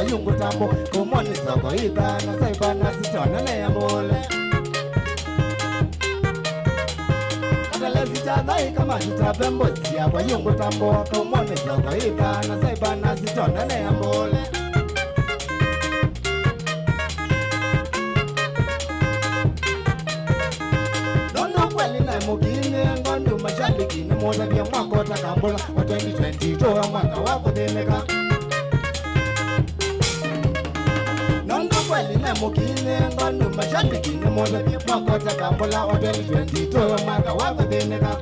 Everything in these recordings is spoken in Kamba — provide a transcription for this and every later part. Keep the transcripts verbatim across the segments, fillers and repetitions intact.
Yungu tambo, kumoni soko ithana, saiba na sitona ne ambole. Katale sita thai kama sita bembo sia kwa yungu tambo, kumoni soko ithana, saiba na sitona ne ambole. Nono kweli na mukine, ngondu mashabiki, ni motavia mwaka utakambula, wa twenty twenty-two, mwaka wa kuthineka. Nono kweli na mukine, ngondu mashabiki, ni motavia mwaka utakambula, wa twenty twenty-two, mwaka wa kuthineka.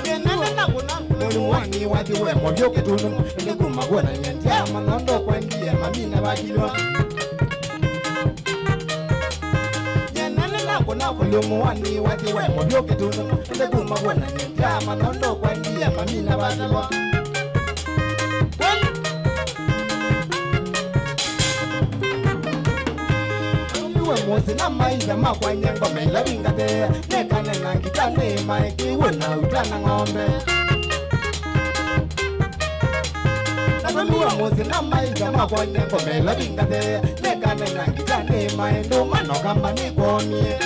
Nene na kuna, nunu wani wathi we movyo kitundu, ni kuma kuona nyendia, manondo kwa ndiye, mamina bakilwa. Nyenane nako na volume one, wathi we movyo kitundu, nde kuma kuona nyendia, manondo kwa ndiye, mamina bakilwa. Kweli. Iwe mosi na maitha makwa nyengo mela vingate, nekane na ngitani maeki iwe na utana ng'ombe. Navamiwa mosi na maitha makwa nyengo mela vingate, nekane na ngitani maendu mano kamba nikwomie.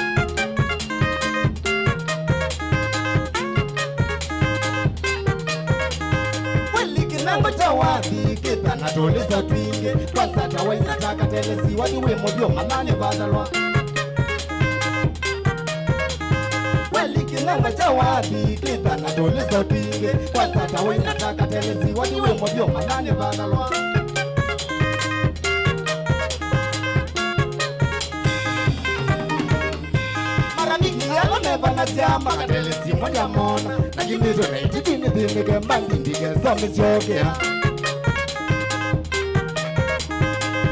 Kweli kinango cha wathi, kĩthana tũlĩso twingĩ, twasata wainataka telesi, wathi wĩ mũthyo manani vathalwa. Kweli kinango cha wathi, kĩthana tũlĩso twingĩ, twasata wainataka telesi, wathi wĩ mũthyo manani vathalwa. Marafiki ala mevanasya makatele simũ ya mona, lakini tuna ititi nithĩnĩke mbangi ndikesa mĩsyokea.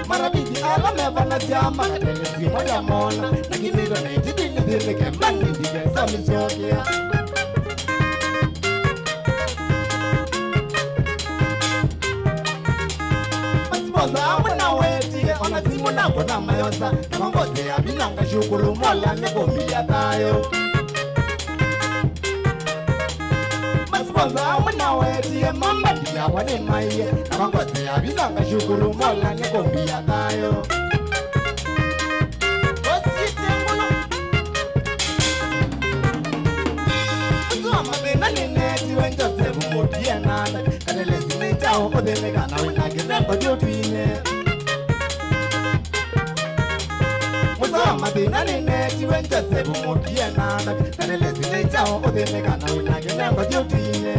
Marafiki ala mevanasya makatele simũ ya mona, lakini tuna ititi nithĩnĩke mbangi ndikesa mĩsyokea. Masiposa amwe na wetie, ona simu nako na mayosa, na mangosea vina ngashukuru Mola nĩ kũmbia thayũ. Masiposa amwe na wetie, mamba yakwa nĩ maiye, na mangosea vina ngashukuru Mola nĩ kũmbia thayũ. Ũsiĩte mũno. Ũsu wa mathĩna nĩnetiwe Joseph Mũtie na katele sinĩ kyaũ ũthĩnĩka na wĩna kĩnengo kĩũtwinĩ. Ũsu wa mathĩna nĩnetiwe Joseph Mũtie na katele sinĩ kyaũ ũthĩnĩka na wĩna kĩnengo kĩũtwinĩ.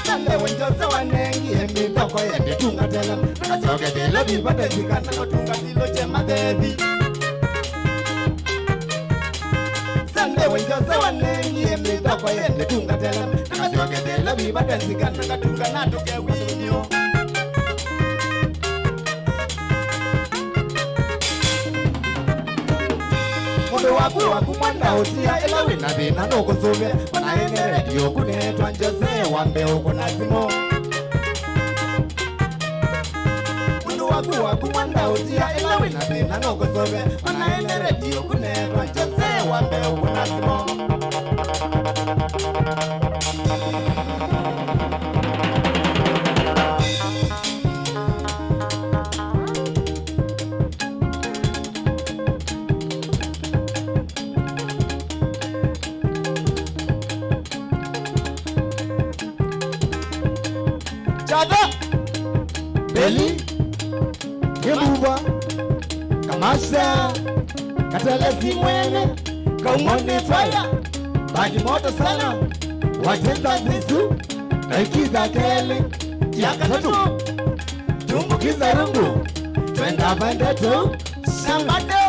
Sande we Jose wanengie mĩthoko yende tungatela, nakasokethela vivata zikana notunga vilo che mathethi. Sande we Jose wanengie mĩthoko yende tungatela, nakasokethela vivata zikana katunga natuke winio. Mũndũ waku waku mwenda ũtia ĩla wĩna thĩna nũkũsũvĩa, ona ene redio kũnetwa Jose wa mbee ũkũna simũ. Mũndũ waku waku mwenda ũtia ĩla wĩna thĩna nũkũsũvĩa, ona ene redio kũnetwa Jose wa mbee ũkũna simũ. Kyatha, Beli, Kĩmbuva, Kamasha, Katelesi mwene, Kaumoni Fire, Bagi Moto Sana, Watesa Zisu, Naikiza Kelĩ, ya katatũ, Tumbukiza Rungu, Twenda Vendetu, Sambado.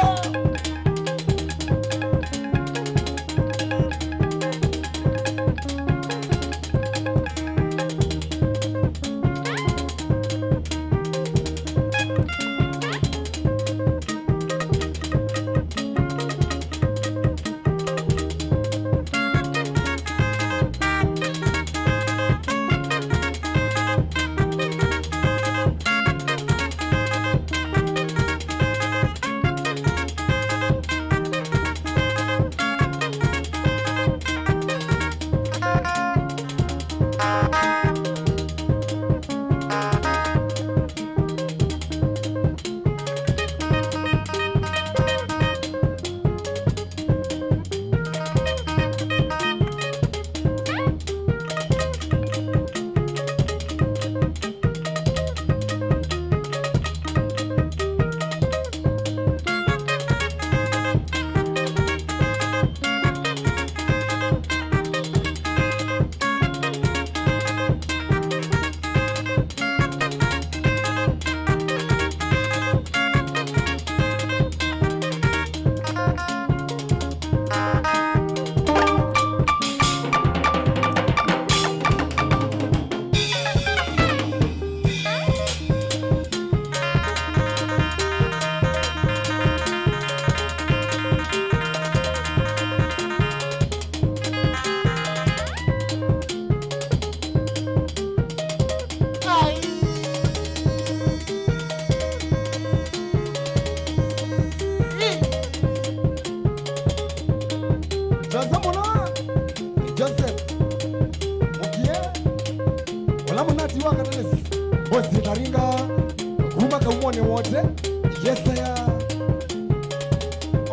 Yesaya.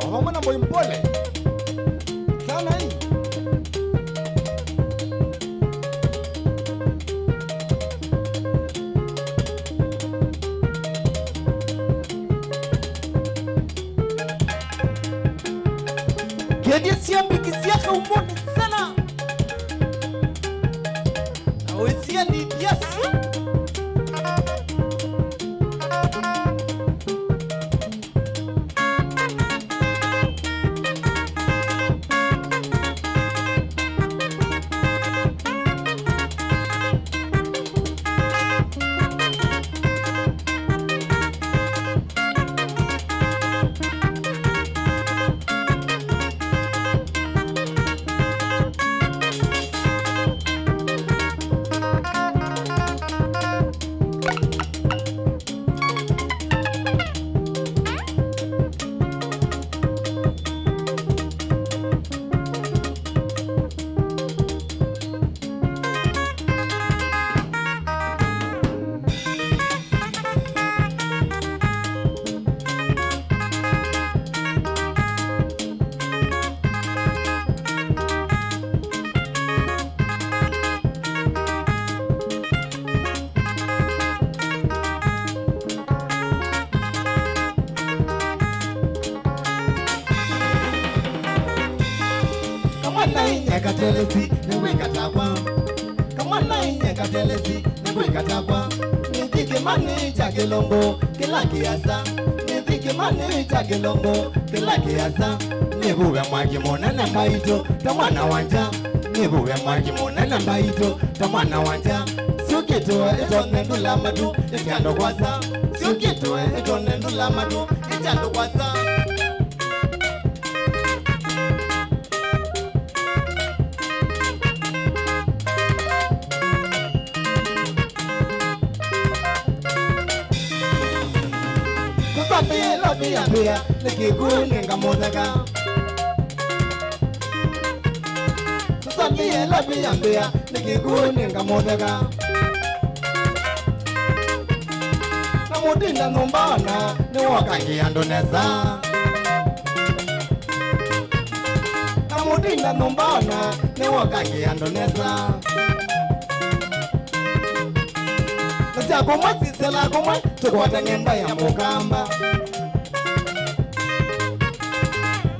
O vamwe na Moi Mpole. Sana hii. Kendie siambikisya kaumoni sana. Na wĩsie ni biasi. Kamwana inya katelesi, nĩwĩkatakwa. Kamwana inya katelesi, nĩwĩkatakwa. Nĩthi kĩmanĩ kya kĩlongo kĩla kĩasa. Nĩthi kĩmanĩ kya kĩlongo kĩla kĩasa. Nĩvuve mwaki mũnene mbaitũ ta mwana wa nja. Nĩvuve mwaki mũnene mbaitũ ta mwana wa nja. Syũkĩtwe ĩtonye ndula matu ĩtando kwasa. Syũkĩtwe ĩtonye ndula matu ĩtando kwasa. Sasa nĩ ĩla nĩyambĩa nĩ kĩkũnenga mũtheka. Sasa nĩ ĩla nĩyambĩa nĩ kĩkũnenga mũtheka. Na mũtinda nyũmba ona nĩwokangia andũ nesa. Na mũtinda nyũmba ona nĩwokangia andũ nesa. Na sya kũmwe sisela kũmwe tũkwatane mbaĩ ya mũkamba.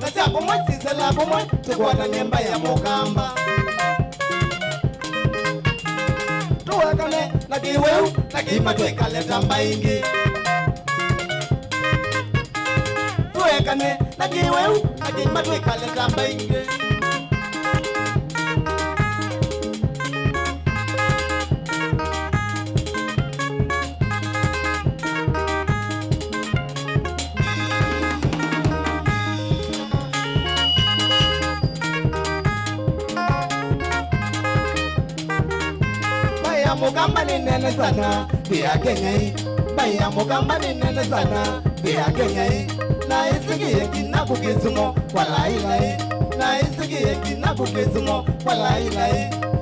Na sya kũmwe sisela kũmwe tũkwatane mbaĩ ya mũkamba. Tũwekane na kĩwĩu na kĩima twĩkale ta mbaĩ ingĩ. Tũwekane na kĩwĩu na kĩima twĩkale ta mbaĩ ingĩ. Mbaĩ ya mũkamba nĩ nene sana nthĩ ya Kenya ĩ. Mbaĩ ya mũkamba nĩ nene sana nthĩ ya Kenya ĩ. Na ĩsikie nginya kũkĩsumo kwa lailai. Na ĩsikie nginya kũkĩsumo kwa lailai.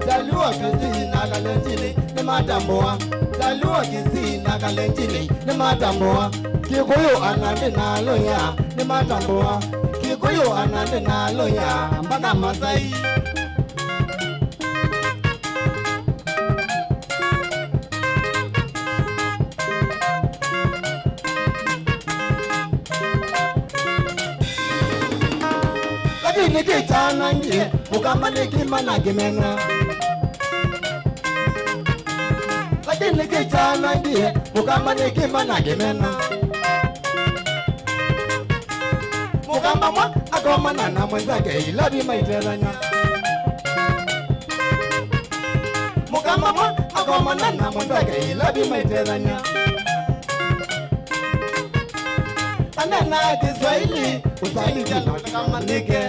Jaluo Kisii na Kalenjini nĩmatambũa. Jaluo Kisii na Kalenjini nĩmatambũa. Kĩkũyũ, Anandi na Aluhya nĩmatambũa. Kĩkũyũ, Anandi na Aluhya mpaka Masai. Lakini kĩkyanangie, mũkamba nĩ kĩima na kĩmena. Lakini kĩkyanangie, mũkamba nĩ kĩima na kĩmena. Mũkamba mwa akomana na mwenzake ilavi maitethanya. Mũkamba mwa akomana na mwenzake ilavi maitethanya. Anena Kiswahili, usaidia na kama nike.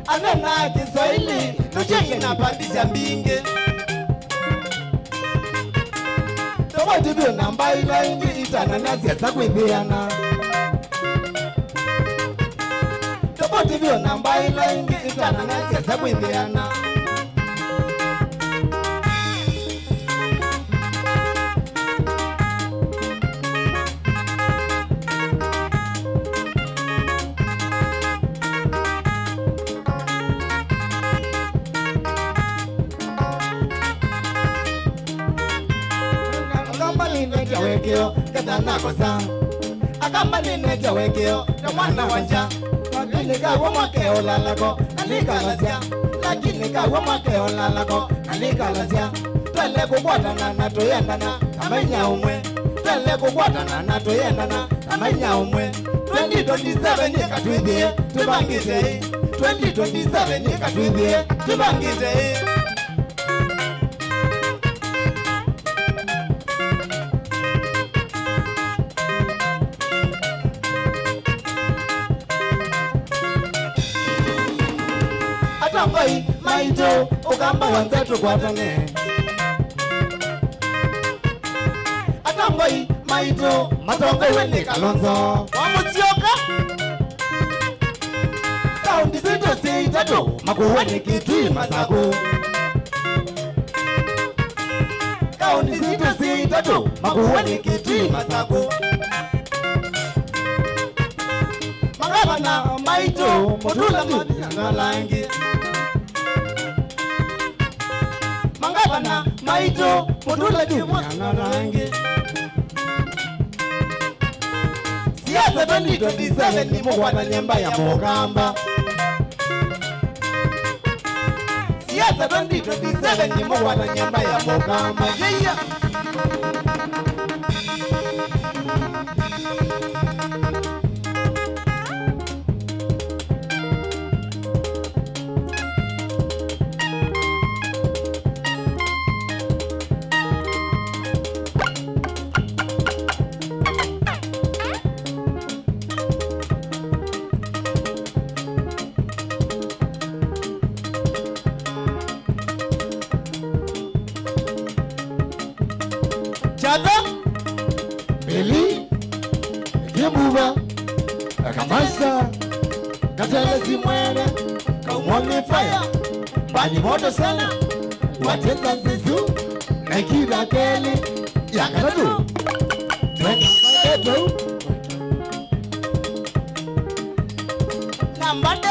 Anena Kiswahili, nũchengi na pandisha mbingĩ. Tofauti vyũ na mbaĩ ila ingĩ itananasya sa kwĩthĩana. Tofauti vyũ na mbaĩ ila ingĩ itananasya sa kwĩthĩana. Kĩo, ketha nakosa. Akamba nĩnetya wekĩo, ta mwana wa nja. Lakini kaw'o mwake ũlalako, na nĩkalasya. Lakini kaw'o mwake ũlalako, na nĩkalasya. Twele kũkwatana na tũyendana, kama inya ũmwe. Twele kũkwatana na tũyendana, kama inya ũmwe. Twenty twenty-seven ĩkatwĩthĩe, tũvangĩte ĩ. Twenty twenty-seven ĩkatwĩthĩe, tũvangĩte ĩ. Atongoi maitũ, Ũkamba wa nza tũkwatane. Atongoi maitũ, matongoiwe nĩ Kalonzo wa Musyoka. Kaunti sitũ syĩ itatũ, Makueni, Kitui, Masakũ. Kaunti sitũ syĩ itatũ, Makueni, Kitui, Masakũ. Mangavana maitũ, Mutula, Matiang'i na angĩ. Mangavana maitũ, Mutula, Matiang'i na angĩ. Siasa twenty twenty-seven nĩ mũkwatany'a mba ya Mũkamba. Siasa twenty twenty-seven nĩ mũkwatany'a mba ya Mũkamba. Yeah, yeah. Kyatha, Billy, Kimbuva, Kamasa, Katelesi Mwene, Kaumoni Fire, Mbani Moto Sana, Watesa Nzizu, na Kira Kelly, ya katatũ. Twenda, twenda. Nambade.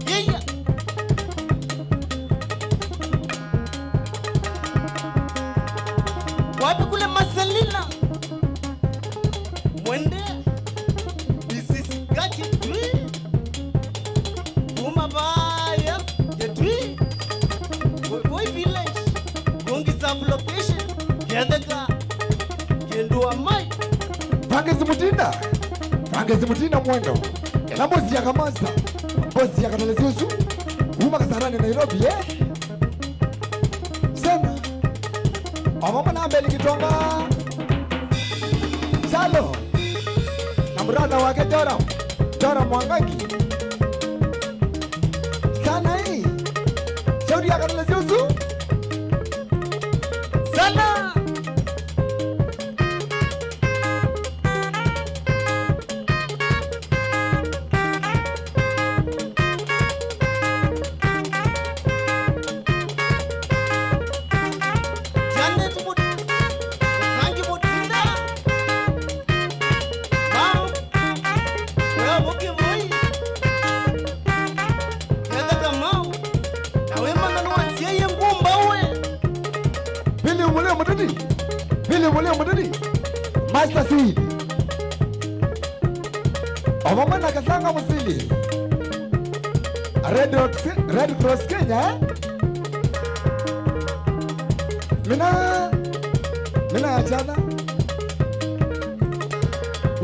Yeye. Wapi kule Marcelina? Mwende. This is Gaki Tree. Kuma vaya, Kitui, Voi Village, Gungi Sub Location, Ketheka, Kendua Mai. Francis Mutinda, Francis Mutinda Mwendo, ĩla mbosi ya Kamasa, mbosi ya Katalesi ũsu, kuma Kasarani, Nairobi, eh? Sena. O vamwe na Mbeli Kitonga. Chalo. Na brother wake Joram. Joram Mwangangi. Sana hii. Shauri ya Katalesi ũsu. Sana. Janet Mut-, Mutangi Mutinda. Mau. Weo Vuki Vui. Ketha Kamau. Na wĩmanya nĩwasyaie ngumba we. Billy Mũlĩ Mũteti. Billy Mũlĩ Mũteti. Master Seed. O vamwe na Kasanga Mũsili. Red Cross, Red Cross Kenya, eh? Mina, mina ya Kyatha.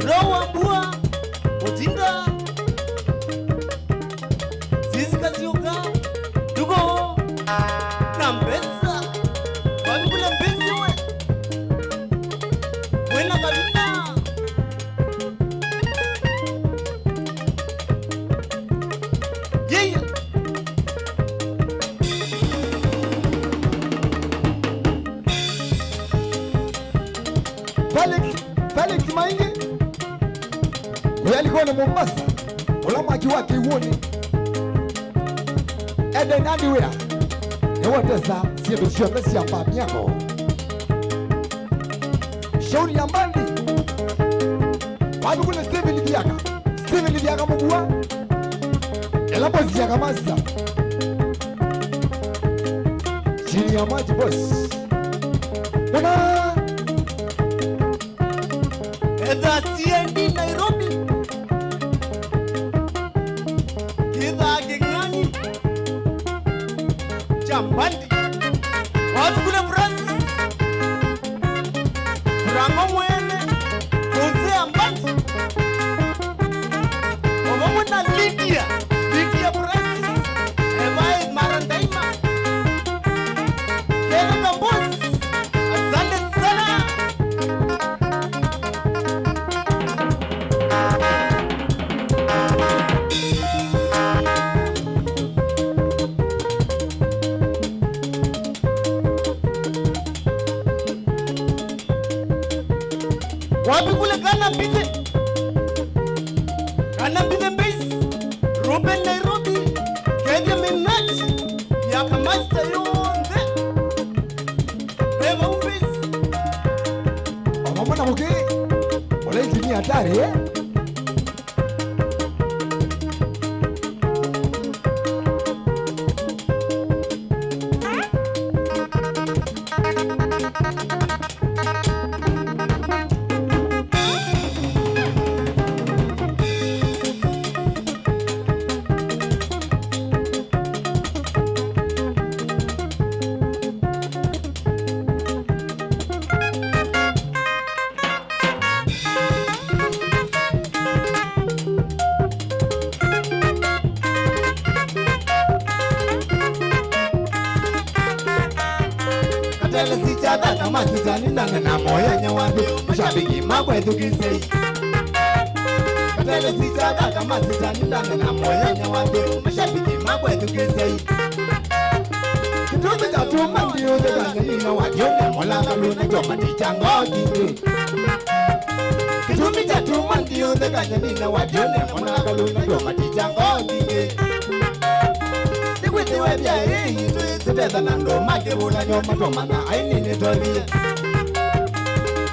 Rowa Mbua, Mutinda. Sisi Kasioka, tuko na mbesa. Wapi kule mbesa we? Wena kabisa. Yeah. Felix Elikoni Mombasa, ũla mwaki wa kĩw'ũnĩ. Eden Hardware, nĩwotesa syĩndũ syonthe sya mbaa myako. Shauri ya mbandi, wathi kule Steven Thiaka. Steven Thiaka mũkua. Ela boss Thiaka master. Chini ya maji boss. Bwana. Etha C N D Nairobi. Kithaa kĩng'ang'i kya mbandi. Wathi kule Francis. Franco mwene. Kũnzĩa mbandi. O vamwe na Lydia. Lydia Francis. Evae mara ndaima. Kevin Kambos. Asante sana. Wapi kule Kana Mbithe? Kana Mbithe Base, Ruben Nairobi, Kevin Minaj, Thiaka Master yonthe. Veva Base. O vamwe na Mũkĩ, ũla injinia hatari, eh? Katele sicha thaka masitani ndane na moyanya wa nthĩ, mashabiki makwa ethukisei. Katele sicha thaka masitani ndane na moyanya wa nthĩ, mashabiki makwa ethukisei. Kĩtumi kya tuma ndiũthĩkany'a nina wa ndiũne mũlakalu na kyo maticha ngoo kingĩ. Kĩtumi kya tuma ndiũthĩka nyamina wa ndiũne mũlakalu na kyo maticha ngoo kingĩ. Nĩkwĩthĩwe vya ĩĩ itũ ĩsĩtetha na andũ ma kĩvũlanyo matomana aini nĩtwathie.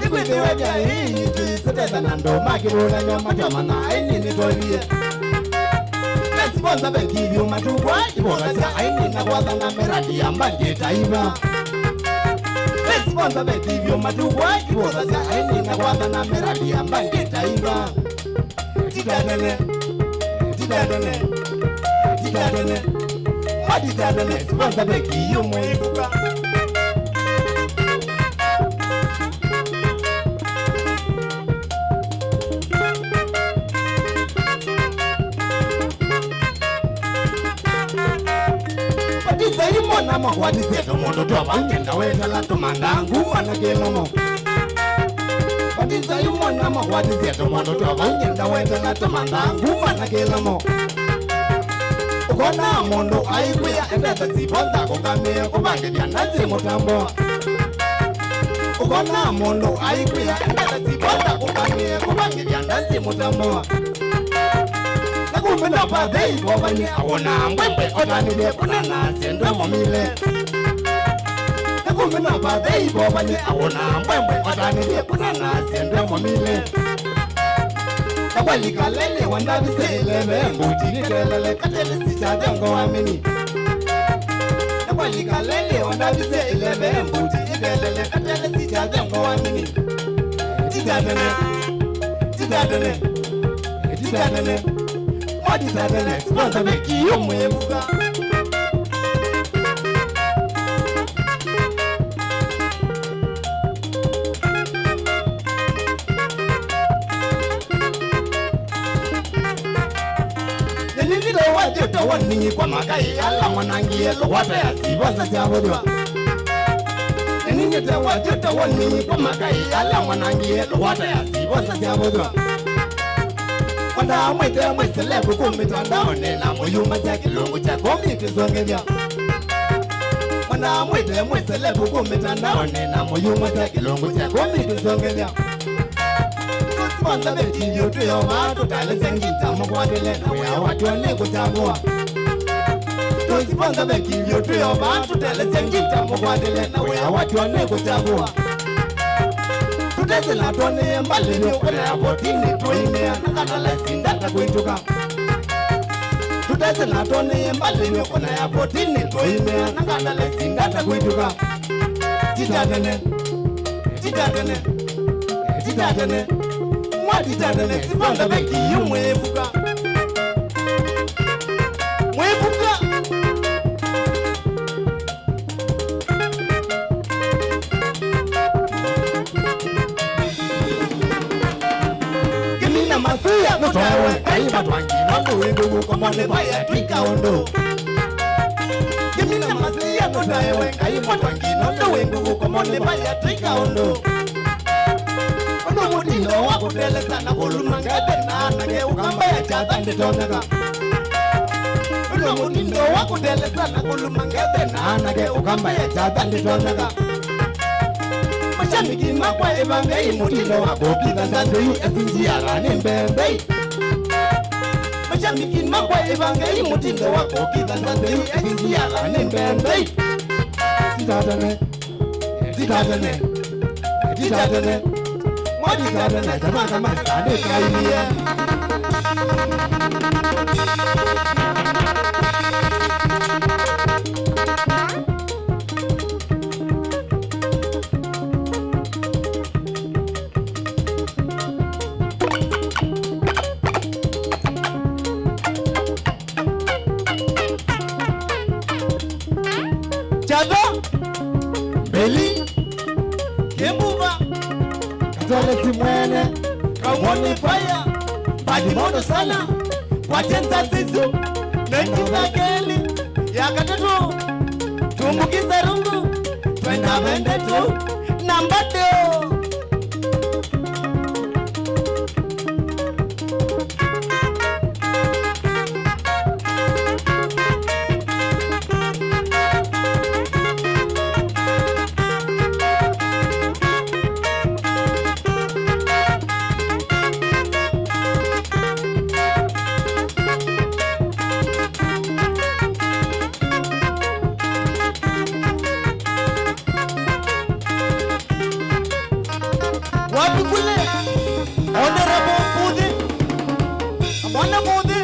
Nĩkwĩthĩwe vya ĩĩ itũ ĩsĩtetha na andũ ma kĩvũlanyo matomana aini nĩtwathie. Nasiponza vekithyo matukwa ivũthasya aini na kwathana miradi ya mbandi taiva. Nasiponza vekithyo matukwa ivũthasya aini na kwathana miradi ya mbandi taiva. Titanene, titanene, titanene. Matitanene, siponza vekithyo mwĩvuka. Batisa yu mwana makwatisye tũmũndũ twa vau ngenda wetala tũmandaa nguma na kĩlomo. Batisa yu mwana makwatisye tũmũndũ twa vau ngenda wetala tũmandaa nguma na kĩlomo. Ũkona mũndũ aikwĩa endete siponza kũngamĩe kũvangĩthya ndanzi mũtambo. Ũkona mũndũ aikwĩa endete siponza kũngamĩe kũvangĩthya ndanzi mũtambo. Nakumina pathei vovani awona mbwembwe otanĩthye kuna na sendwe momile. Nakumina pathei vovani awona mbwembwe otanĩthye kuna na sendwe momile. Nakwalika lele wandavise ileve mbuti nitelele katele sicha thyango wa mini. Nakwalika lele wandavise ileve mbuti nitelele katele sicha thyango wa mini. Titanene. Titanene. Titanene. Mwa titanene. Sponsor meki yo mwevuka. Nĩnĩnĩte wathĩte woni kwa makai ala mwanangie lũwata ya sivosa sya vũthwa. Nĩnĩnĩte wathĩte woni kwa makai ala mwanangie lũwata ya sivosa sya vũthwa. Ona mwĩte mwĩselevu kũ mĩtandaonĩ na mũyumasya kĩlungu kya komi kĩsongethya. Ona mwĩte mwĩselevu kũ mĩtandaonĩ na mũyumasya kĩlungu kya komi kĩsongethya. Tũsiponza ve kĩw'ũ twĩ o vaa tũtaelesya ngita mũkwatĩle na wĩa watw'o nĩ kũtavũa. Tũsiponza ve kĩw'ũ twĩ o vaa tũtaelesya ngita mũkwatĩle na wĩa watw'o nĩ kũtavũa. Tũtesĩla twonĩe mbalĩ vyũ kũlea votinĩ tũimĩa na kana lesi ndata kũitũka. Tũtesĩla twonĩe mbalĩ vyũ kũlea votinĩ tũimĩa na kana lesi ndata kũitũka. Tita tene. Tita tene, tita tene, mwatita tene, sipanda veki yu mwĩvuka. Mwĩvuka. Kĩmina masĩa nũtaewe, Ngai matwangi, nũndũ wĩ ngũvũ komone vaya twĩka ũndũ. Kĩmina masĩa nũtaewe, Ngai matwangi, nũndũ wĩ ngũvũ komone vaya twĩka ũndũ. Ũndũ mũtindo wa kũtelesa na kũluma ngete na anake ũkamba ya kyatha ndĩtonyeka. Ũndũ mũtindo wa kũtelesa na kũluma ngete na anake ũkamba ya kyatha ndĩtonyeka. Mashabiki makwa ĩvangei mũtindo wa kũkitha nzanzĩu esinjiala nĩ mbembei. Mashabiki makwa ĩvangei mũtindo wa kũkitha nzanzĩu esinjiala nĩ mbembei. Titatene. Titatene, titatene, mwa titatene, tena kama sande kaiye. Kyatha, Mbeli, Kĩmbuva, Katolesi mwene, Kamwoni Fire, Badimoto sana, kwatya nzanzĩsu, na ngitha keli, ya katatũ, tumbukiza rungu, twenda vendetu, na bado. Wapi kule? Honorable Mbuthi. Mwana Mbuthi.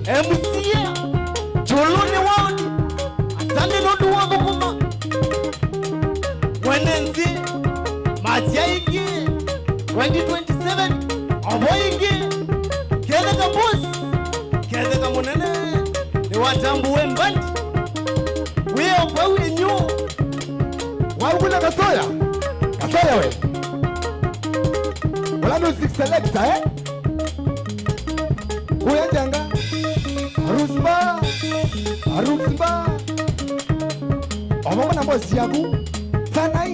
M C A. Chuluni World. Asante nũndũ wa kũkuma. Mwene nzĩ. Masya ingĩ. Twenty twenty-seven. Ovo ingĩ. Ketheka boss. Ketheka mũnene. Nĩwatambue mbandi. Wĩo vau inyu. Waugula Kasoya? Kasoya we. Ula music selector, eh? Kuya njenga. Arusba. Arusba. Omama na boss yaku. Sanai.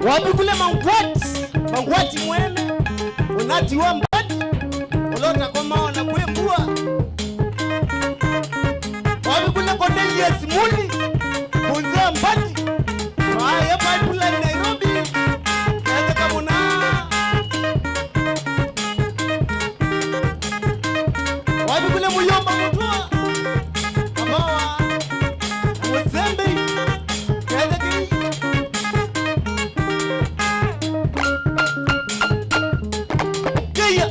Wapi kule Mangwati? Mangwati mwene. Unati wa mbadi. Ulota kwa maona kwe mbua. Wapi kule Cornelius Muli? Kunzea mbadi. Wae pipeline Nairobi. Kete kamuna. Wapi kule Muyomba Mutua? Kabawa. Musembe. Ketheki. Geya.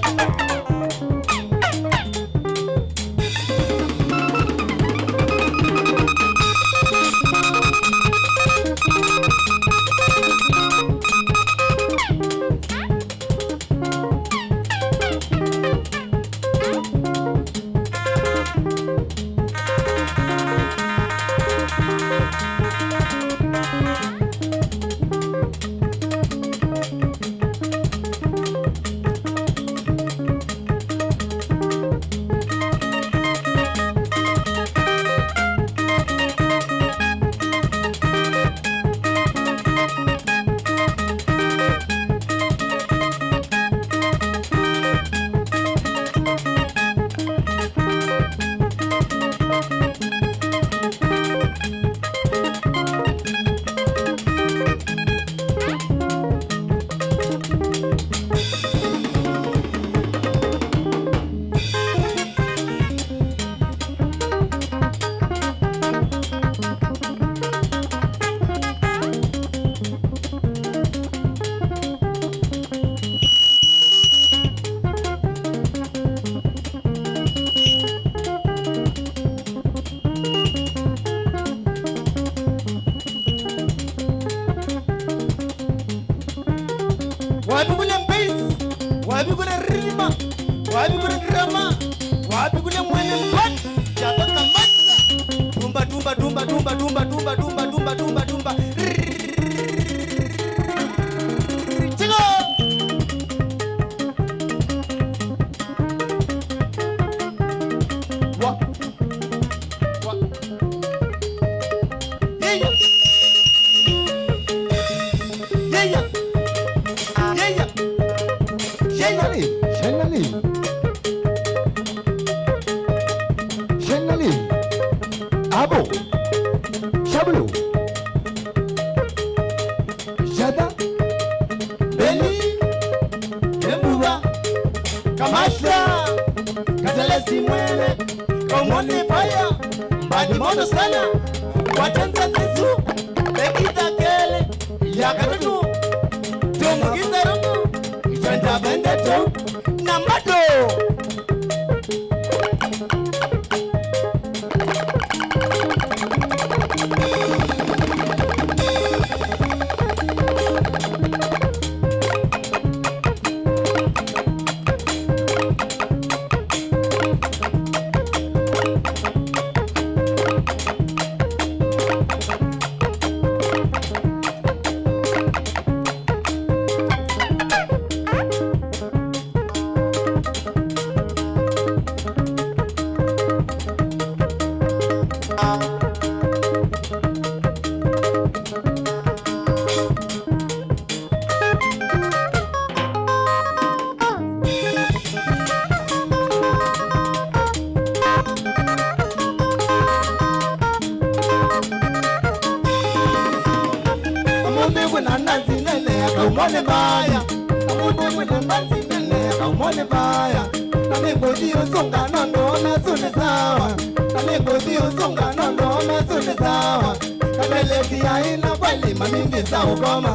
Wapi kule bass? Wapi kule rhythm? Wapi kule drama? Wapi kule mwene mbati? Jataka mata. Tumba, tumba, tumba, tumba, tumba, tumba, tumba, tumba, tumba, tumba. Chigo! Wa. Wa. Yeah, yeah. Yeah, yeah. Yeah, yeah. Shenali, Shenali. Shenali. Abo. Shabulu. Shata. Beni. Embuga. Kamasta. Katelesi mwene. Komoni fire. Mbadi mono sana. Watenza zizu. Bekita kele. Ya katatu. Tungu kizaruku. Janda bende tu. Nambado. Ũmũnthĩ kwĩna ndanzi nene ya Kaumoni Mbaya. Ũmũnthĩ kwĩna ndanzi nene ya Kaumoni Mbaya. Na nĩngũthi ũsũnga nũndũ ona asu nĩ sawa. Na nĩngũthi ũsũnga nũndũ ona asu nĩ sawa. Katelesi aina kweli mami nĩ sawa ũkoma.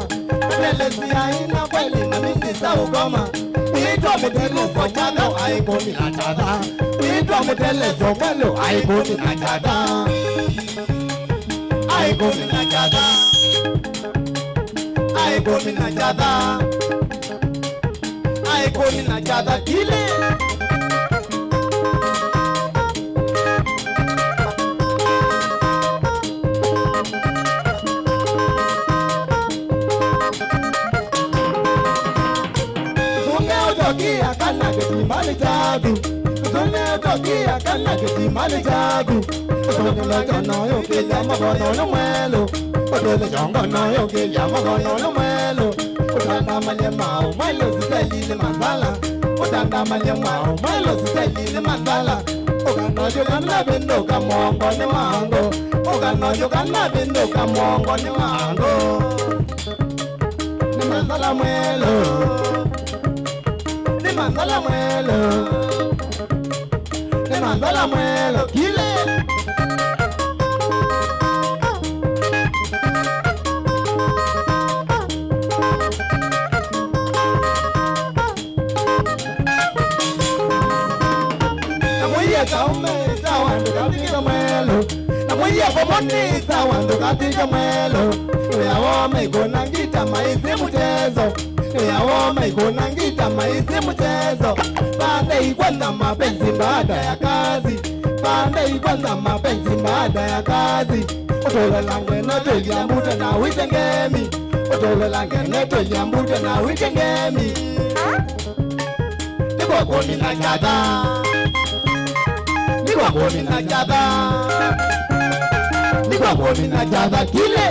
Katelesi aina kweli mami nĩ sawa ũkoma. Itwa mũtelezo mwelo aikũmi na jatha. Itwa mũtelezo mwelo aikũmi na jatha. Aikũmi na jatha. Aikũmi na jatha. Aikũmi na jatha kile. Nzũnge ũtokia kana kĩtimanĩ kyaku. Nzũnge ũtokia kana kĩtimanĩ kyaku. Ũtũlĩle kyono yũkĩlya mũkono nĩ mwelũ. Ũtũlĩle kyono yũkĩlya mũkono nĩ mwelũ. Ũtandamalye mwaũ mwelũ siteli nĩ masala. Ũtandamalye mwaũ mwelũ siteli nĩ masala. Ũkanoyũka navĩndũka mũongo nĩ mango. Ũkanoyũka navĩndũka mũongo nĩ mango. Nĩ masala mwelũ. Nĩ masala mwelũ. Nĩ masala mwelũ. Kile. Na mũiye kaume sawa ndũkatw'ĩke mwelũ. Na mũiye komoni sawa ndũkatw'ĩke mwelũ. Wĩa woo maikũna ngita maisĩ mũtezo. Wĩa woo maikũna ngita maisĩ mũtezo. Baada ikwanza mapenzi baada ya kazi. Baada ikwanza mapenzi baada ya kazi. Ũtũlolange netwĩlya mbute na wĩte ngemi. Ũtũlolange netwĩlya mbute na wĩte ngemi. Nĩkwa kũmi na jatha. Nĩkwa kũmi na jatha. Nĩkwa kũmi na jatha kile.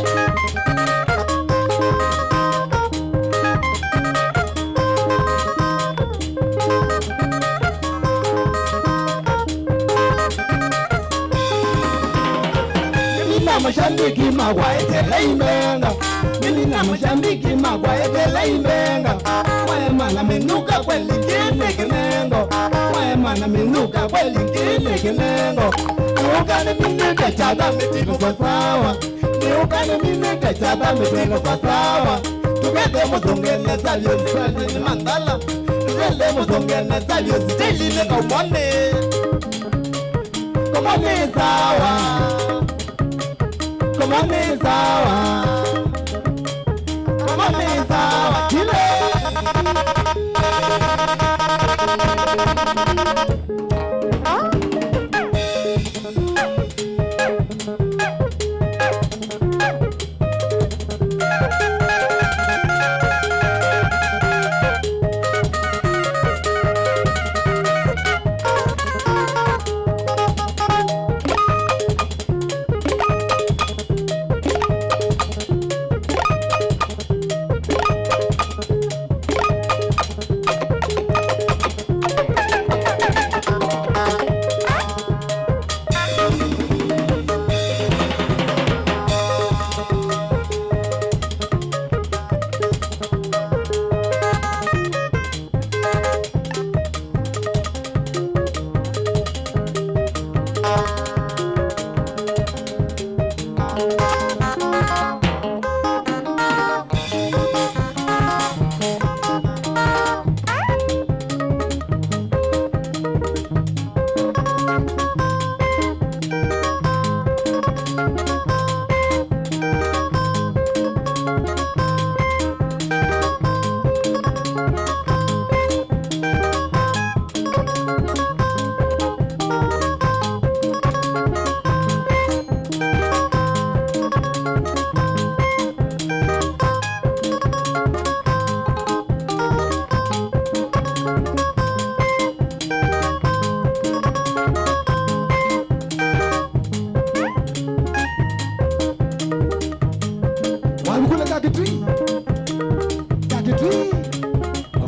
Nĩnĩna mashabiki makwa etelei mbenga. Nĩnĩna mashabiki makwa etelei mbenga. Mwaema na minuka kweli kĩnĩ kĩnengo. Mwaema na minuka kweli kĩnĩ kĩnengo. Nĩũka nĩminĩte jatha mĩtino sawa. Nĩũka nĩminĩte jatha mĩtino sawa. Tũkethe mũthũngene savyo siteli nĩ mandala. Tũkethe mũthũngene savyo siteli nĩ Kaumoni. Komoni sawa. Komoni sawa. Komoni sawa. Kile.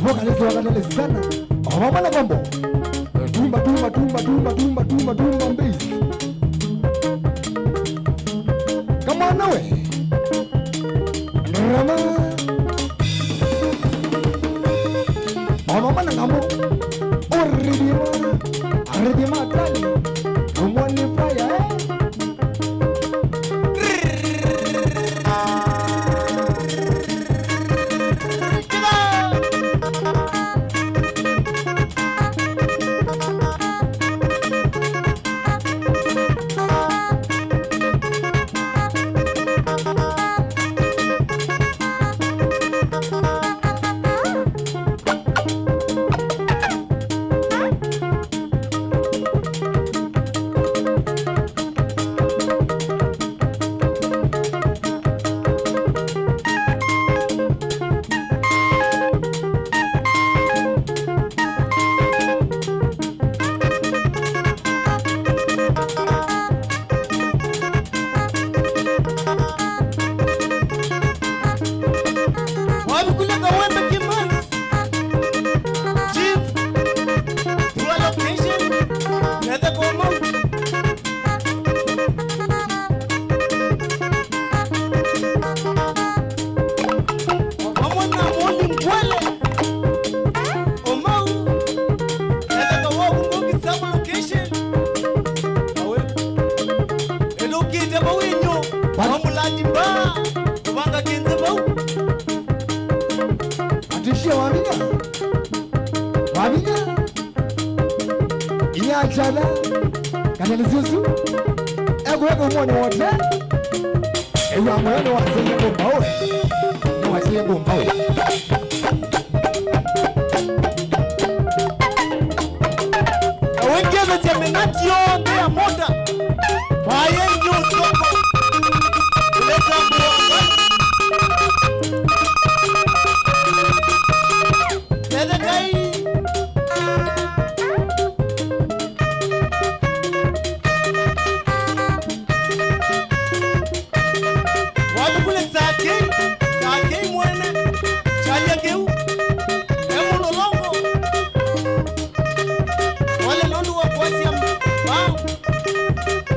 Vokalisi wa Katelesi sana. O vamwe na vambo. Tumba, tumba, tumba, tumba, tumba, tumba, tumba, bass. Kamwana we. Drama. O vamwe na ng'ambo. Ũrĩthima. Arĩthima tani. Kamwani fire, eh? Wavikula Kawembe Kimanzi. Chief, your location, Nete Koma. Vamwe na Moni Ngwele. Omau. Etheka wa Bungogi sub location. Awe. Ethukite vau inyu. Wa Mulandi Mba. Kuvanga kinze vau. Atishia Wavinya. Wavinya. Inya achala. Kana nĩ syusu. Ekuweka umoni wote. Ewa moyo nĩ waseye ngũmba we. Nĩ waseye ngũmba we. Awekeza cha menati yote ya moda. Paye nyo soko. Kuleta mbuwa. Leta kai. Watukule Sakei, Sakei mwene, kyalya kĩu, e mũlolongo. Wale nũndũ wa kwasya mbaa,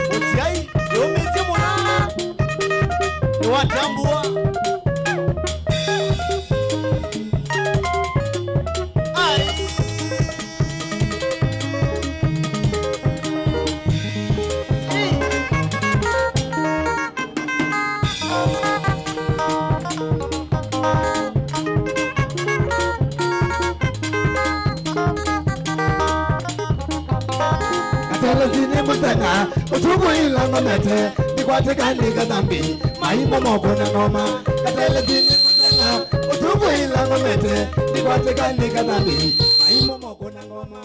mũsyai, yũmĩsye mũno, nĩwatambũa. Ai. Katelesi nĩ mũseng'a, ũtukũ ĩla ngomete, ndikwatĩka nĩ kathambi, maimo mokũna ngoma. Katelesi nĩ mũseng'a, ũtukũ ĩla ngomete, ndikwatĩka nĩ kathambi, maimo mokũna ngoma.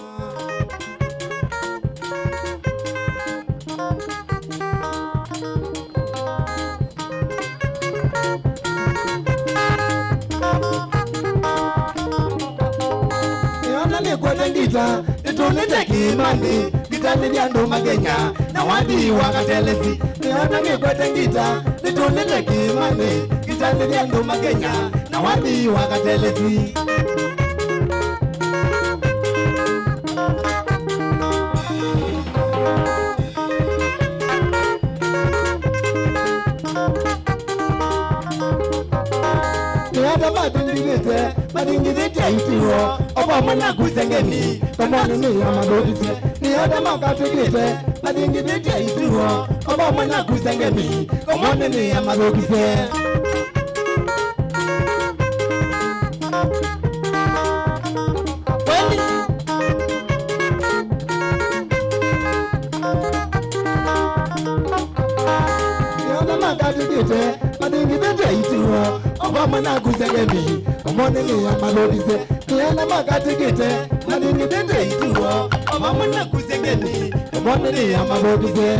Nĩona nĩkwete ngita, nĩtũlĩte kĩĩmanĩ, ngita nĩ andũ makenya, na wathi wa Katelesi. Nĩona nĩkwete ngita, nĩtũlĩte kĩĩmanĩ, ngita nĩ andũ makenya, na wathi wa Katelesi. Nĩ ata mathingithĩte, mathingithĩtye ituo, o vamwe na kusengeni, komoni nĩ ya mathũkisye. Nĩ ata makatw'ĩkĩte, mathingithĩtye ituo, o vamwe na kusengeni, komoni nĩ ya mathũkisye. Kweli. Nĩona makatw'ĩkĩte, mathingithĩtye ituo, o vamwe na kusengeni, komoni nĩ ya mathũkisye. Nĩona makatw'ĩkĩte, mathingithĩtye ituo, o vamwe na kusengeni, komoni nĩ ya mathũkisye.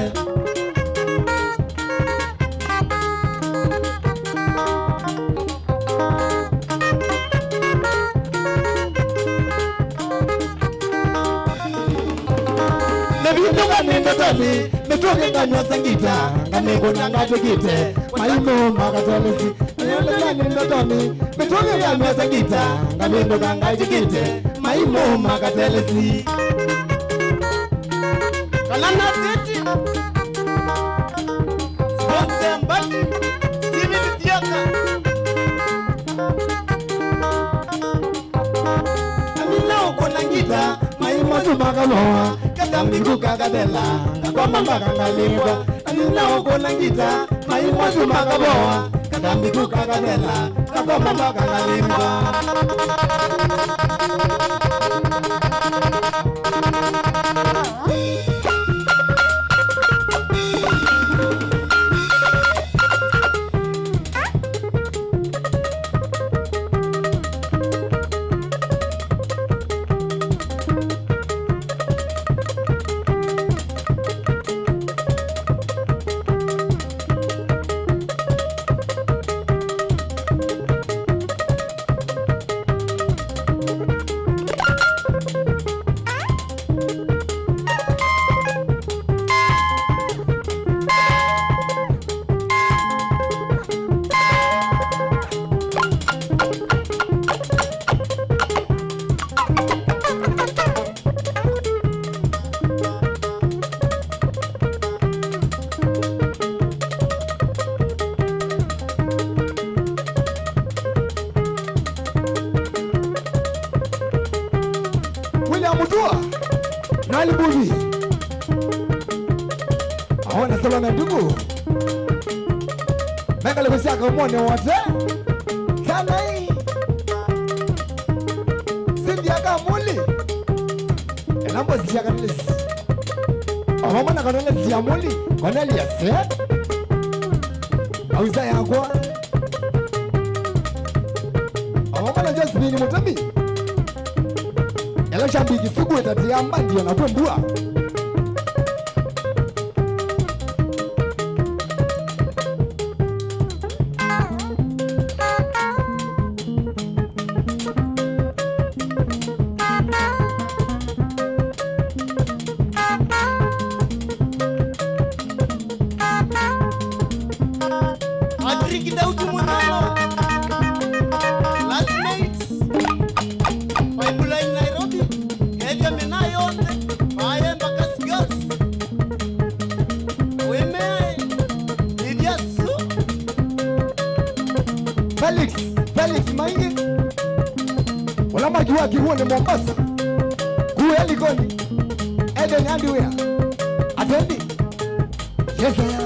Nĩvindũka nĩ ndotoni, mĩtũkĩ nganyosa ngita, nganĩkũna ngatĩkĩte, maimũ makatolesi. Nĩyo Nĩ ndotoni, mĩtũnĩ ya mesa ngita, ngavĩndũka ngajikĩte, maimũ makatelesi. Kana na titi, Spencer Mbati, Steven Thiaka. Amina ũkũna ngita, maimũ makavoa, katambi kũka kathela, ngakoma mpaka ngalĩngwa. Amina ũkũna ngita, maimũ makavoa, katambi kũka kathela, ngakoma mpaka ngalĩngwa. William Mutua, Nali Mbuvi. Aona solo na ndugu. Mekale kusiaka umone wote. Sana hii. Cynthia Kamuli. Enambo zisiaka nilisi. Aho mwana kanone zia Muli, Cornelius, eh? Auza yakwa. Aho mwana Josephine Mutemi. Ela shabiki sugu etatia mbandio na kwembua. Patrick Dauti Munyalo, classmates, Pipeline Nairobi, Kenya mĩna yonthe, Maemba Kasios, Wĩmeaĩ, Idiasu. Felix, Felix Maingi, ũla mwaki wa kĩw'ũnĩ Mombasa, kũũ Likoni, Eden Hardware, Atendi, Yesaya.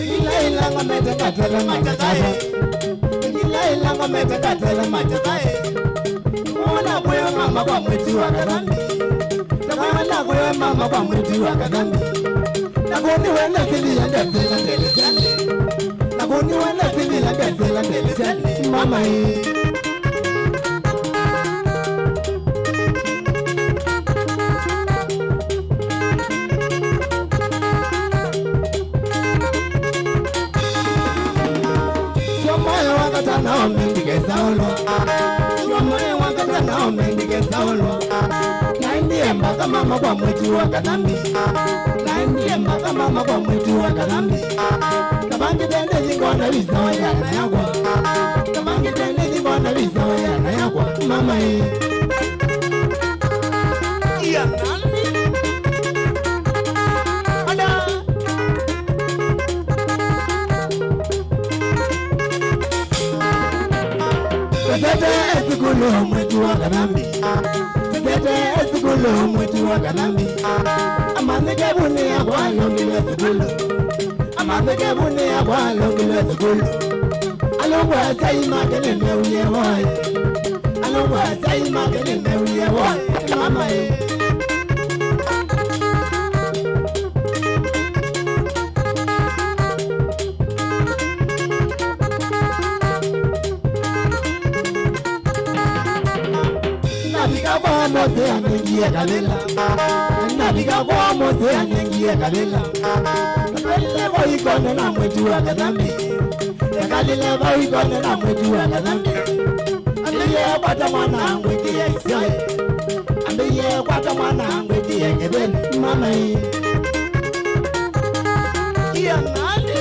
Kĩla ĩla ngomete ngatele matathae. Kĩla ĩla ngomete ngatele matathae. Wona kwĩwe mama kwa mwĩti wa kathambi. Na kwĩwe na kwĩwe mama kwa mwĩti wa kathambi. Na kũni wenda sĩlila ndesĩla ndele syani. Na kũni wenda sĩlila ndesĩla ndele syani. Mama ĩ. Sio moyo wa katana ome ndikesaolo. Sio moyo wa katana ome ndikesaolo. Naendie mpaka mama kwa mwĩti wa kathambi. Naendie mpaka mama kwa mwĩti wa kathambi. Kabangi tende zingona visa wa yana yakwa. Kabangi tende zingona visa wa yana yakwa. Mama ĩ. Ia nani? Ada. Tũtete esukulu mwĩti wa kathambi. Tũtete esukulu mwĩti wa kathambi. Amanyĩke vunĩ yakwa alongile sukulu. Amanyĩke vunĩ yakwa alongile sukulu. Alongwa asyai make nĩmewie woi. Alongwa asyai make nĩmewie woi. Mama ĩ. Nafika kwa Mose, ame Ngie kavĩla. Navika kwa Mose anengie kavĩla. Kalile vau ikone na mwĩtu wa kathambi. Kalile vau ikone na mwĩtu wa kathambi. Ambĩie kwata mwana ngwĩkie isyaĩ. Ambĩie kwata mwana ngwĩkie kĩveni. Mama ĩ. Kia nani?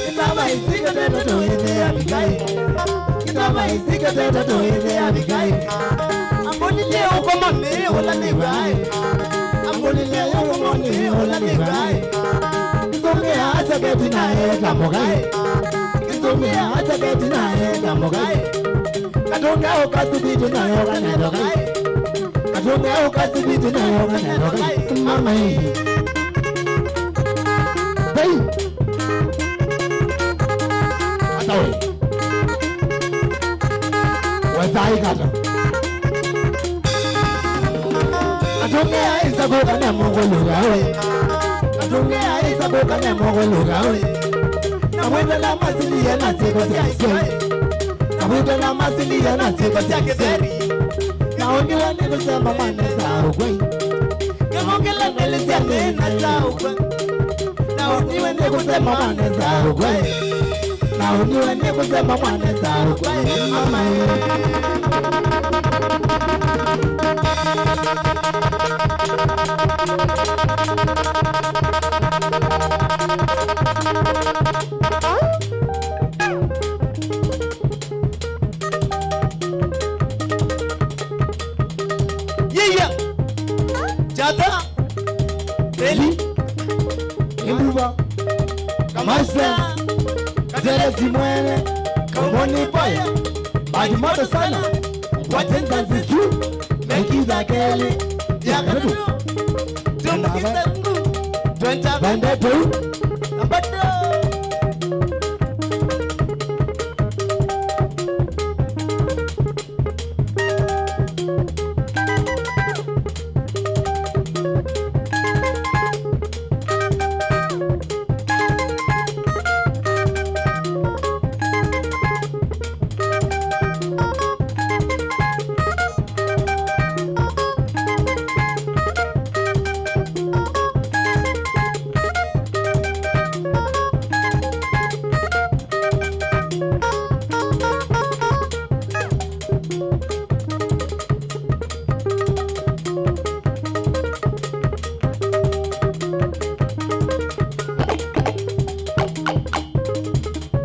Kĩtava ĩsĩ kĩtete tũĩthĩa vikai. Kĩtava ĩsĩ kĩtete tũĩthĩa vikai. Ambũlilye ũkomoni ũla nĩ vai. Ambũlilye ũkomoni ũla nĩ vai. Kĩsũngĩa aseketi naye ta mũkai. Kĩsũngĩa aseketi naye ta mũkai. Katunga ũkasibiti nayo kanendo kai. Katunga ũkasibiti nayo kanendo kai. Mama ĩ. Hey. Atawe. Wazai kata. Atũngĩa ĩsa kũka ne mũkũlũka we. Atũngĩa ĩsa kũka ne mũkũlũka we. Na wĩtala masiliya na syĩko sya isyaĩ. Na wĩtala masiliya na syĩko sya kĩtheri. Na ũniwe nĩ kũsema mwana saũkwai. Kĩmũkĩla ndelĩ sya nĩ na saũkwa. Na ũniwe nĩ kũsema mwana saũkwai. Na ũniwe nĩ kũsema mwana saũkwai. Mama ĩ. Yĩya. Kyatha. Eli. Enduva. Kamasa. Katelesi mwene. Kaumoni paya. Maji moto sana. Watenza zisu. Mekitha kelĩ. Ya katatu. Tumbukiza ngu. Twenta. Bandatu. Nambatu.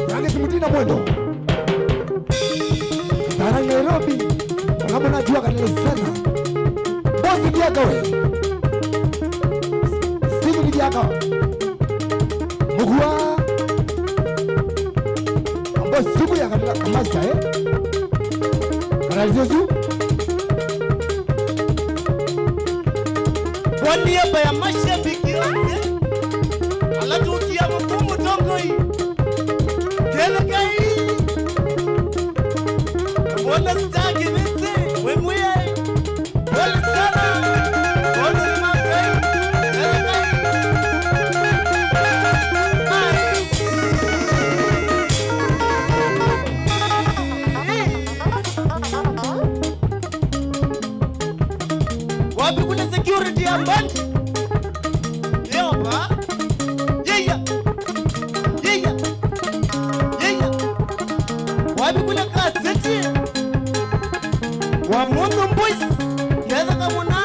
Francis Mutinda Mwendo. Tara Nairobi. Kama unajua kanisa sana. Bosi Diaka we. Steve Diaka. Mugua. Ambo suku ya kanisa kamasa, eh? Kanisa zu. Kwa niaba ya mashabiki yote, ala tũkia mũkuu mũtongoi. Tena kai. Mbona sitaki vete, we mwiai. Pole sana. Mbona ni makai. Tena kai. Ai. Wapi kule security ya band? Yova. Yeya. Yeya. Yeya. Wapi kule kaseti? Wa Mundu Boys. Yetha kamuna.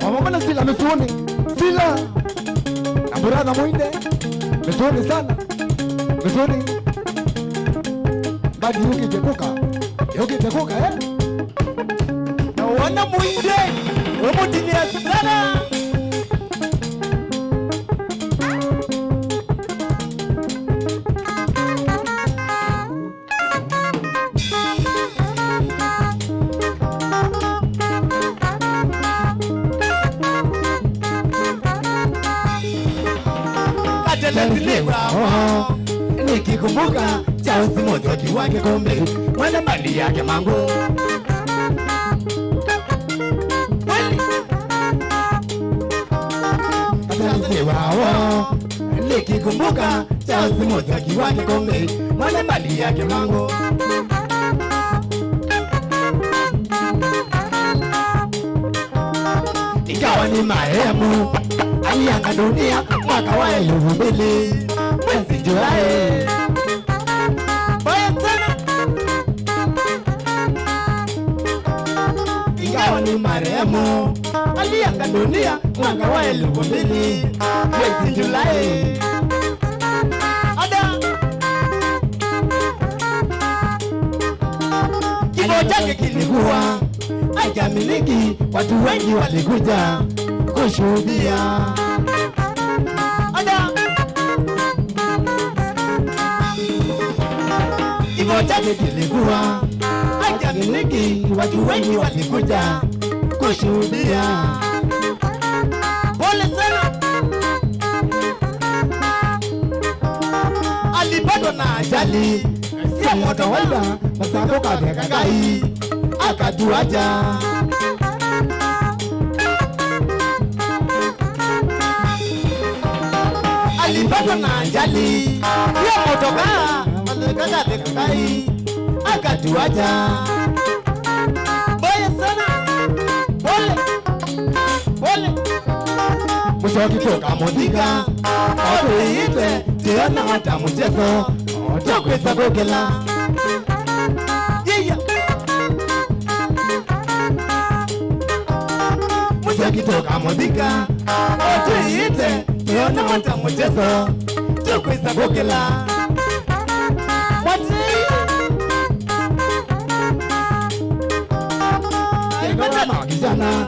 Wamama na Sila Misuni. Sila. Na brother Mwinde. Misuni sana. Misuni. Badi yũkĩte kũka. Yũkĩte kũka, eh? Na wana Mwinde, ũmũtinia sana. Katelezi nĩ wao. Nikikumbuka Charles Mũthoki wa Kĩkũmbĩ, mwene mali yake mangu. Kweli. Katelezi nĩ wao. Nikikumbuka Charles Mũchoki wa Kĩkombe, mwana mali ya Kĩmango. Ingawa ni marehemu, aliaga dunia mwaka wa elfu mbili mwezi Julai. Mbaya sana. Ingawa ni marehemu, aliaga dunia mwaka wa elfu mbili mwezi Julai. Ada. Kifo chake kilikuwa hakiaminiki, watu wengi walikuja kushuhudia. Ada. Kifo chake kilikuwa hakiaminiki, watu wengi walikuja kushuhudia. Pole sana. Alipatwa na ajali sya moto waila, masango kaveka Ngai akatuacha. Alipatwa na ajali ya motokaa, masango kaveka Ngai akatuacha. Mbaya sana. Pole. Pole. Mũchoki tũkamũthika, o twĩĩte, tũyona ata mũteso, o tũkwĩsa kũkĩla. Yeah, yeah. Mũchoki tũkamũthika, o twĩĩte, tũyona ata mũteso, tũkwĩsa kũkĩla. Mwatei. Kijana,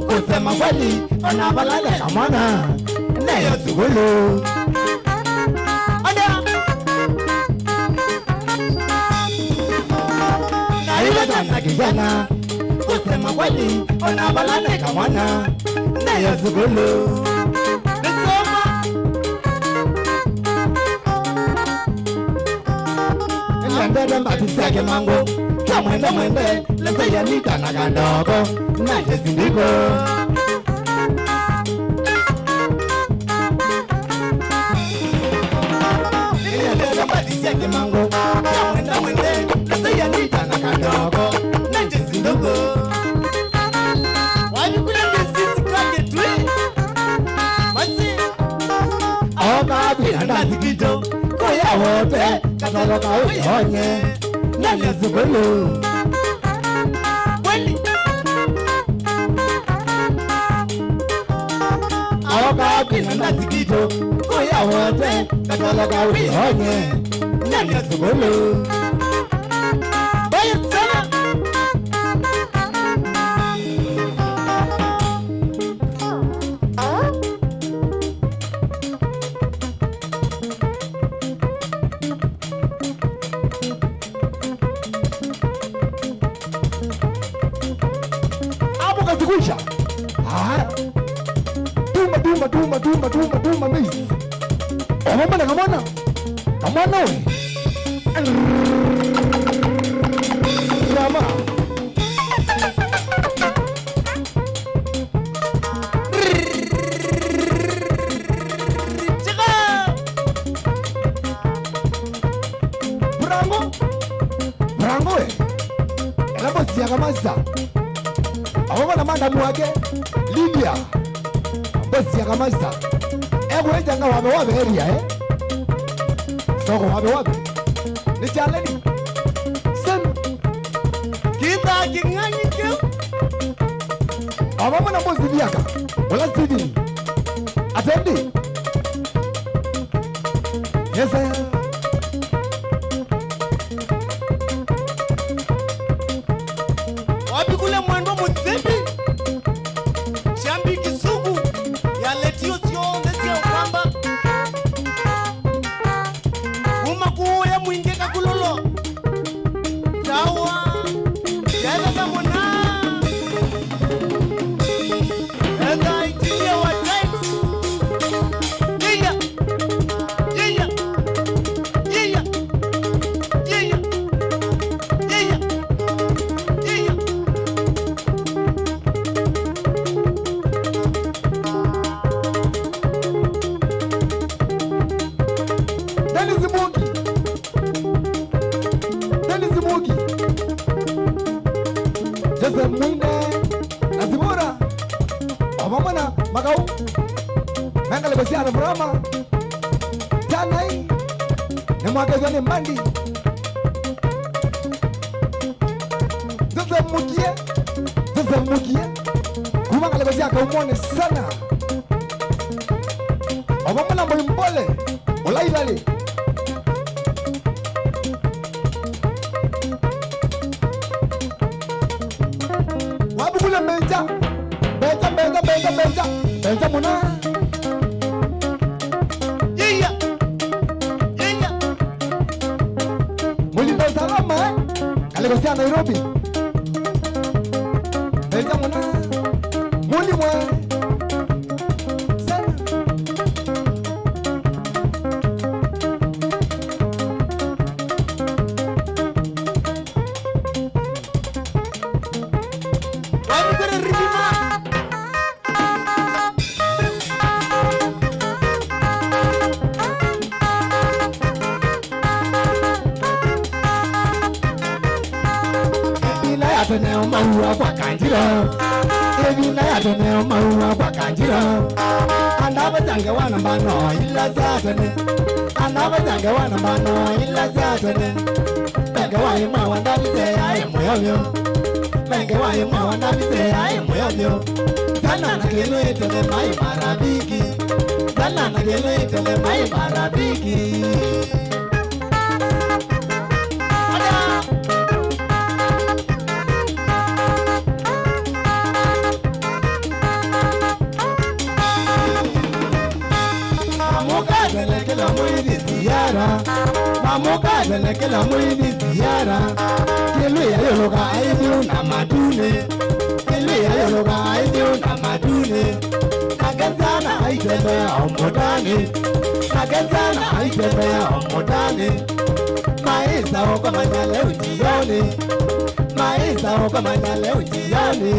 kusema kweli, ona balale kamwana, nayo sugulu. Ada. Na ile sana kijana, kusema kweli, ona balale kamwana, nayo sugulu. Nisoma. Nendete mbati sya Kĩmango, kya mwende mwende, lesa ya nita na kandoko, na njesi ndiko. Nendete mbati sya Kĩmango, kya mwende mwende, lesa ya nita na kandoko, na njesi ndiko. Wani kule misisi kake twi. Masi. Oka pina na zikito. Kuya wote. Katoloka uye onye. Nani zikulu. Kweli. Oka pina na zikito. Kuya wote. Katoloka uye onye. Nani zikulu. Baya sana. Hapo kazi kuisha. Ah. Tuma, tuma, tuma, tuma, tuma, tuma, maize. Omama na kamwana. Kamwana we. Rama. Chica! Brango! Brango we! Ela bosi ya kamasa. Awo bana madamu wake, Lydia. Bosi ya kamasa. Ego eja nga wabe wabe area, eh? Soko wabe wabe. Ni challenge. Sen. Kitha kĩng'ang'i kĩu. O vamwe na Mbosi Thiaka, ũla Steven atendi. Yesaya. Wapi kule mwendwa mũthembi? Shambi kĩsuku ya letio syonthe sya Ũkamba. Kuma kũũya mwingĩ Kakululo. Sawa. Yenda ta mwana. Enda ikilie wa times. Mwine na Zibora, o vamwe na Makau, me ngalĩko sya Abrahama, Tanai, nĩmwakethwa nĩ Mandi. Joseph Mukie, Joseph Mukie, kuma ngalĩko sya Kaumoni sana. O vamwe na Mboi Mbole, ũla ivalĩ. Wavukule mbenja, mbenja, mbenja, mbenja, mbenja, mbenja mũna. Iya, iya. Mũlindo salama, eh? Ngalĩko sya Nairobi. Mbenja mũna. Mũlimwe. Sana. Wani kwere ririma. Ĩvinda ya tene ũmaua kwa kanjira. Ĩvinda ya tene ũmaua kwa kanjira. Andava sya ngewa na mbano ila sya tene. Andava sya ngewa na mbano ila sya tene. Menge wa ĩmwe wa ndavise ya ĩmwe ovyo. Menge wa ĩmwe wa ndavise ya ĩmwe ovyo. Sana na kĩlũ ĩtene mai marafiki. Sana na kĩlũ ĩtene mai marafiki. Mamũka tene kĩla mwĩthi ziara. Mamũka tene kĩla mwĩthi ziara. Kĩlwĩ ayũlũka aithi na matunĩ. Kĩlwĩ ayũlũka aithi na matunĩ. Nake sana aitembea ũmũtanĩ. Nake sana aitembea ũmũtanĩ. Maisa ũkamanya leo jioni. Maisa ũkamanya leo jioni.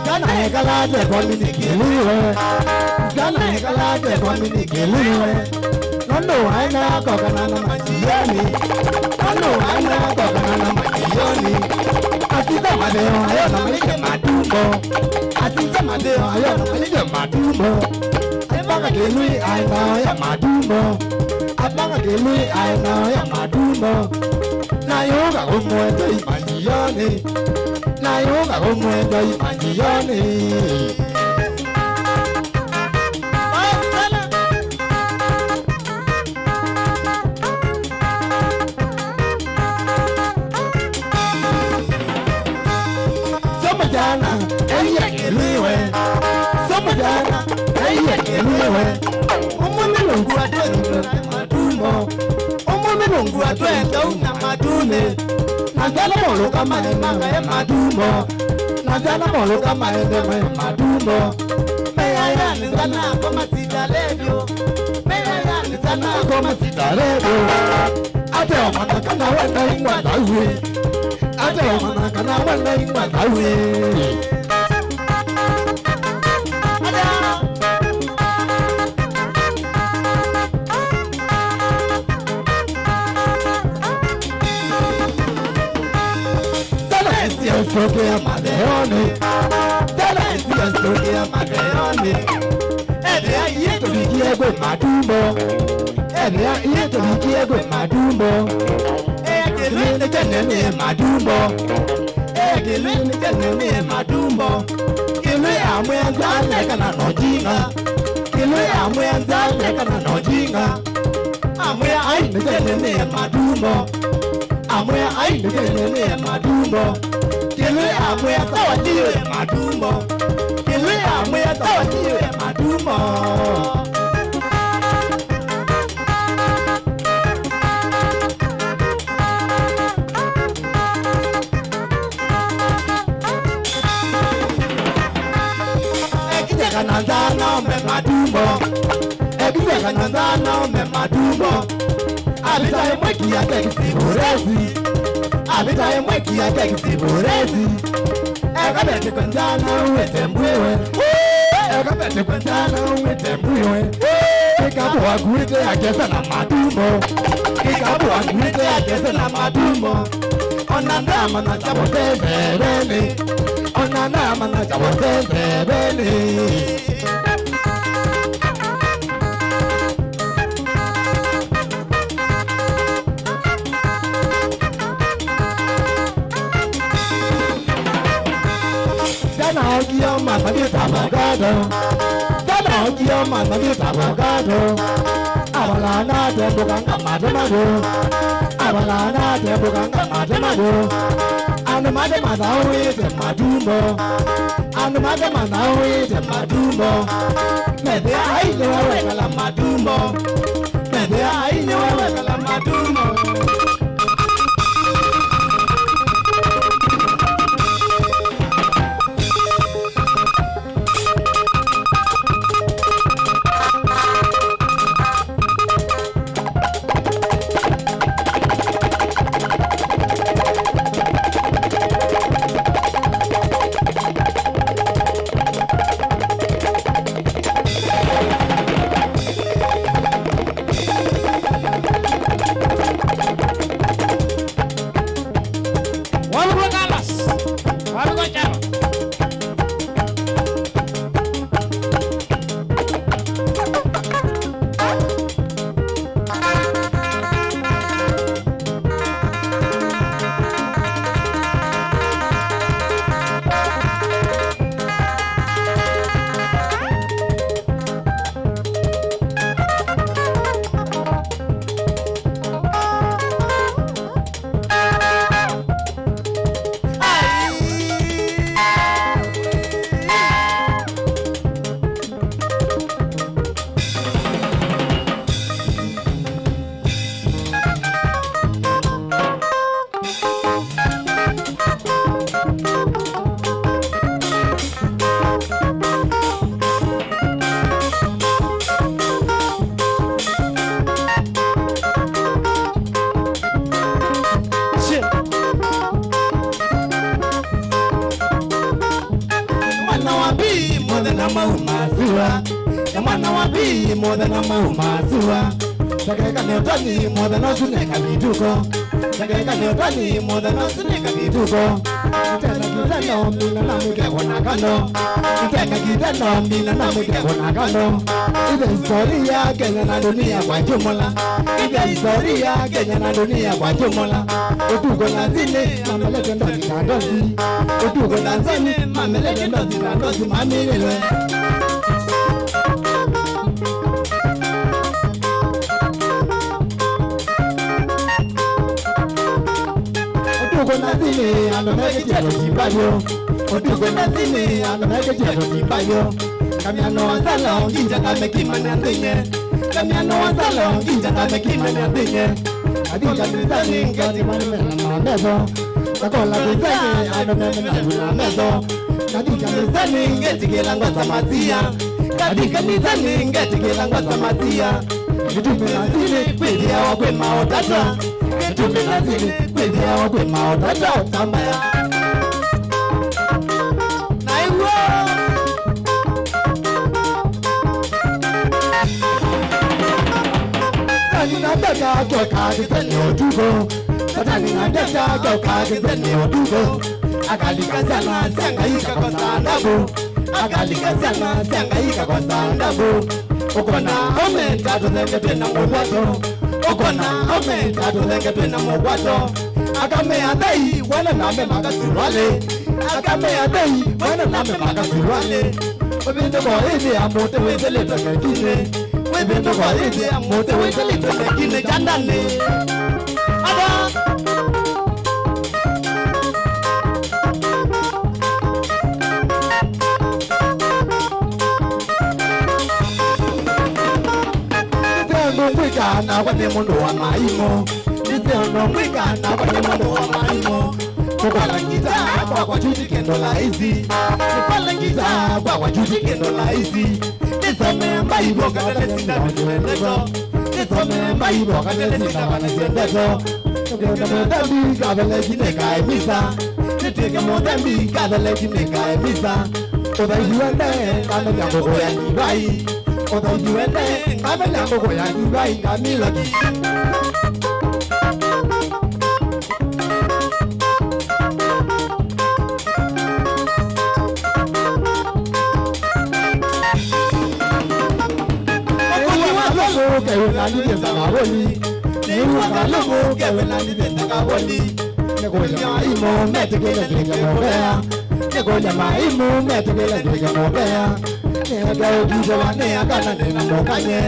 Sana ekalate kwa mini kĩlwĩ we. Sana ekalate kwa mini kĩlwĩ we. Nũndũ waendaa kokana na majioni. Nũndũ waendaa kokana na majioni. Asisa matheo ayo na malike matumbo. Asisa matheo ayo na malike matumbo. Apanga kĩlwĩ aendaa ya matumbo. Apanga kĩlwĩ aendaa ya matumbo. Na yũka kũmwenja imanjioni. Na yũka kũmwenja imanjioni. Somo jana, eye kĩlwĩ we. Somo jana, eye kĩlwĩ we. Ũmũnthĩ nũngua twĩthĩwe na matumbo. Ũmũnthĩ nũngua twenda uma matunĩ. Na sana molũka maema me matumbo. Na sana molũka maende me matumbo. Meayanĩ sana kwa masita redio. Meayanĩ sana kwa masita redio. Ate omana kana wenda ingwa thaue. Ate omana kana wenda ingwa thaue. Ada. Tena ĩsiasokea matheonĩ. Tena ĩsiasokea matheonĩ. Ethĩa iye tũvikie kwĩ matumbo. Ethĩa iye tũvikie kwĩ matumbo. Ethĩa kĩlwĩ nĩ kĩnene nĩ matumbo. Ethĩa kĩlwĩ nĩ kĩnene nĩ matumbo. Kĩlwĩ amwĩa nzaa lekana no jinga. Kĩlwĩ amwĩa nzaa lekana no jinga. Amwĩa ai nĩ kĩnene nĩ matumbo. Amwĩa ai nĩ kĩnene nĩ matumbo. Kĩlwĩ amwĩa sawa ndiwe matumbo. Kĩlwĩ amwĩa sawa ndiwe matumbo. Ekite kana nzaa naome matumbo. Ekite kana nzaa naome matumbo. Avita ĩmwe kia tekisi buresi. Avĩta ĩmwe kia keki sivurezi. Eka veti kwenzana uwete mbwiwe. Eka veti kwenzana uwete mbwiwe. Kikapu wakuĩte akese na matumbo. Kikapu wakuĩte akese na matumbo. Ona ndamanya kya vose nzeveni. Ona ndamanya kya vose nzeveni. Tena okia mathaviĩte avocado. Tena okia mathaviĩte avocado. Avalana atembũka ngamate magũ. Avalana atembũka ngamate magũ. Andũ make mathaũĩte matumbo. Andũ make mathaũĩte matumbo. Methĩa ai nĩwe wekala matumbo. Methĩa ai nĩwe wekala matumbo. Waluka Kalas, waluka Charo. Mwana wa mbii mũthenya mauma sua, na mwana wa mbii mũthenya mauma sua. Takeka nĩ ũtani mũthenya ũsu nĩ kavituko. Takeka nĩ ũtani mũthenya ũsu nĩ kavituko. Nĩtenda kĩtano mina na mũkegwa na kano. Nĩtenda kĩtano mina na mũkegwa na kano. Ithe historia Kenya na dunia kwa jumla. Ithe historia Kenya na dunia kwa jumla. Ũtukũ na nzini mamelete ndosi na ndosi. Ũtukũ na nzini mamelete ndosi na ndosi mamililwe. Ũtukũ na nzini andũ mekĩtie tũtimba vyũ. Ũtukũ na nzini andũ mekĩtie tũtimba vyũ. Kamyano wa sala onginja kamekimanya nthĩnĩ. Kamyano wa sala onginja kamekimanya nthĩnĩ. Kathi kanisani ngati mwana mena mametho. Kakola kanisani andũ mena mametho. Kathi kanisani ngetikĩla ngwasa masia. Kathi kanisani ngetikĩla ngwasa masia. Kĩtumi na nzini kwĩthĩawa kwĩ maũtata. Kĩtumi na nzini kwĩthĩawa kwĩ maũtata ũtambaya. Na ĩw'o. Satani na ndata kyoka kĩseni ũtukũ. Satani na ndata kyoka kĩseni ũtukũ. Akalika syana sya Ngai kakosa ndavu. Akalika syana sya Ngai kakosa ndavu. Ũkona ome tatũthengetwe na mũvato. Ũkona ome tatũthengetwe na mũvato. Akamea thei, wana name makasivalĩ. Akamea thei, wana name makasivalĩ. Ũvĩndũko ĩthĩa mũtĩ wĩsĩlĩtwe mekinĩ. Wĩvĩndũko ĩthĩa mũtĩ wĩsĩlĩtwe mekinĩ kyandanĩ. Ava. Nĩseo ndũngwĩka nakwa nĩ mũndũ wa maimũ. Nĩseo ndũngwĩka nakwa nĩ mũndũ wa maimũ. Kũkwala ngita kwakwa chuti kĩndũ laisi. Kũkwala ngita kwakwa chuti kĩndũ laisi. Nĩsomea Mbaivũ kana nĩsinda mĩtũeleko. Some maivo katesi na vanasya ndeto. Nĩtwĩke mũthembi Katholeki nĩkae misa. Nĩtwĩke mũthembi Katholeki nĩkae misa. Ũthaithi wene ngamenya ngũkũ ya ndivai. Ũthaithi wene ngamenya ngũkũ ya ndivai ngamilaki. Ũkũni wa kalũmũ kewĩlanithye sakavoni. Nĩw'a kalũmũ kewĩlanithye sakavoni. Nĩkũlya maimũ metĩkĩle ndwĩke mũvea. Nĩkũlya maimũ metĩkĩle ndwĩke mũvea. Nĩeke ũkitĩlwa nĩ aka na nĩ na mũkanye.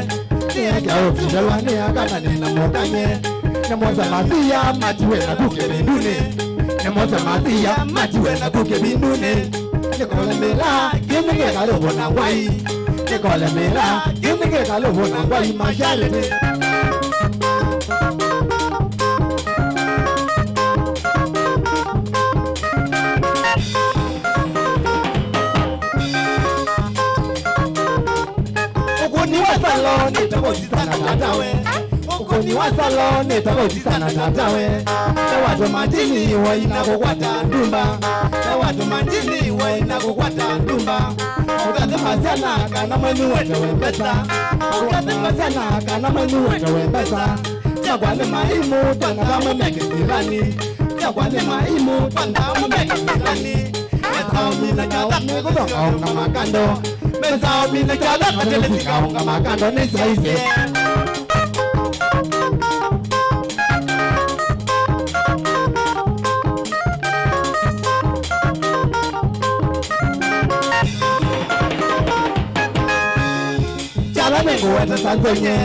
Nĩeke ũkitĩlwa nĩ aka na nĩ na mũkanye. Nĩmose masia matiwe naku kĩvindunĩ. Nĩmose masia matiwe naku kĩvindunĩ. Nĩkole mĩla kĩndũ kĩkalũvũ na ngwai. Nĩkole mĩla kĩndũ kĩkalũvũ na ngwai masharĩtĩ. Ũkũni wa salo nĩ tofauti sana tatawe. Ũkũni wa salo nĩ tofauti sana tatawe. Tawatũ matini waina kũkwata ndumba. Tawatũ matini waina kũkwata ndumba. Ũkathima syana kana mwenyu wetewe mbesa. Ũkathima syana kana mwenyu wetewe mbesa. Syakwa nĩ maimũ, twanathamwe meke silani. Syakwa nĩ maimũ, twanathamwe meke silani. Mesa ũmina kyatha, nĩkũthoka ũngama kando. Mesa ũmina kyatha, nĩkũthoka ũngama kando, nĩ saizi. Kyatha nĩngũweta sanzenye.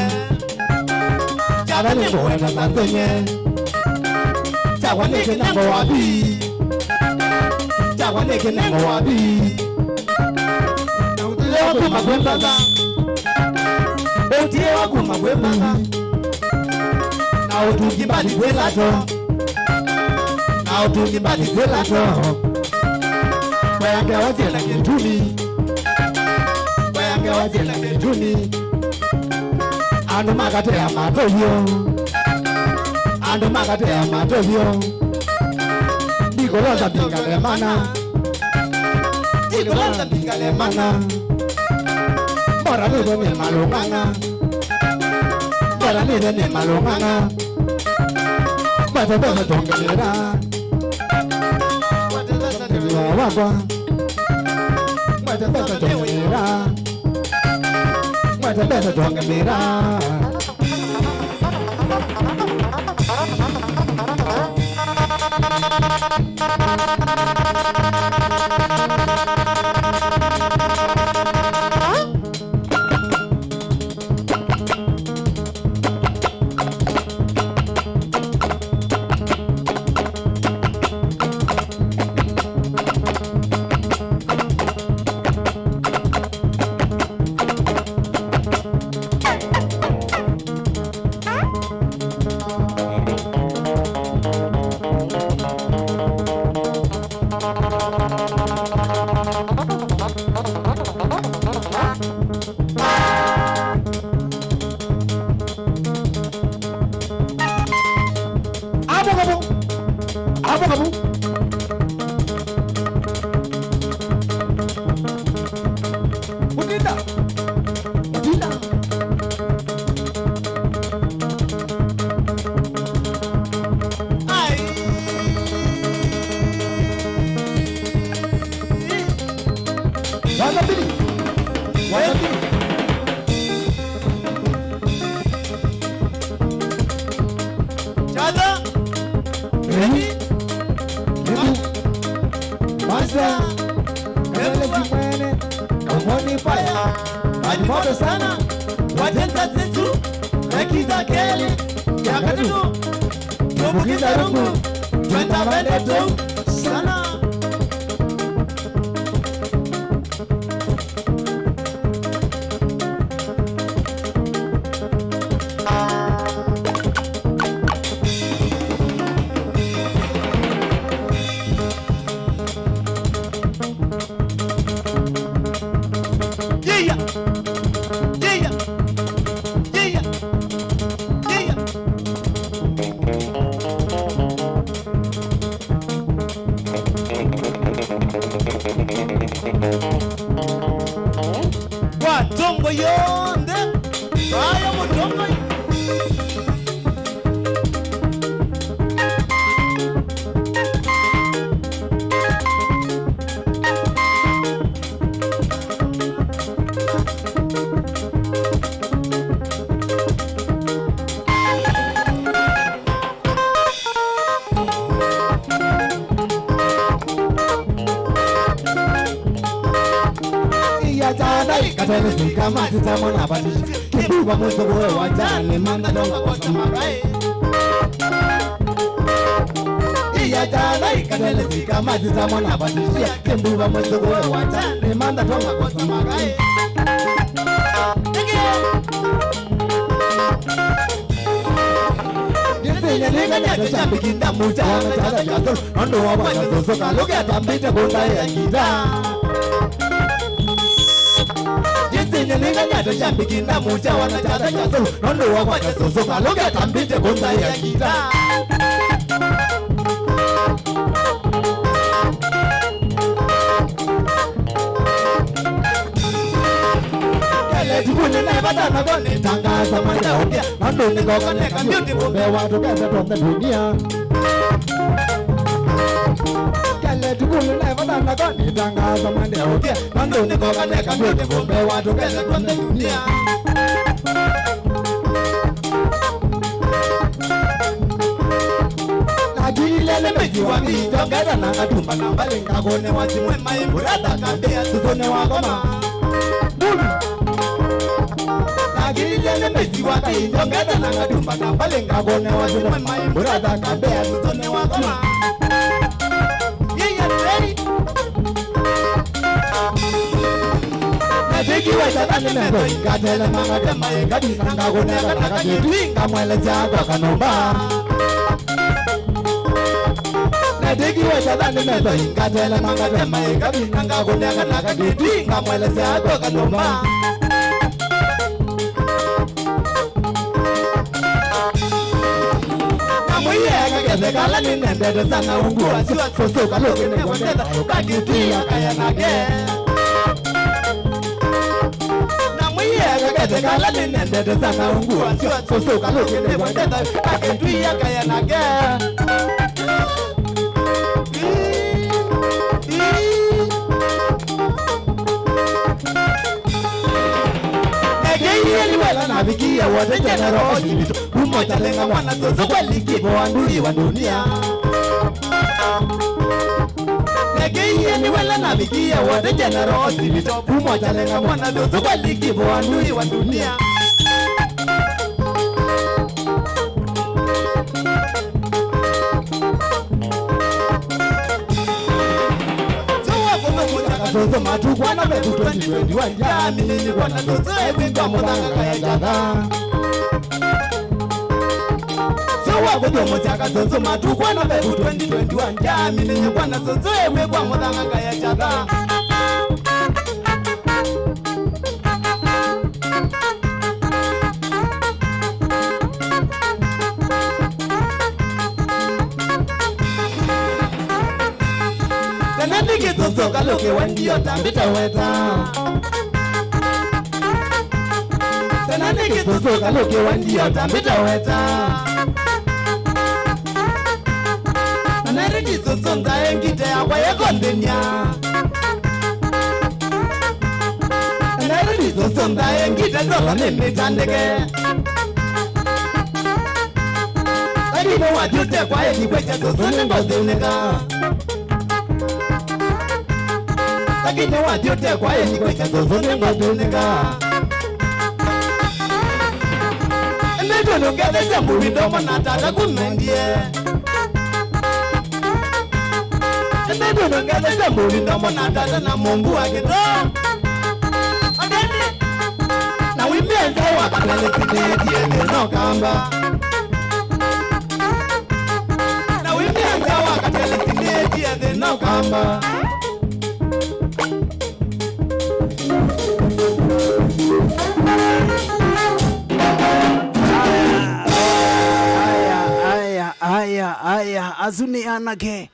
Kyatha nĩngũweta sanzenye. Kyakwa nĩ kĩnengo wa pi. Kyakwa nĩ kĩnengo wa pi. Na ũtĩĩwa kuma kwĩ mbasa. Ũtĩĩwa kuma kwĩ mbasa. Na ũtungi mbathi kwĩ lato. Na ũtungi mbathi kwĩ lato. Kwaya ngewa syĩ na kĩtumi. Kwaya ngewa syĩ na kĩtumi. Andũ makatea matũvyo. Andũ makatea matũvyo. Ndikũlonda mbingalemana. Ndikũlonda mbingalemana. Mbora nĩthe nĩ malũng'ang'a. Mbora nĩthe nĩ malũng'ang'a. Mbata mbesa tongelera. Mbata mbesa nĩ wĩa wakwa. Mbata mbesa tongelera. Mbata mbesa tongelera. Avo kavo. Avo kavo. Mutinda. Mutinda. Ai. Wasafiri. Wasafiri. Kyatha. Ready? Ready? Master. Ready? Mwene. Kamoni fire. Maji moto sana. Wajenza zetu. Rekita keli. Yakatutu. Tumukiza rungu. Twenda mbele tu. Sana. Yeah, yeah. Yeah, yeah. Yeah, yeah. Yonthe, vaya mũtongoi. Iya jana ikatele sika masita mwana bati. Kibuba mwezo boe wajane manda donga kwa samarai. Iya jana ikatele sika masita mwana bati. Kibuba mwezo boe wajane manda donga kwa samarai. Ndĩsĩnya nĩnganyate kyambĩki ndamucha na kyatha kya Solo, nũndũ wa mwana Solo kalũke atambĩte kũndaĩa ngita. Ndĩsĩnya nĩnganyate kyambĩki ndamucha wana kyatha kya Solo, nũndũ wa mwana Solo kalũke atambĩte kũndaĩa ngita. Kele tukunye naye vata nako nĩtangaasa mwendeũkĩa, nũndũ nĩkoka neka beautiful mbee wa tũkese twonthe dunia. Kele tukunye naye vata nako nĩtangaasa mwendeũkĩa, nũndũ nĩkoka neka beautiful mbee wa tũkese twonthe dunia. Nakilile nĩ mĩsyĩ wa mĩito, ngeta na ngatumba na mbalĩ ngakũne wa simwe maĩ mbũra thaka mbĩa sũsũne wa ngoma. Bulu. Nakilile nĩ mĩsyĩ wa mĩito, ngeta na ngatumba na mbalĩ ngakũne wa simwe maĩ mbũra thaka mbĩa sũsũne wa ngoma. Yeye tei. Natĩkiwe Sathani metho ingatele mangate maĩ kabisa ngakũneka na kakĩtwi ngamwelesya kwa kanũmba. Natĩkiwe Sathani metho ingatele mangate maĩ kabisa ngakũneka na kakĩtwi ngamwelesya kwa kanũmba. Namwĩie kakethe kala nĩnendete sana ungu wasyo sũsũ kalũkĩnĩwendetha ũkakĩtwia kaya nake. Namwĩie kakethe kala nĩnendete sana ungu wasyo sũsũ kalũkĩnĩwendetha ũkakĩtwia kaya nake. Nekeie nĩwela navikie wote General Hospital. Kuma Kyalenga mwana sũsũ kwa liki vo andui wa dunia. Nekeie nĩwela navikie wote General Hospital. Kuma Kyalenga mwana sũsũ kwa liki vo andui wa dunia. Sio wa kũmũkũnja kasũsũ matukũ ana vetu twenty twenty-one. Yaminini kwa na sũsũ ekwĩka mũthanga kaya kyatha. Sio wa kũthũmũsya kasũsũ matukũ ana vetu twenty twenty-one. Yaminini kwa na sũsũ ekwĩka mũthanga kaya kyatha. Tena nĩkĩ sũsũ kalũkĩwa ndio tambĩta weta. Tena nĩkĩ sũsũ kalũkĩwa ndio tambĩta weta. Anarĩki sũsũ nzae ngite yakwa yekonthĩnya. Anarĩki sũsũ nzae ngite tolo nĩmĩtandĩke. Lakini wathi ũtekwa ĩthi kwĩsya sũsũ nĩngũthĩnĩka. Lakini wathi ũtekwa ĩthi kwĩsya sũsũ nĩngũthĩnĩka. Ĩndĩ tũnũngethesya mũvindo mona tata kumendie. Ĩndĩ tũnũngethesya mũvindo mona tata na mũmbu wa kĩto. Ateni, na wimie nza wa katalesinĩtie thĩna ũkamba. Na wimie nza wa katalesinĩtie thĩna ũkamba. Aya, aya, aya, aya, asu nĩ anake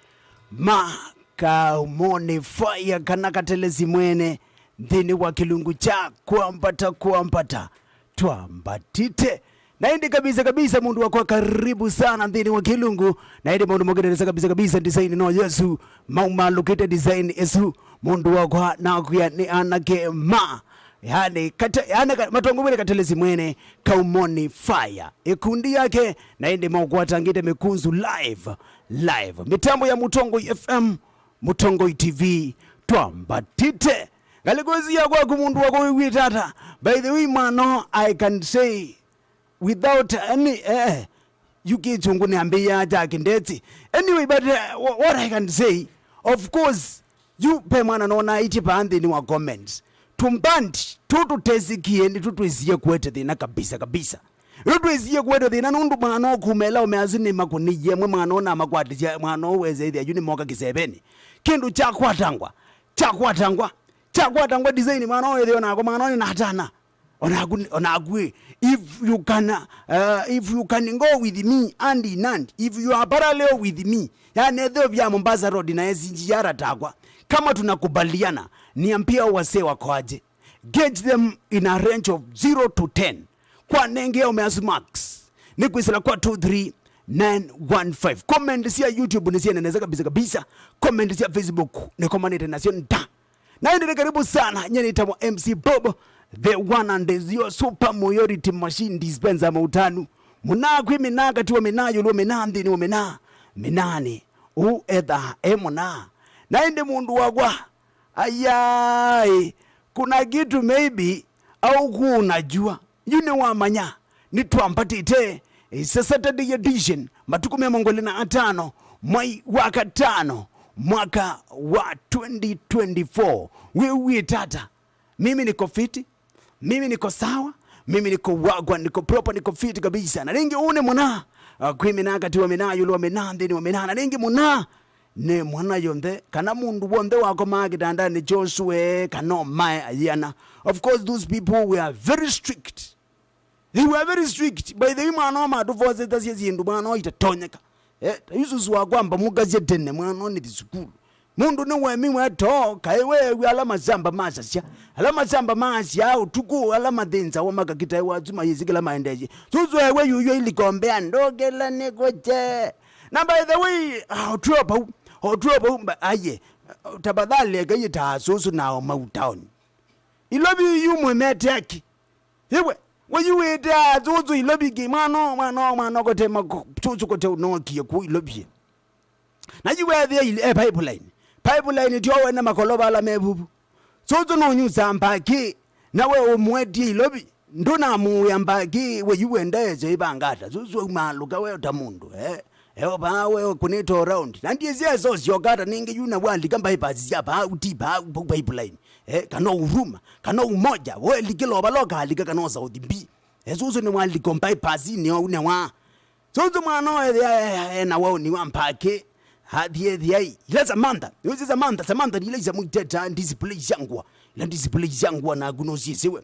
ma Kaumoni Fire kana Katelesi mwene. Nthĩnĩ wa kĩlungu kya kwambata kwambata twambatĩte. Na ĩndĩ kabisa kabisa, mũndũ wakwa, karibu sana nthĩnĩ wa kĩlungu. Na ĩndĩ maũndũ mokĩte nesa kabisa kabisa, design no Yesu. Maumalũkĩte design ĩsu. Mũndũ wakwa, nakwĩa nĩ anake ma, yani, kate, yani, ka- matongowe nĩ Katelesi mwene Kaumoni Fire, ĩkundi yake. Na ĩndĩ maũkwatangĩte mĩkunzu live, live mĩtambo ya Mũtongoi F M, Mũtongoi T V, twambatĩte. Ngalĩko ĩsu ya kwaku, mũndũ wakwa, wĩw'ĩte ata? By the way, mwana, I can say without any, eh, yu kĩchungu nĩambĩĩa kya kĩndeti. Anyway, but, uh, wha- what I can say, of course, yu pe mwana nona iti paa nthĩnĩ wa comments. Tumbandi tu tutesikie nĩ tutwĩsie kuete thĩna kabisa kabisa. Yu twĩsie kuete thĩna nũndũ mwana ũkumela ũmeasu nĩ makũnĩie mwe mwana ũna makwatisya mwana ũwezethĩa yu nĩ moka kĩseveni. Kĩndũ kyakwatangwa, kyakwatangwa, kyakwatangwa design mwana ũyethĩwa nako mwana ũyũ nĩ natana. Onaku, onaku, if you can, uh, if you can go with me hand in hand, if you are parallel with me, yani etheo vya Mombasa Road na S G R takwa, kama tunakubaliana, niambia wasee wako aje. Gauge them in a range of zero to ten. Kwa nenge ya umeasu marks. Ni kwisila kwa two three nine one five. Comment cia YouTube ni cia neneza kabisa kabisa. Comment cia Facebook ni komanite nasio nda. Na ĩndĩ nĩ karibu sana, nye nĩtagwa M C Bob, the one and is your super mayority machine dispenser mautanu. Mũnaa kwĩ mĩnaa kati wa mĩnaa yũlũ wa mĩnaa nthĩnĩ wa mĩnaa mĩnaanĩ. Ũũ ethaa e mũnaa. Na ĩndĩ mũndũ wakwa, ayaĩ, kuna kitu maybe au kuna jua. Yu nĩwamanya, nĩtwambatĩte, eh, sa Saturday edition, matukũ mĩongo ĩlĩ na atano, mwai wa katano, mwaka wa twenty twenty-four. Wĩ wĩtata? Mimi niko fiti, mimi niko sawa, mimi niko wagwa, niko proper, niko fiti kabisa. Na rĩngĩ ũũ nĩ mũna, ah, kwĩ mĩna kati wa mĩna, yũlũ wa mĩna, nthĩnĩ wa mĩna, na rĩngĩ mũna, nĩ mwana yonthe, kana mũndũ w'onthe wakomaa kĩtandanĩ kyosũe, kana ũmae ayĩana. Of course, those people were very strict. They were very strict. By the way, mwana ũũ matũvosethasya syĩndũ, mwana ũũ itatonyeka. Eh, ta yu susu wakwa mbamũkasya tene, mwana ũũ nĩthi sukulu. Mũndũ nĩwemiwe too, kaĩ weew'a ala mashamba masasya. Ala mashamba masyaa ũtukũ, ala mathĩnzawa makakitaĩwa asu mayĩsĩ kĩla maendeesye. Susu ewe yuywa ilikombea, ndũkĩla nĩkũkye. Na by the way, ah, ũtw'o vau, ũtw'o vau, mba- aye, tafadhali eka yĩtaa susu na Omau town. Ilovi yu mwĩmete aki. Iwe, we yu wĩtaa susu Ilovi ki mwana, mwana, mwana kote mako, susu kote unokie ku Ilovi. Na yu wethĩa il- e pipeline. Pipeline tyo wene makolova ala mevuvu. Susu nũnyusaa mbaki, na we ũmwetie Ilovi. Ndũnamũĩa mbaki, we yu wenda ese ĩvangata. Susu aumaalũka we ta mũndũ, eh? Eo vaa we ũkũnĩte around. Na ndiĩsya ese ũsyokata nĩngĩ yu na walika bypass sya vaa, uti vaa, vau pipeline. Eh, kana Huruma, kana Umoja. We likĩla o vala ũkalika kana o South B. Eh, susu nĩ walika bypass nĩ o une wa. Susu mwana ũyũ ethĩa ena waũni wa mbaki. Athi ethĩa ila Samantha. Yusi Samantha, Samantha ni ila isamwiteta display sya ngũa. Ila display sya ngũa naku nũsyĩsĩwe.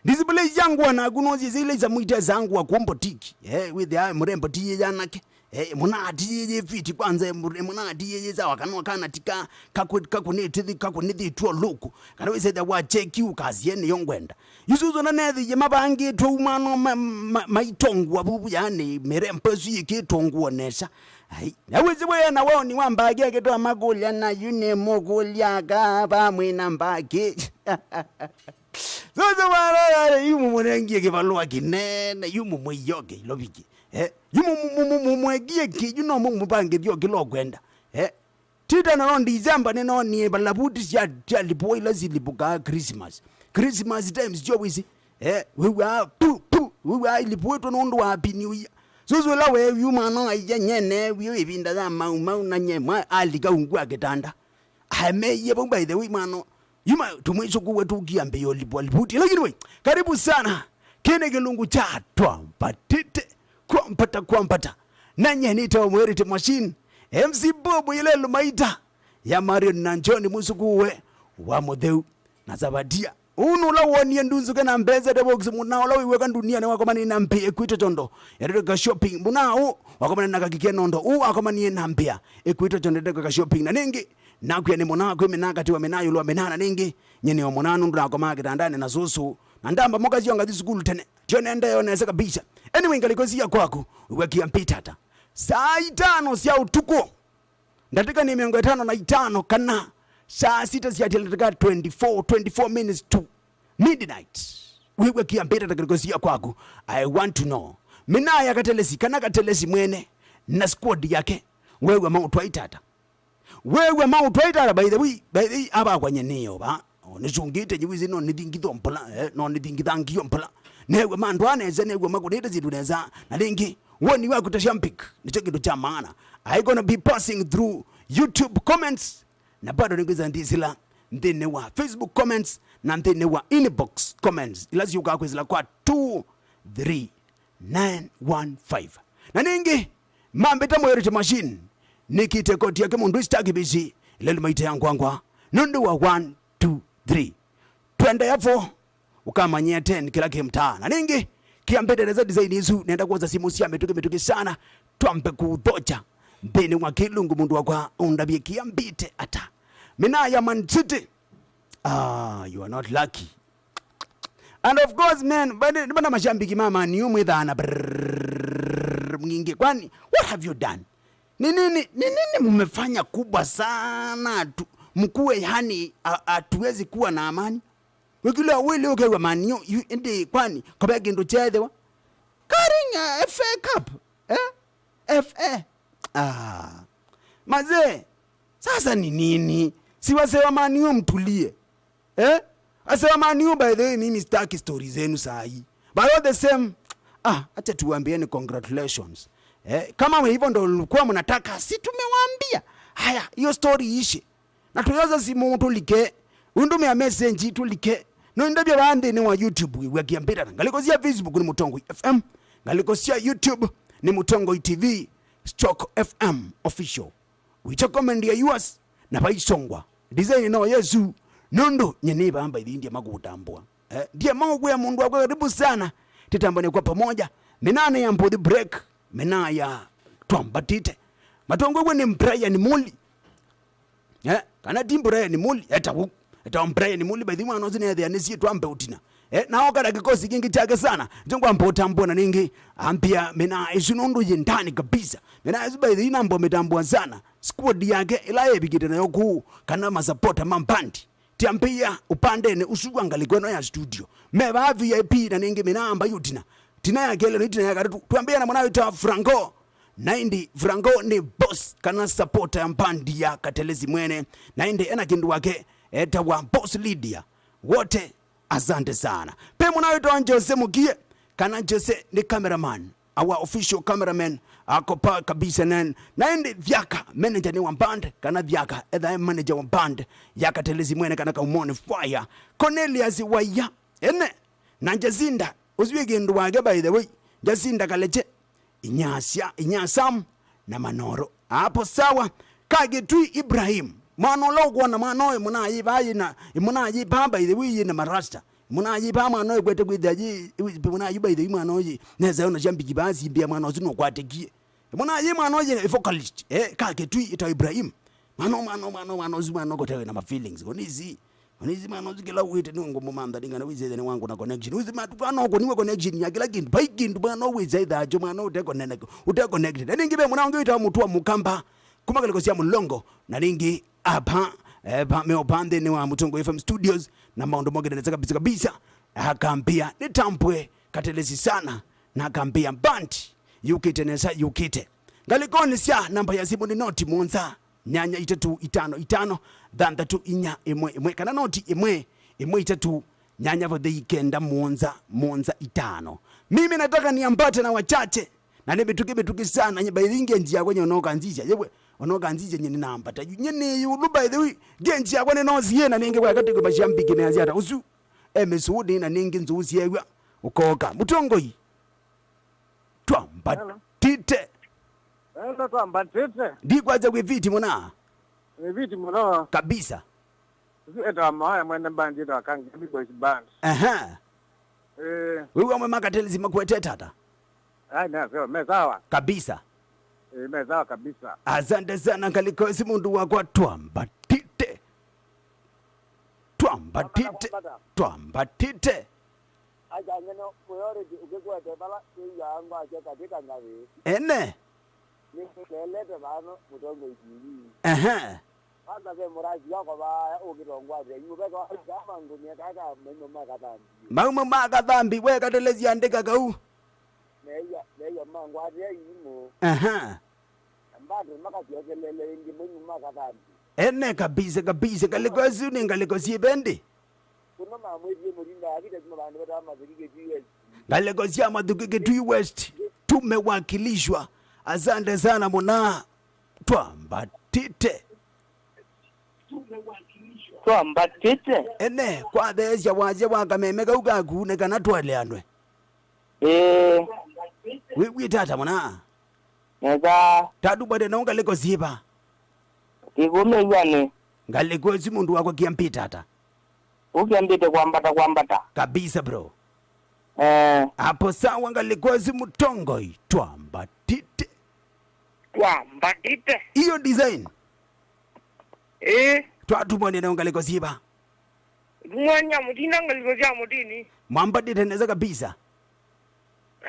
Display sya ngũa naku nũsyĩsĩ ila isamwitesa ngũa kũ mbotiki. Eh, wĩthĩa mrembo ti yanake. Eh, mũnaa ti yĩ fiti kwanza, mũnaa ti yĩ sawa, kana kana tika kakũ- kakũnĩtĩthi- kakũnĩthĩtw'e lũkũ. Kana wĩsethĩa wa cheki ũkasie nĩyo ngwenda. Isuzu na nethĩie mavangĩtwe umano ma- ma- maitongwa vuvu, yani mĩrembo ĩsu yĩkĩtongwa nesa. Ai, na wĩsĩ we na waũni wa mbaki akĩtwa makũlya na yu nĩ mũkũlya ka vamwe na mbaki. Sasa wararare yu mũmũnengie kĩvalũa kĩnene, yu mũmwĩyoke iloviki. Eh, yu mũmwengie kĩ, yu no mũmũvangĩthyo kĩla ũkwenda. Eh, Tita na no December nĩnonie vala vuti sya, syalipua ila silipũkaa Christmas. Christmas times syo wĩsĩ. Eh, wĩw'aa pu, pu, wĩw'aa ilipũĩtwe nũndũ wa Happy New Year. Susu ĩla weewie mwana aia nyene wio ĩvinda ya mau mau na nyemwa alika ungu wa kĩtanda. Aemeie vau, by the way, mwana yuma tũmwĩsũkũwe tũkiambĩĩa ũlipua liputi. Lakini we, karibu sana. Kĩĩ nĩ kĩlungu kya twambatĩte, kwambata, kwambata. Na nyie nĩtawa Mwĩrĩtĩ Machine, M C Bob Yelelo Maita, ya Marion na John mũsũkũwe wa Mũtheu na Savatia. Ũũ nũla wonie ndunzuke na mbesa de box mũna ũla wĩw'eka ndunianĩ wakomanie na mbĩa ĩkwĩtwe chondo yatete ka shopping. Mũna ũũ wakomanie na kakikie nondo. Ũũ akomanie na mbĩa ĩkwĩtwe chondo yatete ka shopping. Na nĩngĩ Nakwĩa nĩ mũna kwĩ mĩna katĩ wa mĩna ĩũlũ wa mĩna na nĩngĩ, nyie nĩ o mũna nũndũ nakomaa kĩtandanĩ na sũsũ. Na ndamba mũkasyo ngathi sukulu tene. Tyo nendeo nesa kabisa. Anyway, ngalĩko sia kwaku, wĩw'a kĩambĩta ata. Saa itano sya ũtukũ. Ndatĩka nĩ mĩongo ĩtano na itano kana saa sita sya tĩla ndatĩka twenty-four, twenty-four minutes to midnight. Wĩw'a kĩambĩta ata ngalĩko sia kwaku. I want to know. Mĩna ya Katelesi kana Katelesi mwene na squad yake. Wĩw'a maũtwaĩte ata. Wĩw'a maũtwaĩte ata, by the way, by the way, abakwanya nĩyo ba. O, nĩsũngĩte nyiwĩsĩ no nĩthingithwa mpũla, eh, no nĩthingithangio mpũla. New'a mandũ aa nesa, new'a makũnĩte syĩndũ nesa. Na rĩngĩ, woni waku ta shambik, nĩkyo kĩndũ kya maana. I gonna be passing through YouTube comments, na bado nĩngwĩsa ndisila nthĩnĩ wa Facebook comments, na nthĩnĩ wa inbox comments, ila syũkaa kwĩsĩla kwa two three nine one five. Na nĩngĩ, mambĩta Moyarity Machine, nĩkĩte koti yake mũndũ ĩsitaki bisi, lelu maite ya ngwangwa, nũndũ wa one, two, three. Twende yavo, ũkamanyĩa ten kĩla kĩ mtaa. Na nĩngĩ, kĩambĩte nesa design isu, nenda kwosa simũ sya mĩtũkĩ mĩtũkĩ sana, twambe kũthocha nthĩnĩ wa kĩlungu mũndũ wakwa ũndavye kĩambĩte ata. Mĩna ya Man City, ah, you are not lucky. And of course, man, bado, bado mashabiki ma Man U mwĩthaa na brrrr mwingi. Kwani, what have you done? Ni nini, ni nini mmefanya kubwa sana tu, mkuwe yani, ha-, hatuwezi kuwa na amani? Wĩkĩlwa wĩlĩ ũkew'a Man U, yu, ĩndĩ kwani, kove kĩndũ kyeethĩwa? Carrying a F A Cup, eh? F A. Ah. Mazee, sasa ni nini? Si wasee wa Man U mtulie. Eh? Wasee wa Man U, by the way, mimi sitaki story zenu saa hii. But all the same, ah, acha tuwaambieni congratulations. Eh, kama hivyo ndo mlikuwa mnataka, si tumewaambia. Haya, hiyo story ishe. Na tũyosa simũ tũlike. Ũndũmĩa message tũlike. No ndavya vaa nthĩnĩ wa YouTube wĩw'a kĩambĩta. Ngalĩko sya Facebook nĩ Mũtongoi F M. Ngalĩko sya YouTube nĩ Mũtongoi T V, Stock F M Official. Wĩkya comment ya yours, na vaisongwa. Design no Yesu, nũndũ nye nĩ vamba ĩthĩ ndie makũtambũa. Eh, ndie maũkwĩa mũndũ wakwa karibu sana. Tĩtambane kwa pamoja. Mĩnane ya Mbothi Break, mĩna ya Twambatĩte. Matongow'e nĩ Brian Muli. Eh, kana ti Brian Muli, etawa, etawa Brian Muli, by the way, mwana ũsu nethĩa nĩ siĩ twambe ũtina. Eh, na oka na kĩkosi kĩngĩ kyake sana. Njo ngwamba ũtambũa na nĩngĩ, ambia mĩna ĩsu nũndũ yĩ ndani kabisa. Mĩna ĩsu, by the way, namba ũmĩtambũa sana. Squad yake, ĩla yevikĩte nayo kũu, kana masapota ma mbandi. Tiambia ũpandenĩ ũsu wa ngalĩko ĩno ya studio. Me vaa V I P na nĩngĩ mĩna amba yũtina. Tina ya kelĩ na tina ya katatũ. Twambia na mwana wĩtawa Franco. Na ĩndĩ Franco nĩ boss kana supporter ya mbandi ya Katelesi mwene. Na ĩndĩ ena kĩndũ wake etawa Boss Lydia. Wote, asante sana. Pe mwana wĩtawa Jose Mukie, kana Jose nĩ cameraman. Our official cameraman, ako pa kabisa nen. Na ĩndĩ Thyaka, manager nĩ wa band, kana Thyaka, etha e manager wa band ya Katelesi mwene kana Kaumoni Fire. Cornelius Waya, ene, na Jacinda, ũsu wĩ kĩndũ wake, by the way. Jacinda Kaleche, Inyasya, Inyasam, na Manoro. Hapo sawa. Ka Gĩtui Ibrahim. Mwana ũla ũkwona mwana ũyũ mũna yĩ vaa yĩ na, mũna yĩ vaa, by the way, yĩ na marasta. Mũna yĩ vaa mwana ũyũ kwete kwĩthĩa yĩ, mũna yu, by the way, mwana ũyũ. Nesa ona shambiki vaa simbĩa mwana ũsu nũkwatĩkie. Mũna yĩ mwana ũyũ vocalist. Eh, ka Gĩtui ĩtawa Ibrahim. Mwana, mwana, mwana, mwana ũsu mwana ũkotewe na ma feelings. Onisi. Onisi mwana ũsu kĩla wĩte nĩ ngũmũmantha nĩ kana wĩsĩthe nĩ wangu na connection. Ũsi matu kana ũkoniwe connection ya kĩla kĩndũ. Vai kĩndũ mwana ũwĩsa ithacho mwana ũte connect, ũte connected. Na nĩngĩ ve mũna ũngĩ wĩtawa Mũtua Mũkamba. Kuma ngalĩko sya Mũlongo. Na nĩngĩ apa, eh, pa, me opa nthĩnĩ wa Mũtongoi F M Studios. Na maũndũ mokĩte nesa kabisa kabisa. Akambia, nĩtambwe Katelesi sana. Na akambia, band yũkĩte nesa, yũkĩte. Ngalĩkonĩ sya namba ya simũ nĩ noti mũonza. Nyanya itatũ itano itano, thanthatũ inya ĩmwe ĩmwe, kana noti ĩmwe, ĩmwe itatũ, nyanya vathei kenda mũonza, mũonza itano. Mimi nataka niambate na wachache, na nĩ mĩtũkĩ mĩtũkĩ sana, nye by the way, ngenzi yakwa nye onoka nzisya, yewe, onoka nzisya nye nĩnambata. Yu, nye nĩ yũlũ, by the way, ngenzi yakwa nĩnosie, na nĩngĩ kwa katĩ kwa mashambiki measya ata, ũsu, e mĩsũnĩ, na nĩngĩ nzũũ syeew'a, ũkoka. Mũtongoi, twambatĩte. Hello, twambatĩte. Ndikwasya kwĩ fiti mũna. Nĩ fiti mũno. Kabisa. Ũsu etawa Mawaya mwene band ĩtawa Kangemi Boys Band. Aha. Eh. Wĩw'a mwe makatelisi makwetete ata? Ai, na sawa, me sawa. Kabisa. Eh, me sawa kabisa. Asante sana, ngalĩko ĩsu mũndũ wakwa twambatĩte. Twambatĩte, twambatĩte. Akyang'ene mũyoreti ũkĩkwete vala twĩw'aa ngwasya katĩ ka ngathĩ. Ene. Nĩkelete vano mũtongoi T V. Ehe. Kwanza ve mũrathi wakwa vaya ũkĩtongwatĩa imũ veka wakaa mangũnĩa kaka maimũ ma kathambi. Maimũ ma kathambi, we katelesya andĩka kau. Neya, neya mangwatĩa imũ. Ehe. Na mbandũ makasyokelele ĩngĩ maimũ ma kathambi. Ene kabisa, kabisa. Ngalĩko ĩsu nĩ ngalĩko syĩ vendi? Kuno mamwĩtie mũlinda akita kuma vandu vata Mathuki Kitui West. Ngalĩko sya Mathuki Kitui West, tumewakilishwa. Asante sana mũna. Twambatĩte. Twambatĩte. Ene, kwatheesya wasya wa kameme kau kaku nĩ kana twaleanwe. Ĩĩ. Wĩw'ĩte ata mũna? Nesa. Tatubwate no ngalĩko syĩva? Ĩkũmĩw'anĩ. Ngalĩko ĩsu mũndũ wakwa kĩambĩte ata? Ũkĩambĩte kwambata kwambata. Kabisa, bro. Eh. Hapo sawa, ngalĩko ĩsu mũtongoi, twambatĩte. Twambatĩte. Iyo design. Eh. Twatubwate no ngalĩko syĩva? Mwanya mũtina ngalĩko sya mũtini. Mwambatĩte nesa kabisa.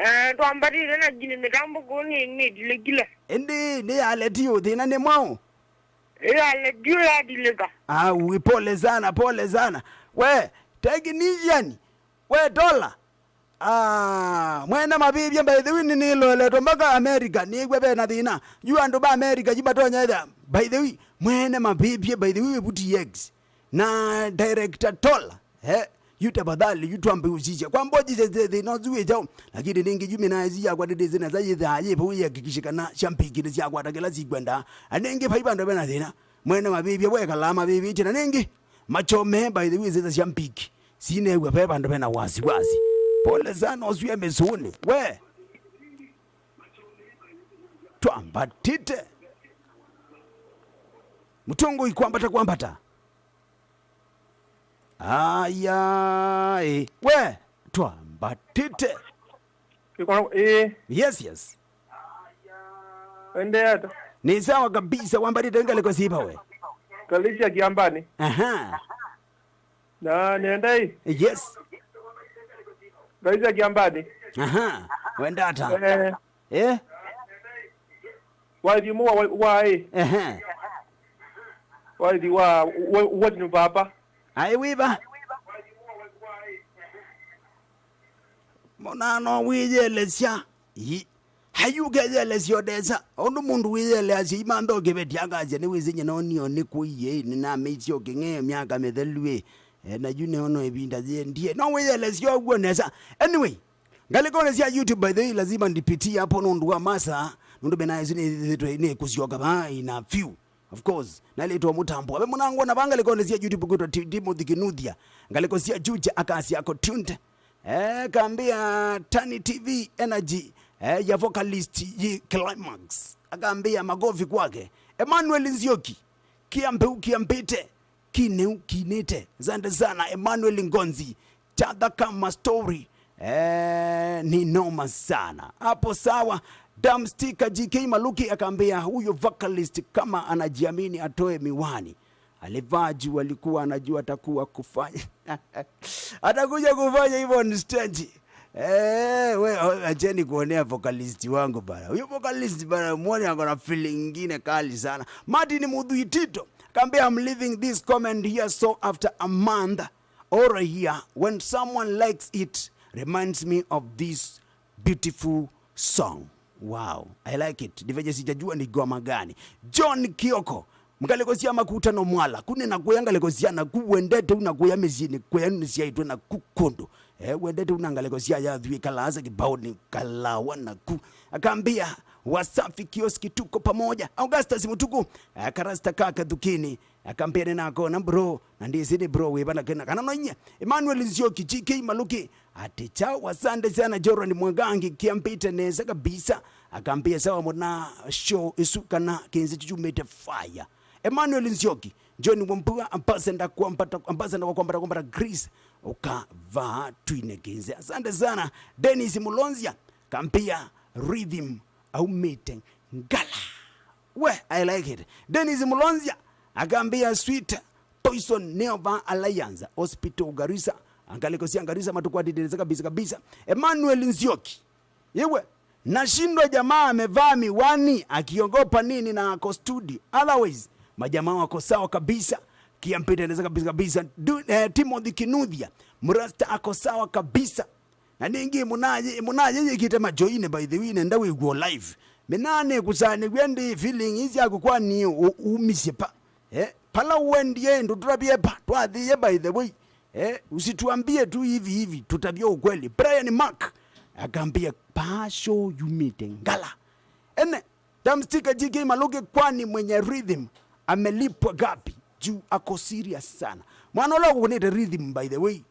Eh, twambatĩte na jini mĩtambo kũu nĩ, nĩtilĩkile. Ĩndĩ nĩ ya letio thĩna nĩ mwaũ? Ĩ ya letio yatilĩka. Awi, pole sana, pole sana. We, technician, we Tola. Ah, mwene mavĩvye, by the way, nĩnĩloeletwe mpaka America, nĩw'a ve na thĩna. Yu andũ ba America, yu matonya ĩtha. By the way, mwene mavĩvye, by the way, wĩvuti X. Na director Tola, eh, yu tafadhali, yu twambe ũsisya. Kwa mboji ze, ze, thĩna ũsu wĩ kyaũ, lakini nĩngĩ yu mĩnaesi yakwa ndĩtĩsĩ nesa yĩthaa yĩ vau yĩhakikishe kana sya mpiki nĩsyakwata kĩla sikwenda. Na nĩngĩ vai vandũ vena thĩna, mwene mavĩvye wekalaa mavĩvĩtye. Na nĩngĩ, machome, by the way, sesa sya mpiki. Sinew'a ve vandũ vena wasiwasi. Pole sana, ũsu e mĩsũnĩ. We. Twambatĩte. Mũtongoi kwambata, kwambata. Aya, ĩ. We, twambatĩte. Ĩkwa, ĩ. Yes, yes. Endeea ata? Nĩ sawa kabisa, wambatĩte ngalĩko syĩva we? Kalĩsya Kiambani. Aha. Na nenda ĩ. Yes. Kalĩsya Kiambani. Aha. Wenda ata? Eh. Eh? Wathi mu wa, wa ĩ. Ehe. Wathi wa, wa, wa ni baba. Ai wiva? Mũna no wĩyelesya. Ii. Ayu ũkeyelesya o ndesa. Ũndũ mũndũ wĩyeleasya imantha ũkĩvetia akasya nĩwĩsĩ nyina ũnio nĩ kũiye, nĩnamĩisye ũkĩng'e myaka mĩthelu ĩ. E, na yu nĩono ĩvinda yĩendie. No wĩyelesya ũw'o nesa. Anyway, ngalĩkonĩ sya YouTube, by the way, lazima ndipitie hapo nũndũ wa masa, nũndũ mena ĩsu nĩ, nĩ, nĩ kũsyoka vaa in a few. Of course, nailĩtwa mũtambo. Awe mũnangwa na vaa ngalĩkonĩ sya YouTube kwĩtwa Ti-, Timothy Kinuthia. Ngalĩko sya Juja akasya ako tuned. Eh, kambia Tani T V Energy, eh, ya vocalist yi Climax. Akambia makofi kwake. Emmanuel Nzioki, kia mbeu kia mbite. Kineu kinĩte. Asante sana, Emmanuel Ngonzi. Chadha kama story. Eh, ni noma sana. Hapo sawa. Damstika G K Maluki akambia huyo vocalist kama anajiamini atoe miwani. Alivaa juu, alikuwa anajua atakuwa kufanya. Atakuja kufanya hivyo on stage. Eh, we, o-, acheni kuonea vocalist wangu bana. Huyo vocalist bana, muone ako na feeling ingine kali sana. Martin Mudhuitito, kambia, "I'm leaving this comment here, so after a month or a year, when someone likes it, reminds me of this beautiful song." Wow, I like it. Ndivenye sijajua ni ngoma gani. John Kioko, ngalĩko sya Makuta no Mwala. Kune na kuya ngalĩko sya na ku wendete una kuya mĩsyĩnĩ kuya nĩ syaitwe na ku kũndũ. Eh, wendete una ngalĩko sya yathwi kalaasa kibaoni kalawa na ku. Akambia, "Wasafi kioski tuko pamoja." Augustus Mutuku, eh, karasta kake thukini. Akambia, "Nĩnakona bro, na ndĩsĩ nĩ bro wĩva na kena kana no inyia." Emmanuel Nzioki, G K Maluki, ati, "Chao, asante sana Joran Mwangangi, kiambite nesa kabisa." Akambia, "Sawa mũna show ĩsu kana kĩnzĩ kyumĩte fire." Emmanuel Nzioki, John Wambua, ambassador kwambata, ambassador wa kwambata, kwambata Greece, ũkavaa twine kĩnzĩ. Asante sana. Dennis Mulonzia, kambia rhythm aumĩte Ngala. We, I like it. Dennis Mulonzia akambia, "Sweet, Poison Neova Alliance Hospital Garissa. Angalĩko sya Garissa matukwatĩte nesa kabisa kabisa. Emmanuel Nzioki. Yewe, nashindwa jamaa amevaa miwani akiogopa nini na ako studio. Otherwise, majamaa wako sawa kabisa. Kiampite nesa kabisa kabisa. Du, eh, Timothy Kinuthia, Mrasta ako sawa kabisa. Na nĩngĩ mũnaye, mũnaye yĩkĩte majoine, by the way, nenda wĩw'o live. Mĩnaa nĩkũsanĩw'e ndi feeling ii syaku kwani u-, umisye pa. Eh, pala uendie ndo tutavye pa, twathie, by the way. Eh, usituambie tu hivi hivi, tutavye ukweli. Brian Mark akambia, "Pasho yumite ngala." Ene, Damstika G K Maluke, kwani mwenye rhythm amelipwa gapi? Juu ako serious sana. Mwana ũla ũkũnĩte rhythm, by the way,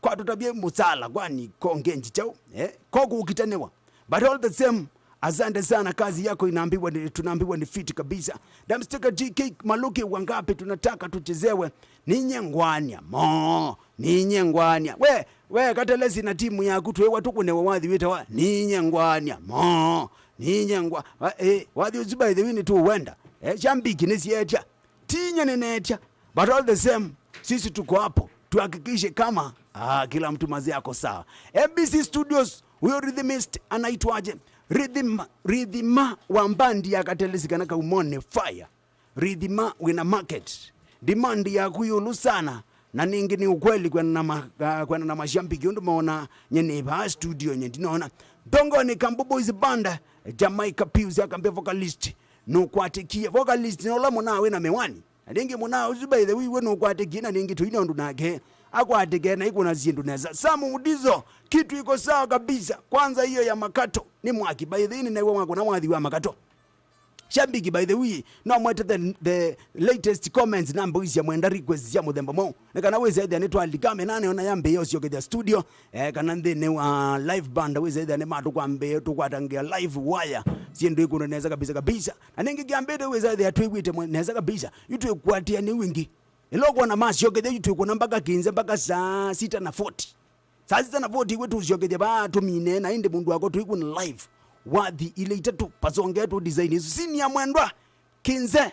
kwa tutavye mũsala, kwani kongenji chao, eh? Koko ukitaniwa. But all the same, asante sana, kazi yako inaambiwa ni, tunaambiwa ni fiti kabisa. Damstika G K Maluke, wangapi tunataka tuchezewe? Ninye ngwania, mo, ninye ngwania. We, we, Katelesi na timu yaku, twewa tukunewe wathi wĩtawa, ninye ngwania, mo, ninye ngwa-, wa-, eh, wathi ũsu, by the way, nĩtũwenda. Eh, shambiki nĩsietya. Tinya nĩnetya. But all the same, sisi tuko hapo. Tuhakikishe kama, ah, kila mtu mazee ako sawa. M B C Studios, huyo rhythmist anaitwaje? Rhythm, Rhythma wa mbandi ya Katelesi kana Kaumone Fire. Rhythma wina market. Demand yaku yulu sana. Na nĩngĩ nĩ ukweli kwenda na ma-, ah, kwenda na mashambiki. Ũndũ maona nye nĩ vaa studio nye ndinona. Thongoni Kambu Boys Band, Jamaica Pius akambia vocalist. Nũkwatĩkie. Vocalist nĩ ũla mũnaa wĩna mĩwani. Na nĩngĩ mũnaa ũsu, by the way, we nũkwatĩkie, na nĩngĩ tũina ũndũ nake. Akwatĩke na ikũna syĩndũ nesa. Samu Mudizo, kitu iko sawa kabisa. Kwanza hiyo ya makato, nĩ mwaki. By the way, nĩnaĩwa mwako na mwathi wa makato. Shambiki, by the way, no mwete the, the latest comments na mboisia mwenda request sya mũthemba mwaũ. Nĩ kana wĩse ethĩa nĩ twalika menane ona yambĩĩa ũsyokethya studio, eh, kana nthĩnĩ wa live band wĩse ethĩa nĩ matũkwambĩĩa tũkwatangia live wire. Syĩndũ ikũndũ nesa kabisa kabisa. Na nĩngĩ kĩambĩte wĩse ethĩa twĩw'ĩte mwe-, nesa kabisa. Yu twĩkwatĩa nĩ wingĩ. Ĩla ũkwona masyokethya yu twĩkũna mpaka kĩnze mpaka saa sita na forty. Saa sita na forty we tũsyokethya vaa tũmine na ĩndĩ mũndũ wako twĩkũna live. Wathi ile itatũ pasonge tu design isu. Senior mwendwa, kĩnze,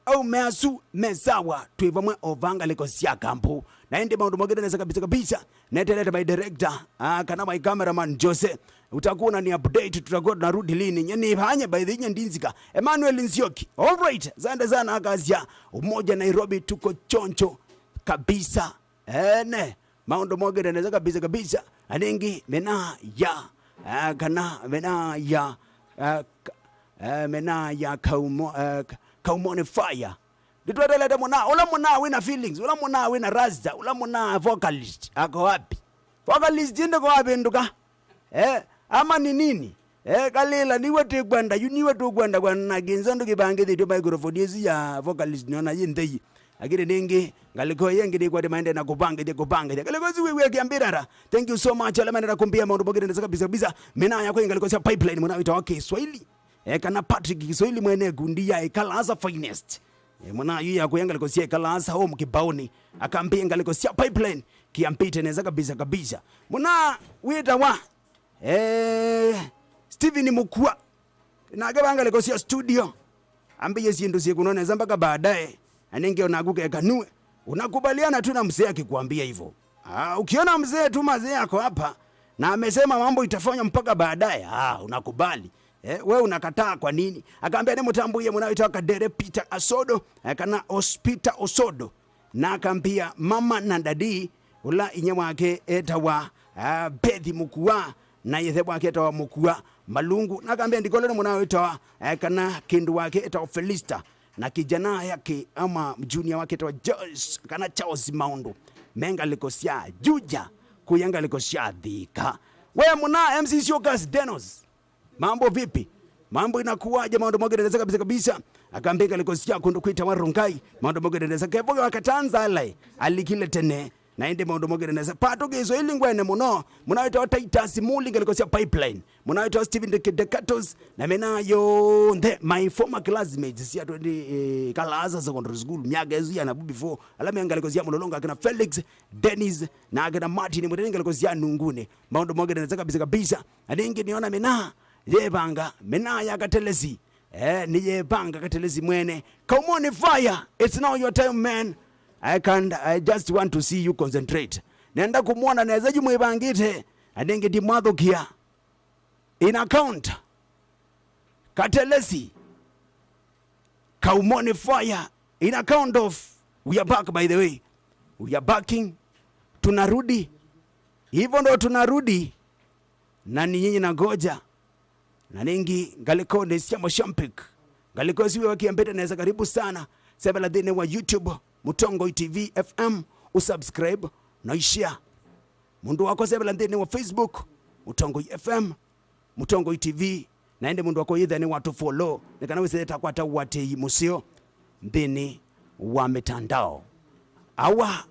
aume asu me sawa, twĩ vamwe o vaa ngalĩko sya Kambu. Na ĩndĩ maũndũ mokĩte nesa kabisa kabisa. Netelete my director, ah, kana my cameraman Jose. Utakuwa unani update, tutakuwa tunarudi lini. Nye nĩ vaa nye, by the way, nye ndinzika. Emmanuel Nzioki. All right, asante sana, akasya. Umoja Nairobi, tuko choncho kabisa. Ene, maũndũ mokĩte nesa kabisa kabisa. Na nĩngĩ mĩnaa ya, ah, kana mĩnaa ya, ah, ka-, eh, mĩnaa ya Kaumo-, eh, Ka-, Kaumone Fire. Nĩtwetelete mũnaa, ũla mũnaa wĩna feelings, ũla mũnaa wĩna rasta, ũla mũnaa vocalist, ako wapi? Vocalist ndĩko wavĩndũka. Eh, ama ni nini? Eh, kalĩla, niwe tĩkwenda, yu niwe tũkwenda kwa na kĩnza ndũ kĩvangĩthĩtwe microphone ĩsu ya vocalist nĩona yĩ nthei. Lakini nĩngĩ, ngalĩko ĩyo ĩngĩ nĩkwatĩ maende na kũvangĩthya, kũvangĩthya. Ngalĩko ĩsu wĩw'e kĩambĩrara. Thank you so much. Ala maende na kũmbĩa maũndũ mokĩte nesa kabisa kabisa. Mĩnaa yakwa ĩ ngalĩko sya Pipeline, mũnaa wĩtawa Kiswahili. Eh, kana Patrick Kiswahili mwene kundi ya Ikalasa Finest. Eh, mwana yu ya kuya ngalĩko sya Ikalasa home Kibaoni. Akambia ngalĩko sya Pipeline. Kiampite nesa kabisa kabisa. Mwana wĩtawa, eh, Steven Mukua. Nake va ngalĩko sya studio. Ambie syĩndũ syĩkũnwa nesa mpaka baadaye. Na nĩngĩ onaku kekanue. Unakubaliana tu na mzee akikuambia hivyo. Ah, ukiona mzee tu, mzee ako hapa na amesema mambo itafanywa mpaka baadaye, ah, unakubali. Eh, we unakataa kwa nini? Akaambia nĩ mũtambũie mũna wĩtawa Kadere Peter Asodo, eh, kana Os-, Peter Osodo. Na akambia mama na daddy, ũla inyia wake etawa, ah, Bethi Mukua, na yĩthe wake etawa Mukua Malungu. Na akambia ndikole nĩ mũna wĩtawa, eh, kana kĩndũ wake etawa Felista. Na kijana yake ama junior wake etawa Charles, kana Charles Maũndũ. Me ngalĩko sya Juja, kuya ngalĩko sya Thika. We mũna M C Siocas Denos. Mambo vipi? Mambo inakuwaje? Maũndũ mokĩte nesa kabisa kabisa. Akambia ngalĩko sya kũndũ kwĩtawa Rongai. Maũndũ mokĩte nesa. Kevo wa Katanza alae. Alikile tene. Na ĩndĩ maũndũ mokĩte nesa. Pato Kiswahili ngwene mũno. Mũna wĩtawa Titus Muli ngalĩko sya Pipeline. Mũna wĩtawa Steven Deke-, Dekatos. Na mĩnaa yonthe. My former classmates. Sya twenty, eh, Kalasa Secondary School. Myaka ĩsu ya nabu before. Ala me ngalĩko sya Mũlolongo akina Felix, Dennis, na akina Martin. Mwĩtene ngalĩko sya Nungune. Maũndũ mokĩte nesa kabisa kabisa. Na nĩngĩ nĩona mĩnaa yevanga, mĩnaa ya Katelesi. Eh, nĩyevanga Katelesi mwene. Come on, fire. It's now your time, man. I can't, I just want to see you concentrate. Nenda kũmwona nesa yu mwĩvangĩte, na nĩngĩ ndimwathũkĩa. In account, Katelesi, Kaumoni Fire. In account of, we are back, by the way. We are backing. Tunarudi. Hivyo ndo tunarudi. Na ni nyinyi na ngoja. Na nĩngĩ ngalĩkonĩ sya Mozambique. Ngalĩko ĩsu wĩwakie mbĩte nesa, karibu sana. Sevela nthĩnĩ wa YouTube, Mũtongoi T V F M, ũsubscribe na ũshare. Mũndũ wakwa sevela nthĩnĩ wa Facebook, Mũtongoi F M, Mũtongoi T V, na ĩndĩ mũndũ wakwa yĩthĩa nĩ watũ follow, nĩ kana wĩsĩte takwata ũatĩĩi mũseo nthĩnĩ wa mĩtandao. Awa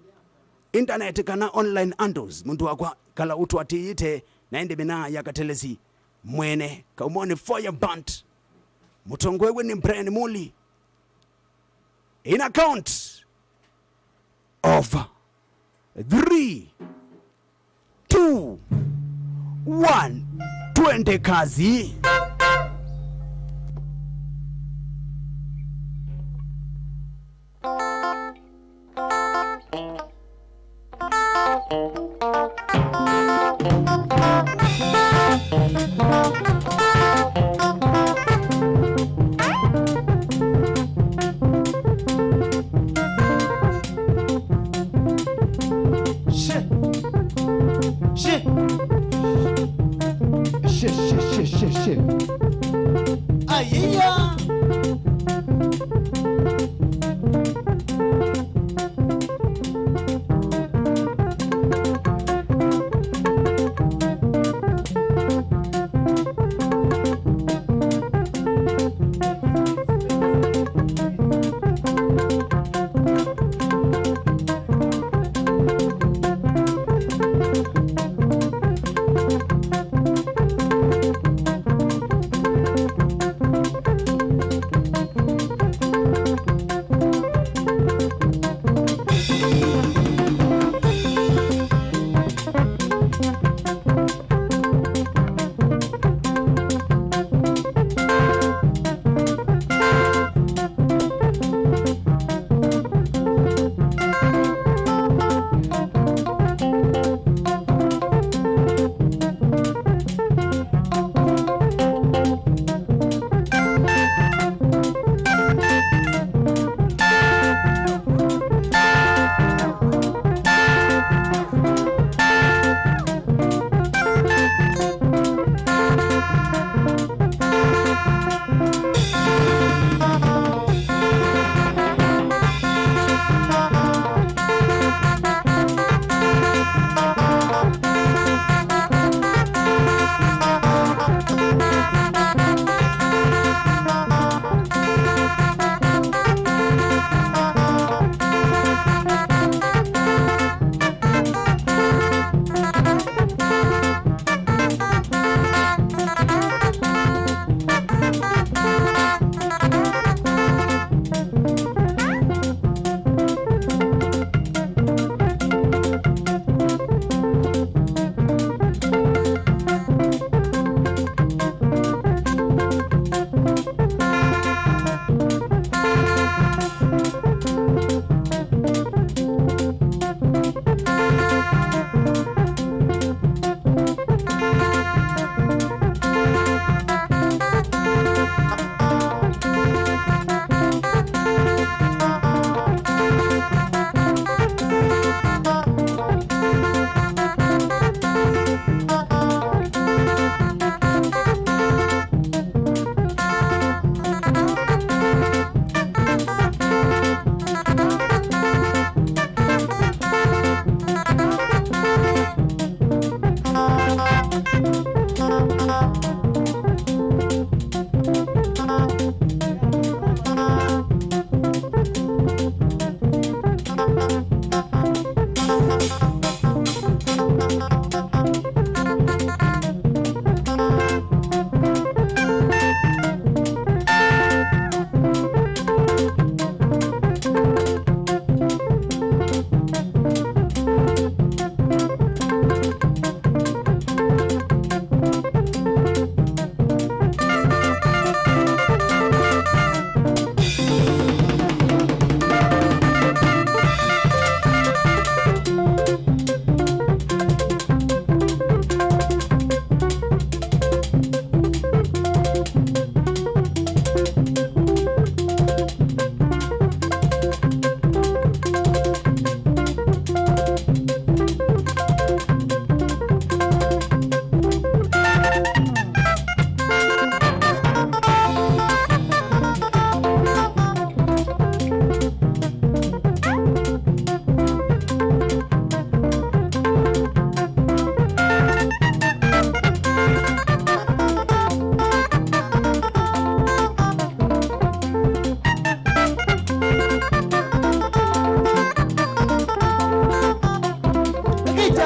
internet kana online handles, mũndũ wakwa kala ũtũatĩĩte, na ĩndĩ mĩnaa ya Katelesi mwene, Kaumoni Fire Band. Mũtongoewe nĩ Brian Muli. In account of three, two, one, twende kazi. Shit. Shit. Shit, shit, shit, shit, shit. Aiya.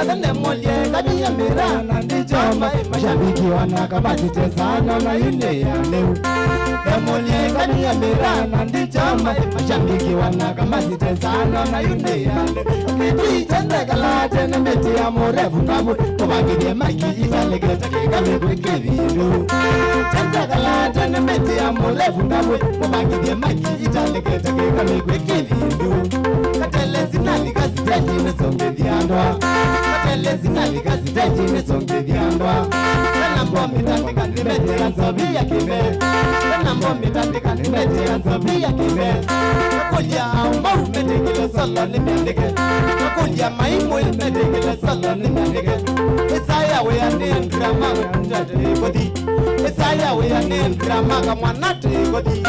Ndemolie kani ya mĩraa na ndichoma, mashabiki wanaka masitesana na yu nĩ ya lĩu. Ndemolie kani ya mĩraa na ndichoma, mashabiki wanaka masitesana na yu nĩ ya lĩu. Kĩtui kya nzekala tene mĩtĩ ya mũrevu ngavu, mũvangithie maiki italekete kĩkame kwĩ kĩvindu. Kya nzekala tene mĩtĩ ya mũrevu ngavu, mũvangithie maiki italekete kĩkame kwĩ kĩvindu. Katelesi nalika sitenji nĩsongethia ndoa. Katelesi nalika sitenji nĩsongethia ndoa. Kana mbomi tandika nĩmetĩa nzovi ya kĩve. Kana mbomi tandika nĩmetĩa nzovi ya kĩve. Nakũlya au mau metĩkĩle solo nĩmeandĩke. Nakũlya maimũ metĩkĩle solo nĩmeandĩke. Ĩsaa ya wĩa nĩ ndurama wĩa ndatĩkũthi. Ĩsaa ya wĩa nĩ ndurama kamwana tĩkũthi.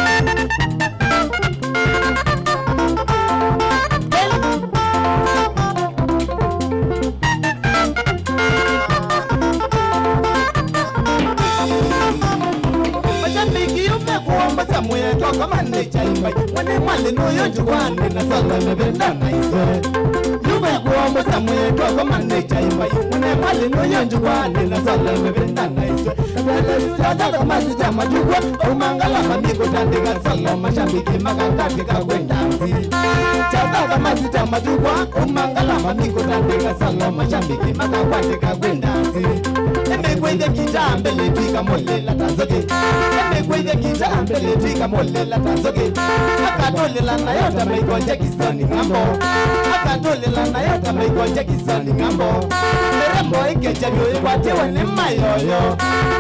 Mashabiki yu mekuombosa mwĩĩtu akoma nĩ kyaimbai. Mwene mwalĩ nũyũ njukwanĩ na solo mĩvĩnda na iswe. Yu mekuombosa mwĩĩtu akoma nĩ kyaimbai. Mwene mwalĩ nũyũ njukwanĩ na solo mĩvĩnda na iswe. Kabele yu tataka masita matukwa, umangala mamikũtandĩka solo mashabiki makakatika kwenda nzi. Tataka masita matukwa, umangala mamikũtandĩka solo mashabiki makakwatĩka kwenda nzi. Ĩmĩkwĩthya kita mbele twika mũlĩla ta nzũkĩ. Ĩmĩkwĩthya kita mbele twika mũlĩla ta nzũkĩ. Akatũlĩla nayo ta Michael Jackson ng'ambo. Akatũlĩla nayo ta Michael Jackson ng'ambo. Mĩrembo ĩkekya vyũ ĩkwatĩwe nĩ mayoyo.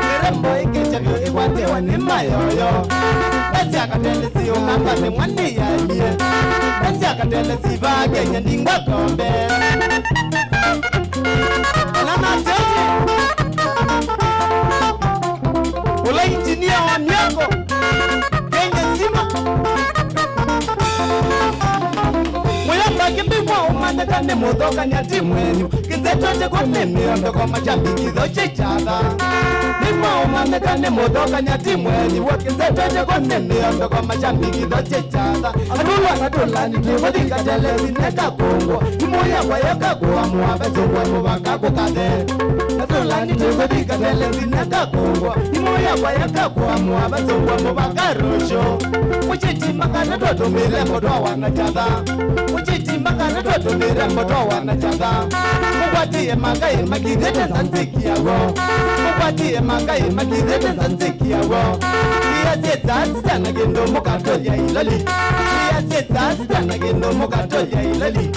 Mĩrembo ĩkekya vyũ ĩkwatĩwe nĩ mayoyo. Esi akatelesi ũkambane mwanĩ yaĩlie. Esi akatelesi vaa Kenya ndingwa kombe. Ala na tete. Ũla injinia wa mĩako Kenya nzima. Mũyamba kĩmbĩmwa ũmanĩka nĩ mũthokany'a ti mwenyu. Kĩnzetwe kĩko nĩ mĩondoko mashabiki tho chichatha. Nĩmwa ũmanĩka nĩ mũthokany'a ti mwenyu. W'o kĩnzetwe kĩko nĩ mĩondoko mashabiki tho chichatha. Atũla na tũlani twĩkũthi katelesi neka kũngwa. Imũ yakwa yeka kũamũa vasũngwa mũvaka kũkathe. Atũlani twĩkũthi katelesi neka kũngwa. Imũ yakwa yeka kũamũa vasũngwa mũvaka rũshũ. Mũchĩti makana twatũmĩle mboto wa wanachatha. Mũchĩti makana twatũmĩle mboto wa wanachatha. Mũkwatie makai makithĩte nzanziki yawo. Mũkwatie makai makithĩte nzanziki yawo. Ia syĩtsaa sitana kĩndũ mũkatolya iloli. Ia syĩtsaa sitana kĩndũ mũkatolya iloli.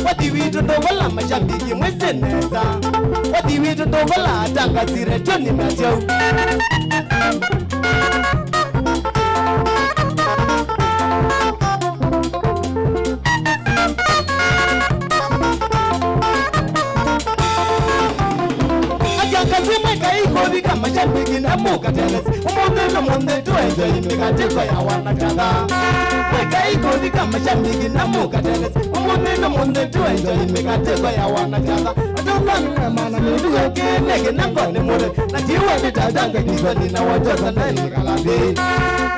Wathi witũ ndũvola mashabiki mwĩsĩ nesa. Wathi witũ ndũvola atangasire John Masyau. Atangazi mweka ikũvika mashabiki na mũkatelesi. Ũmũnthĩ nĩ mũnthĩ tũenjoy mĩkatĩko ya wanachatha. Mweka ikũvika mashabiki na mũkatelesi. Ũmũnthĩ nĩ mũnthĩ tũenjoy mĩkatĩko ya wanachatha. Atũkwanĩre mana mĩndũ ĩkĩnĩkĩ na ngone mũre. Na tiwe nĩ tatanga kisoni na wachosa na ĩkala nthĩ.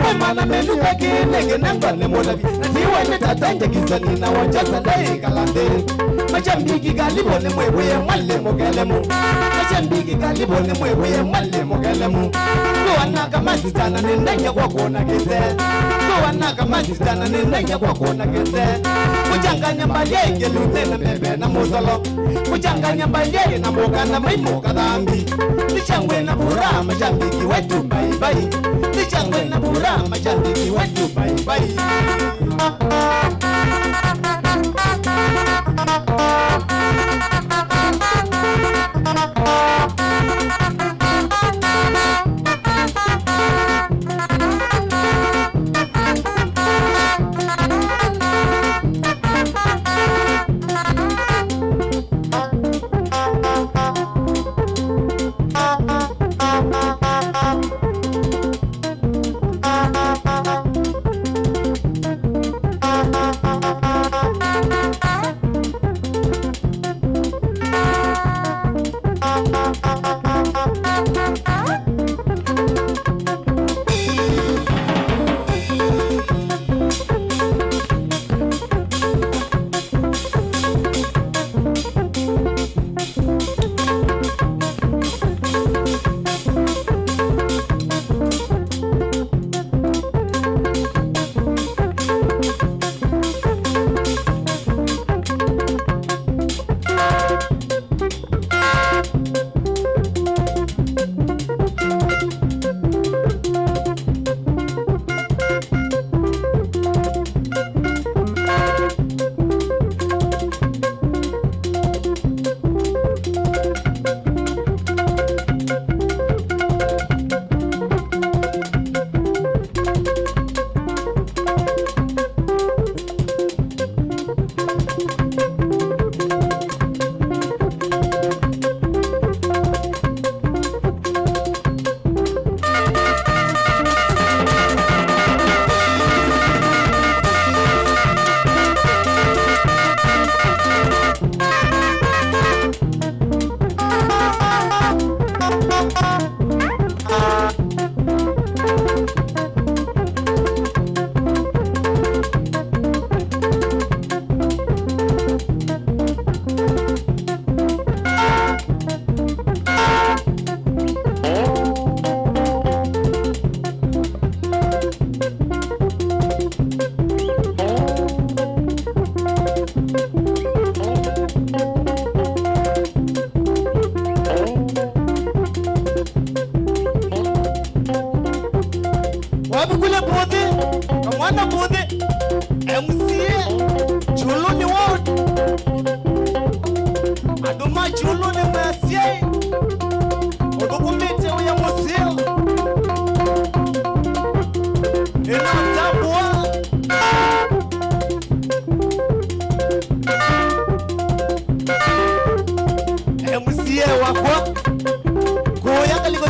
Mwe mana mĩndũ ĩkĩnĩkĩ na ngone mũre. Na tiwe nĩ tatanga kisoni na wachosa na ĩkala nthĩ. Mashabiki kalibu nĩ mwĩw'ĩe mwalĩ mũkelemu. Mashabiki kalibu nĩ mwĩw'ĩe mwalĩ mũkelemu. Tuwanaka masitana nĩ ndenya kwa kuona kĩse. Tuwanaka masitana nĩ ndenya kwa kuona kĩse. Kuchanganya mbali ya ingelu nena mebe na musolo. Kuchanganya mbali ya na mukana mai mukathambi. Ni shangwe na furaha mashabiki wetu bye bye. Ni shangwe na furaha mashabiki wetu bye bye.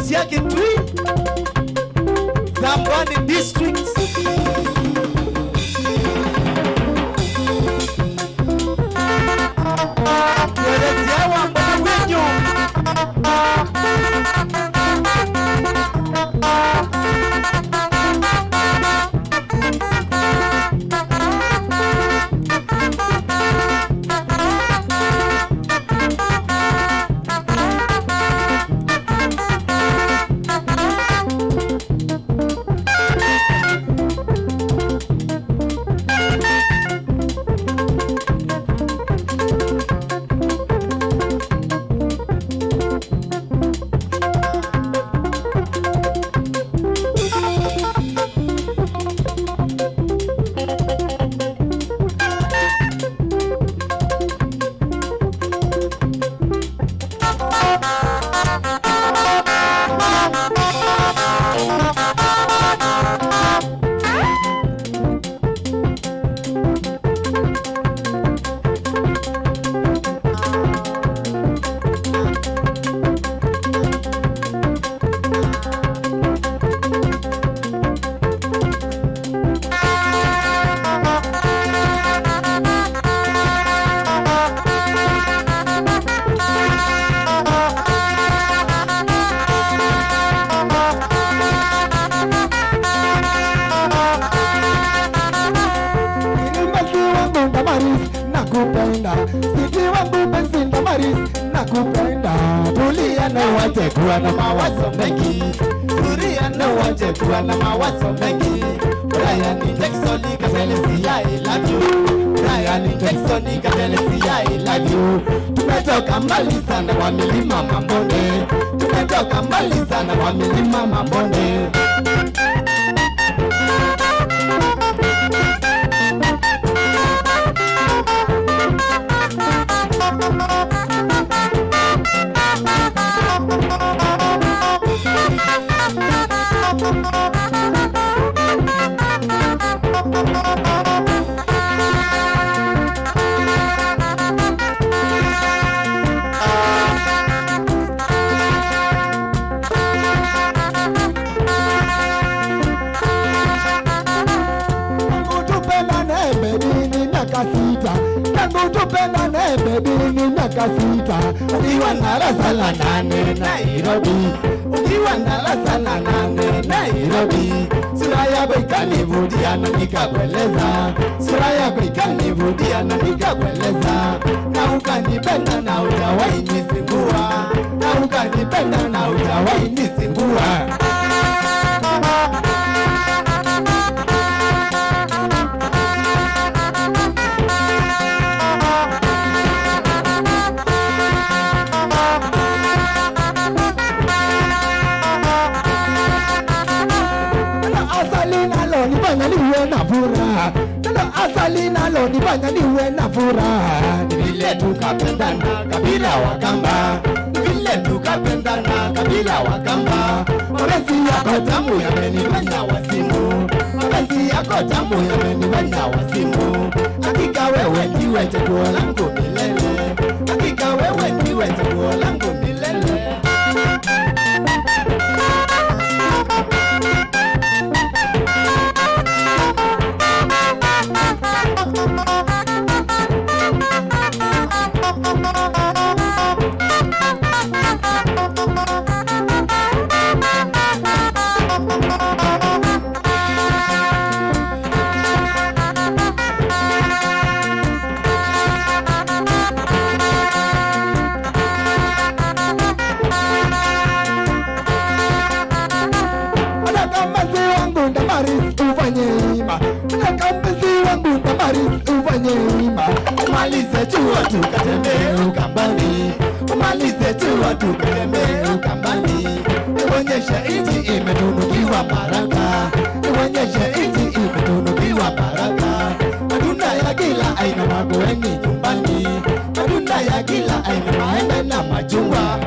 sya Kitui, Sambani District. Tuelezea wambona wenyu. Masi wangu Damaris, nakupenda. Sweetie wangu penzi Damaris, nakupenda. Tulia na uache kuwa na mawazo mengi. Tulia na uache kuwa na mawazo mengi. Brian Jackson Katelesi, I love you. Brian Jackson Katelesi, I love you. Tumetoka mbali sana kwa milima mabonde. Tumetoka mbali sana kwa milima mabonde. Tangu tupendane, baby, ni miaka sita. Tangu tupendane, baby, ni miaka sita. Ukiwa darasa la nane Nairobi, ukiwa darasa la nane Nairobi, sura yako ikanivutia na nikakueleza, sura yako ikanivutia na nikakueleza, na ukanipenda na hujawahi nisumbua, na ukanipenda na hujawahi nisumbua. Asali nalo nifanya niwe na furaha. Nalo asali nalo nifanya niwe na furaha. Ni vile tukapendana kabila wa Kamba. Ni vile tukapendana kabila wa Kamba. Mapenzi yako tamu yamenifanya wazimu. Mapenzi yako tamu yamenifanya wazimu. Hakika wewe ndiwe chaguo langu milele. Hakika wewe ndiwe chaguo langu milele. Nataka mpenzi wangu Damaris ufanye hima. Nataka mpenzi wangu Damaris ufanye hima. Umalize chuo tukatembee Ukambani. Umalize chuo tukatembee Ukambani. Nionyeshe nchi imetunukiwa baraka. Nionyeshe nchi imetunukiwa baraka. Matunda ya kila aina makueni nyumbani. Matunda ya kila aina, maembe na machungwa.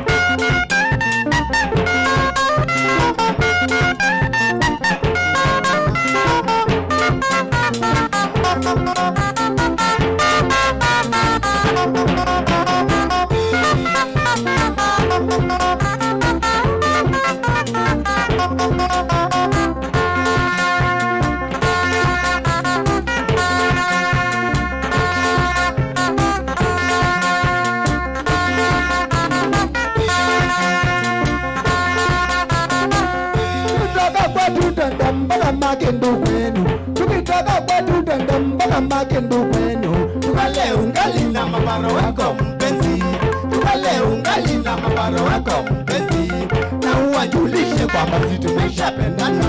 Kĩndũ kwenu, tukitaka kwetu twende mpaka ma kĩndũ kwenu. Tukale ungali na maparo wako mpenzi, tukale ungali na maparo wako mpenzi, na uwajulishe kwamba si tumeshapendana,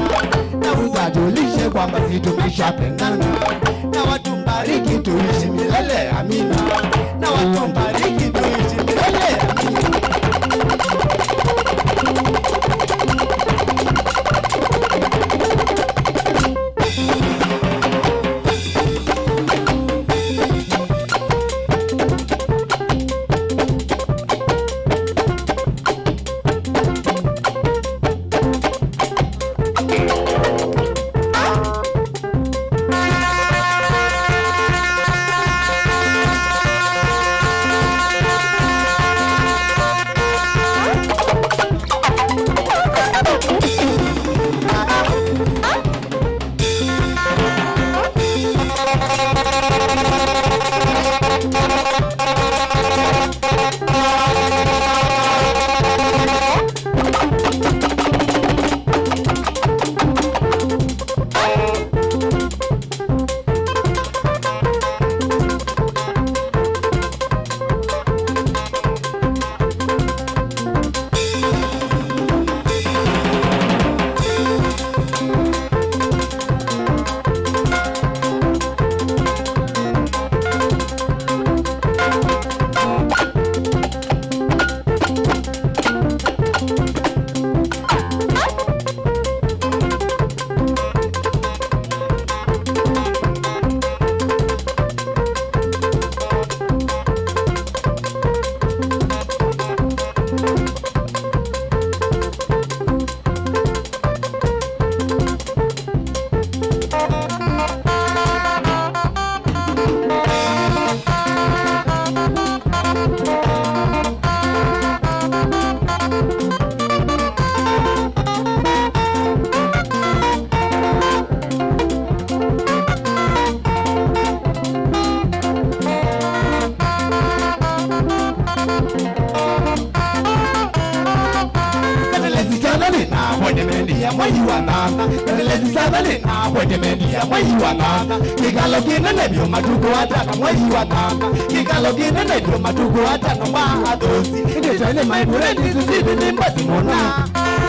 na uwajulishe kwamba si tumeshapendana, na watubariki tuishi milele, amina, na watubariki tuishi milele, amina. Katelesi syathani na appointment ya mwei wa nana. Katelesi syathani na appointment ya mwei wa nana. Kĩkalo kĩnene vyũ matukũ atano mwei wa nana. Kĩkalo kĩnene vyũ matukũ atano ma athũsi. Ĩndĩ twaĩ nĩ my friend Stephen nĩ mbosi mũna.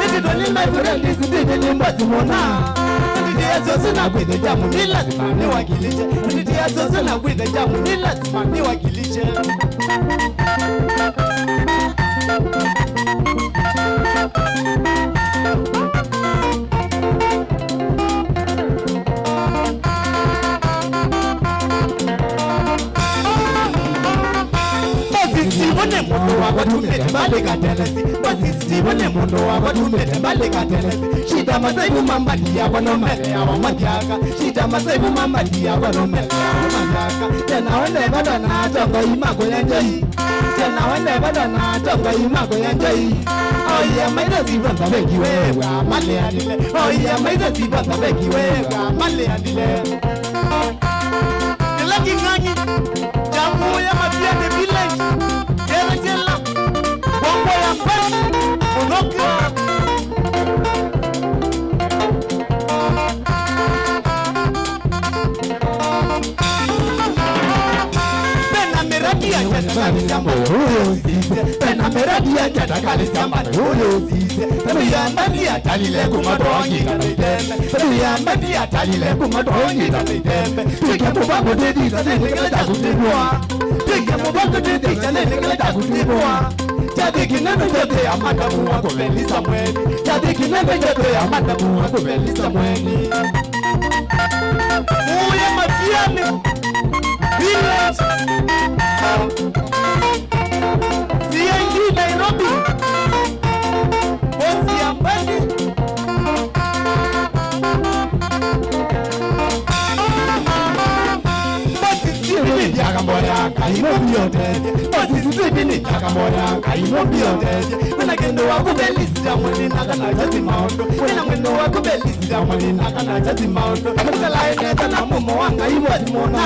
Ĩndĩ twaĩ nĩ my friend Stephen nĩ mbosi mũna. Ĩndĩ tĩ asosi na kwĩthĩa jamu nĩ lazima nĩwakilishe. Ĩndĩ tĩ asosi na kwĩthĩa jamu nĩ lazima nĩwakilishe. Mbosi Steve nĩ mũndũ wakwa tumĩte mbali katelesi. Mbosi Steve nĩ mũndũ wakwa tumĩte mbali katelesi. Shida masaibu mambali yakwa no mele yawa mathiaka. Shida masaibu mambali yakwa no mele yawa mathiaka. Tena wende vata na atonga imakwa ya njai. Tena wende vata na atonga imakwa ya njai. Oia maitha siva nzavengi wewa maleanile. Oia maitha siva nzavengi wewa maleanile. Kĩla kĩng'ang'i kya kũya Matiani Village, Ngerekela, Wangwa ya Mbani, Mũnoka. Vena mĩradi ya kyatakali sya mbani ũyũ ũsisye. Vena mĩradi ya kyatakali sya mbani ũyũ ũsisye. Vena ya mbani ya talile kuma twaongita na itembe. Vena ya mbani ya talile kuma twaongita na itembe. Twĩke mũvango twĩthĩsa nĩnĩ kĩla kyakũtĩvũa. Twĩke mũvango twĩthĩsa nĩnĩ kĩla kyakũtĩvũa. Kyathĩ kĩnene kyothea matamu wa kũvelisa mweni. Kyathĩ kĩnene kyothea matamu wa kũvelisa mweni. Mũya Matiani Village. C I D Nairobi. Bosi ya mbali. Mbosi Steve nĩ ndyaka mboya Ngai mũmbi ũtethye. Mbosi Steve nĩ ndyaka mboya Ngai mũmbi ũtethye. Wĩna kĩndũ wa kũvelisya mwene na kana kyasi maũndũ. Wĩna mwene wa kũvelisya mwene na kana kyasi maũndũ. Mũkalae nesa na mũmo wa Ngai mbosi mũna.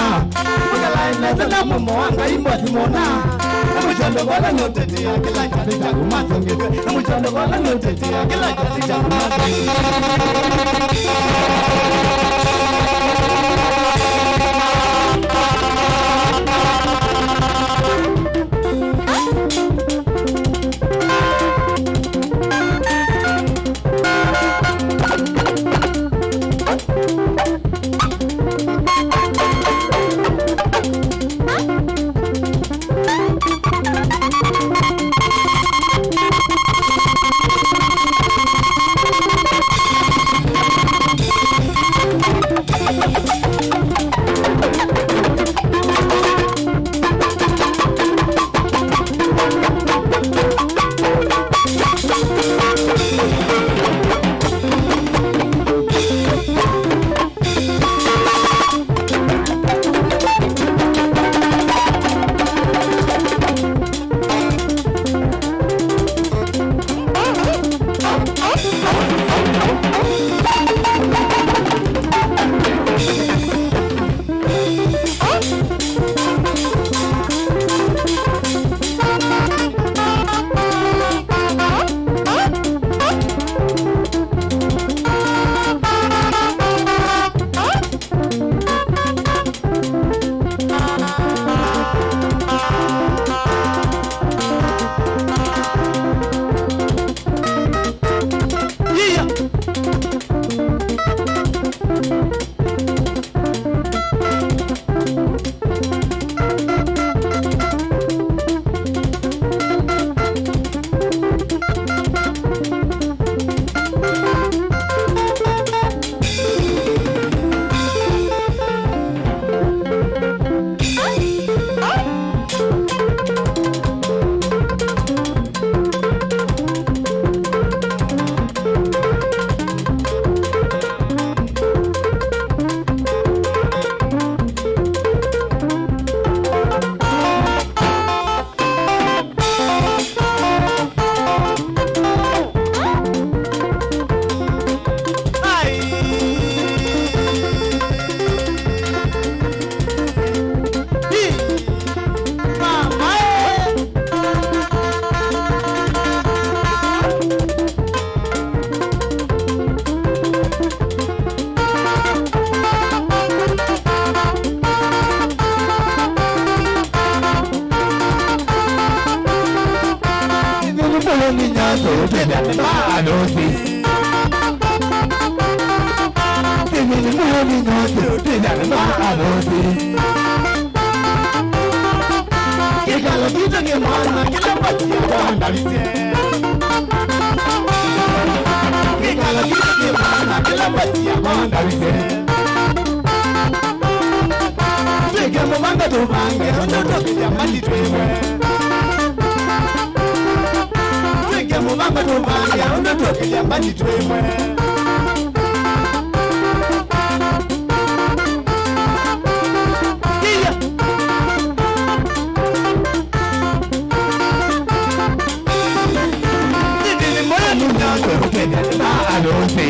Mũkalae nesa na mũmo wa Ngai mbosi mũna. Na mũkyo Ndokola nĩ ũtetea kĩla kyathĩ kyaku masengethw'e, na mũkyo ndokola nĩ ũtetea kĩla kyathĩ kyaku masengethw'e. Ĩthĩnĩ mũyũ nĩ nyanza ũtwĩthĩa nĩ maalosi. Ĩthĩnĩ mũyũ nĩ nyanza ũtwĩthĩa nĩ maalosi. Kĩkalo kitũ kĩ mwana kĩla mbatia kwa ndavisye. Kĩkalo kitũ kĩ mwana kĩla mbatia kwa ndavisye. Twĩke mũvango tũvange ũndũ tũkĩlya mbandi twĩmwe. Twĩke mũvango tũvange ũndũ tũkĩlya mbandi twĩmwe. Iya. Ĩthĩnĩ mũyũ nĩ nyanza ũtwĩthĩa nĩ maalosi.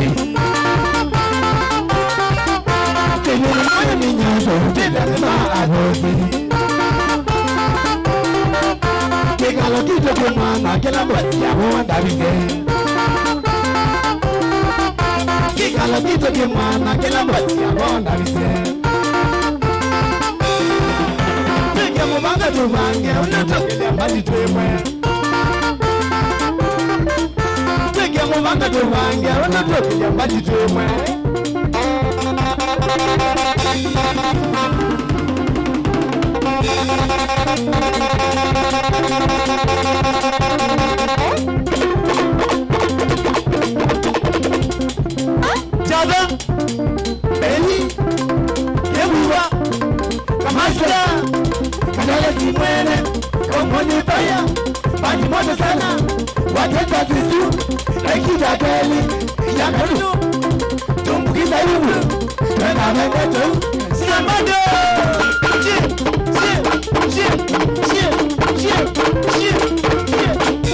Ĩthĩnĩ mũyũ nĩ nyanza ũtwĩthĩa nĩ maalosi. Kĩkalo kitũ kĩ mwana kĩla mbatia kwa ndavisye. Kĩkalo kitũ kĩ mwana kĩla mbatia kwa ndavisye. Twĩke mũvango tũvange ũndũ tũkĩlya mbandi twĩmwe. Twĩke mũvango tũvange ũndũ tũkĩlya mbandi twĩmwe. Java, Beni, Yebuwa, Kamasira, Kadala Simwene, Komoni Fire, Bandi Moto Sana, Wateta Sisu, Ekita Keli, Yakatu, Tumbukiza Yumu, Twena Vengetu, Sinambado! Chie, chie, chie, chie, chie, chie, chie.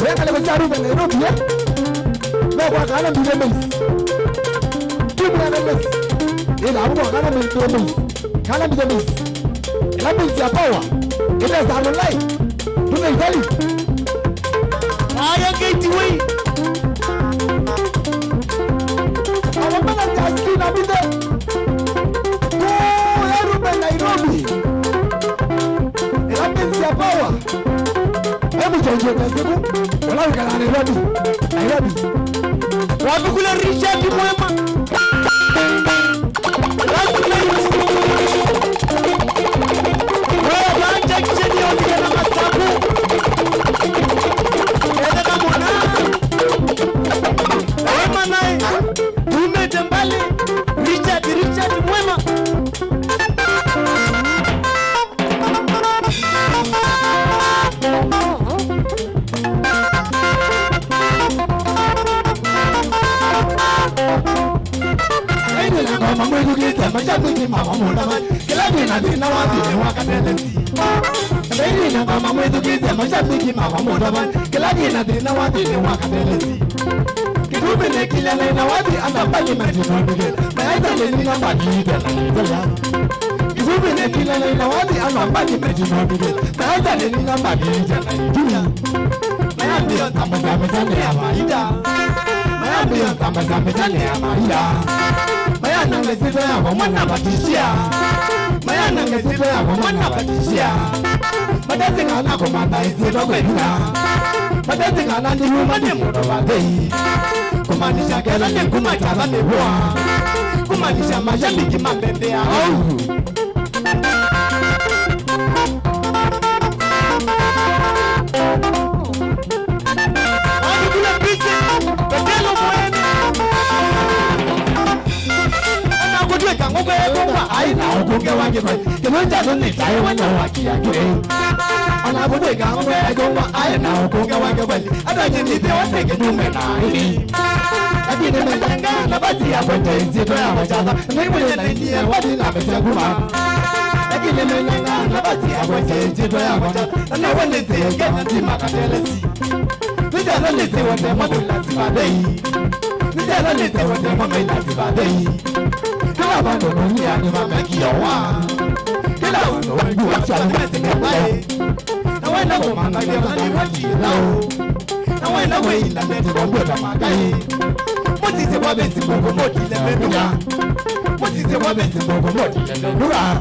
Ekale kwa saru Nairobi, eh? Mekwa kana mbile mezi. Timu ya mezi. Ila abu kana mbile mezi. Kana mbile mezi. Ila mezi ya power. Ila za online. Tuna Italy. Aya, gateway. Awamana taskina mbile. Kuu ya Ruben Nairobi. Ĩla mĩsyĩ ya power. Hebu change your simu. Wala wĩkala Nairobi. Nairobi. Wapi kule Richard Mwema? Last night. Wewe, acha kicheni ya ongea na Masaku. Ende na mwana. Mwema naye. Tumete mbali. Richard, Richard Mwema. Aini na ngoma mwĩthukĩĩsye, mashabiki mawa mũndama, kĩla kĩna thĩna wa thĩnĩ wa katelesi. Aini na ngoma mwĩthukĩĩsye, mashabiki mawa mũndama, kĩla kĩna thĩna wa thĩnĩ wa katelesi. Kĩtumi nĩkilya na ina wathi andũ ambani matinonike. Mayaita nĩnina mbani ite na ite ya. Kĩtumi nĩkilya na ina wathi andũ ambani matinonike. Mayaita nĩnina mbani ite na ite ya. Mayambio nzambe za mezani ya maida. Mayambio nzambe za mezani ya maida. Mayanange sito ya kwa mwana batishia. Mayanange sito ya kwa mwana batishia. Matesĩ kana kũmantha ĩsyĩtwa kwĩtuna. Matesĩ kana nĩ yuma nĩ mũndũ vathei. Kũmaanisha ketha nĩ kuma kyava nĩ vua. Kũmaanisha mashabiki mambembea au. Watu kule busy, Petelo mwene. Ona kutweka ng'ombe ya ng'ombe, ai na ũkũnge wa kĩmwe. Kĩno njano nĩ taĩ wanya wa kĩakĩrĩ. Ona kũtweka ng'ombe ya ng'ombe, ai na ũkũnge wa kĩmwe. Hata nyinyi pia wate kinyume na hili. Lakini mmenyanga nafasi ya kwenda nzito ya wachana. Na hivyo ndio ndio wadi na pesa kuma. Lakini mmenyanga nafasi ya kwenda nzito ya wachana. Na wewe ndio ndio ndio makatelesi. Nijana nisiwe ndemwa bila sibadei. Nijana nisiwe ndemwa bila sibadei. Kĩla vandũ duniani vamekĩawa. Kĩla ũndũ wenguwa syana mesinekwaĩ. Na wenda kũmangania mali watilau. Na wenda kwĩinda meti kwa mbio ta makai. Mũtise kwa besi mbongo motile menduka. Mũtise kwa besi mbongo motile menduka.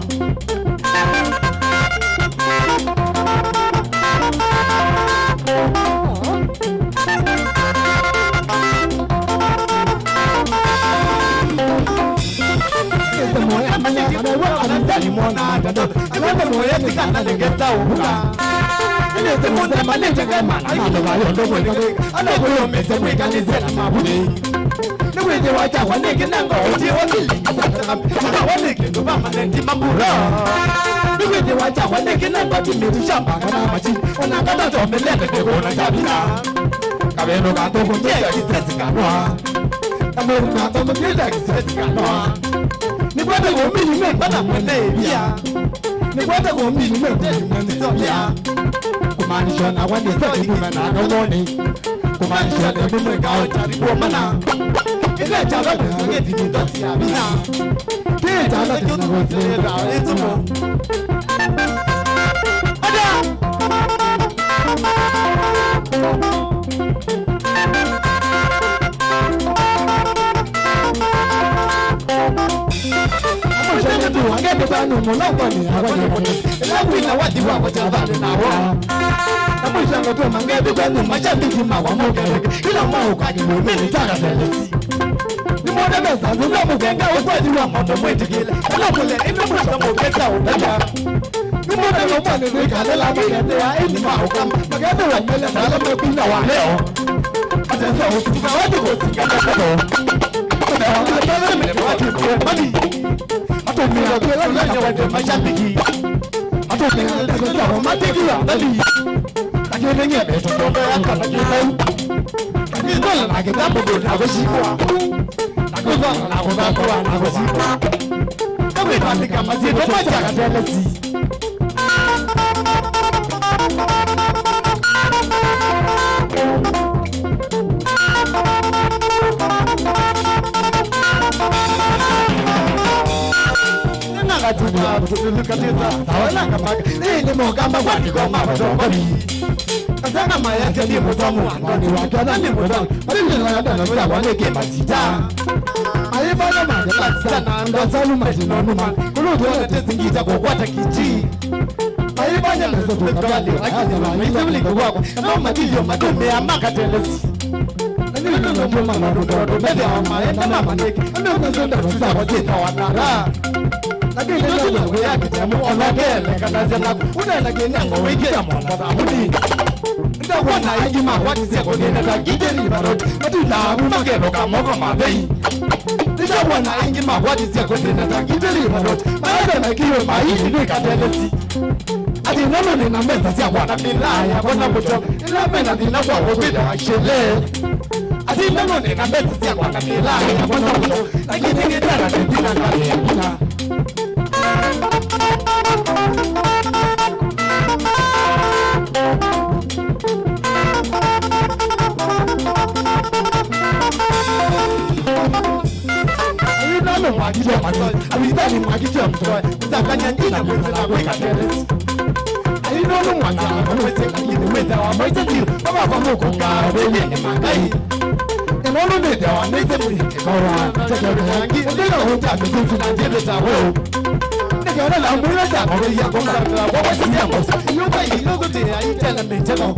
Nĩwĩthĩwa kyakwa nĩ kĩnengo ũtiwa kili asataka. Kyakwa nĩ kĩndũ va manenti mambura. Nĩwĩthĩwa kyakwa nĩ kĩnengo timĩti sya mbanga na machi. Ona kata tomelete ndĩkũna kyavina. Kavendo katũkũ ndiye kisesi kanwa. Kavendo katũkũ ndiye kisesi kanwa. Nĩkwete kũmini mekwa na mwene ĩvia. Nĩkwete kũmini mekwa na mwene ĩvia. Kumaanisha na wani sasa kinyume na kawoni. Kumaanisha ndio mimi ngao taribu mana. Ile chalo ndio ndio ya bina. Kile chalo ndio ndio ya bina. Ada. Amũsyaĩtye tu angĩ tũtanu mũno ngoni yakwa yĩkone. Ĩla kwina wathi wakwa kyathani nawo. Amũsyaĩtye tu mangĩ tũtanu mashabiki makwa mũkele. Ĩla maũka kĩmũmĩnĩ kya katelesi. Nĩmwone mesa nzũka mũkenga ũkweli wa moto mwĩtĩkĩle. Ĩla kũle ĩmwe mwesa mũkesa ũtaka. Nĩmwone lomani nĩkalela makendea ĩni maũka. Makendea mele nalo mekwina wa leo. Atesa ũtuka watu kũsika na moto. Kuna wakati mele watu kwa mali. Atumia kila mtu kwa mashabiki. Atumia ndio kwa matiki ya mali. Lakini ngebe tutoka ya kama kibau. Nĩthola na kĩtambũkũ na kũsikwa. Na kũthola na kũthakwa na kũsikwa. Na kwĩtandĩka masyĩtwa ma kya katelesi. Ĩndĩ mokamba kwandĩkwa ma mũtongoi. Asanga mayasya nĩ mũtongoi wa ngoni wake, na nĩ mũtongoi. Matilĩla ya ndano syakwa nĩ kĩmasita. Ayĩvanya mandela sita na andũ asalu matinonuma. Kũlũtwonete singita kũkwata kiti. Ayĩvanya meso tũkavali, lakini maitũlĩko wakwa. No matilio matũmĩa makatelesi. Na nĩ nĩ nĩ nĩ mama mũtondo methĩawa maenda na manĩki. Andũ meso ndano syakwa syĩtawa nara. Lakini ndio ya kitamu onakele kanazia naku. Unaenda kina ngo wiki ya mwana sabuni. Ndio kuona ingi makwati sia kwenye na kigeni baroti. Matunda abu makelo kama kwa mabei. Ndio kuona ingi makwati sia kwenye na kigeni baroti. Maana na kiwe maini ni katelesi. Ati nono nĩ na mesa sya kwana mĩlaa yakwa na mũtyo, ĩla mena thĩna kwa kũvĩta shele. Ati nono nĩ na mesa sya kwana mĩlaa yakwa na mũtyo, lakini nĩ tena nĩ thĩna na thĩna. Ayu nalo mwakitya masoi, awitani mwakitya mtoe, kuzakanya njina kwezela kweka teresi. Ayu nalo mwana, mwese kanyini mweta wa mwese zio, baba kwa moko ka, wenye ni makai. Enolo nete wa nese mwe, kawa, tete yangi, ndina uta mtuzi na ndete tawo. Nete ona la mwira ta, kwa ya kwa, kwa kwa sisi ya kwa, yoka ilo zote ya itela metelo.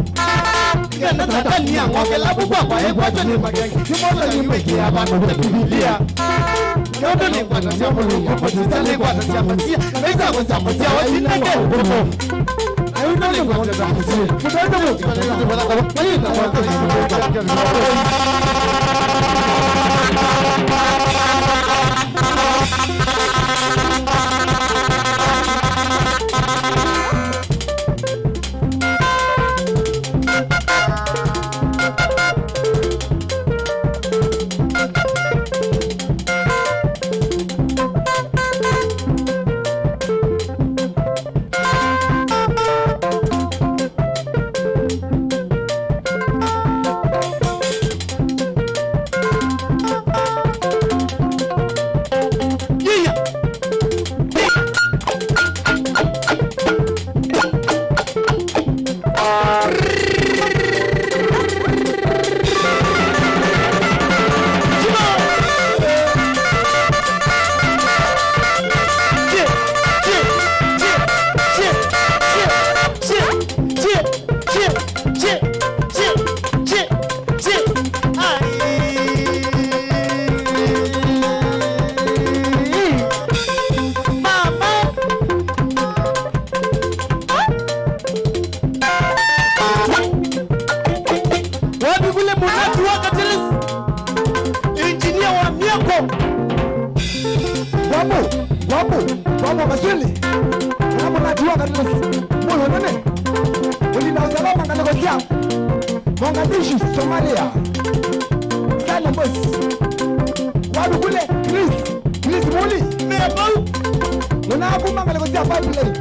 Kenda Satani ang'okela vu kwakwa ekwatwa nĩ makengi, nĩmona nĩwĩkĩa vandũ ve Bibilia. Nũndũ nĩngwatasya Mũlungu, kũtisa nĩngwatasya Masia, na isako sya Masia watinenge ũkũmũ. Ayu nũndũ nĩngwatasya Masia. Kũtesa mũtũkana, mayĩna mothe. Mama. Wapi kule munati wa Katelesi? Injinia wa miako. Wapo, wapo, wapo Maswili. Wapo munati wa Katelesi. Moyo nene. Ulinda usalama ngaleko sya Mogadishu, Somalia. Silent Boys. Wapi kule Chris? Chris Muli. Mepau. Nona kuma ngaleko sya Pipeline.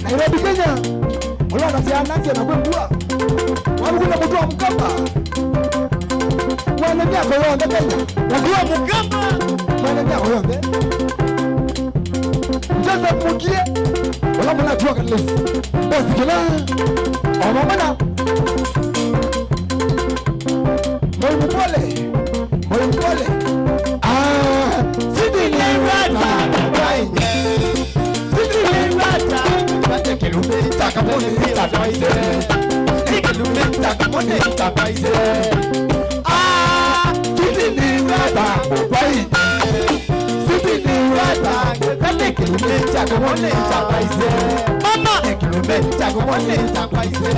Nairobi, Kenya. Ũla ũtasya anasya na kwĩ mbua. Wapi kule Mũtũa Mũkamba. Mwana myako yonthe Kenya. Mũtũa Mũkamba. Mwana myako yonthe. Joseph Mukie. Ũla mũnatuoka list. Boss kila. Omamana. Mwalimu pole. Mwalimu pole. Ah, sidi ni rata. Sidi ni rata. Kilomita kamone sita baise. Kilomita kamone sita baise. Ah, sidi ni rata. Bai. Sidi ni rata. Kane kilomita kamone sita baise. Mama. Kilomita kamone sita baise.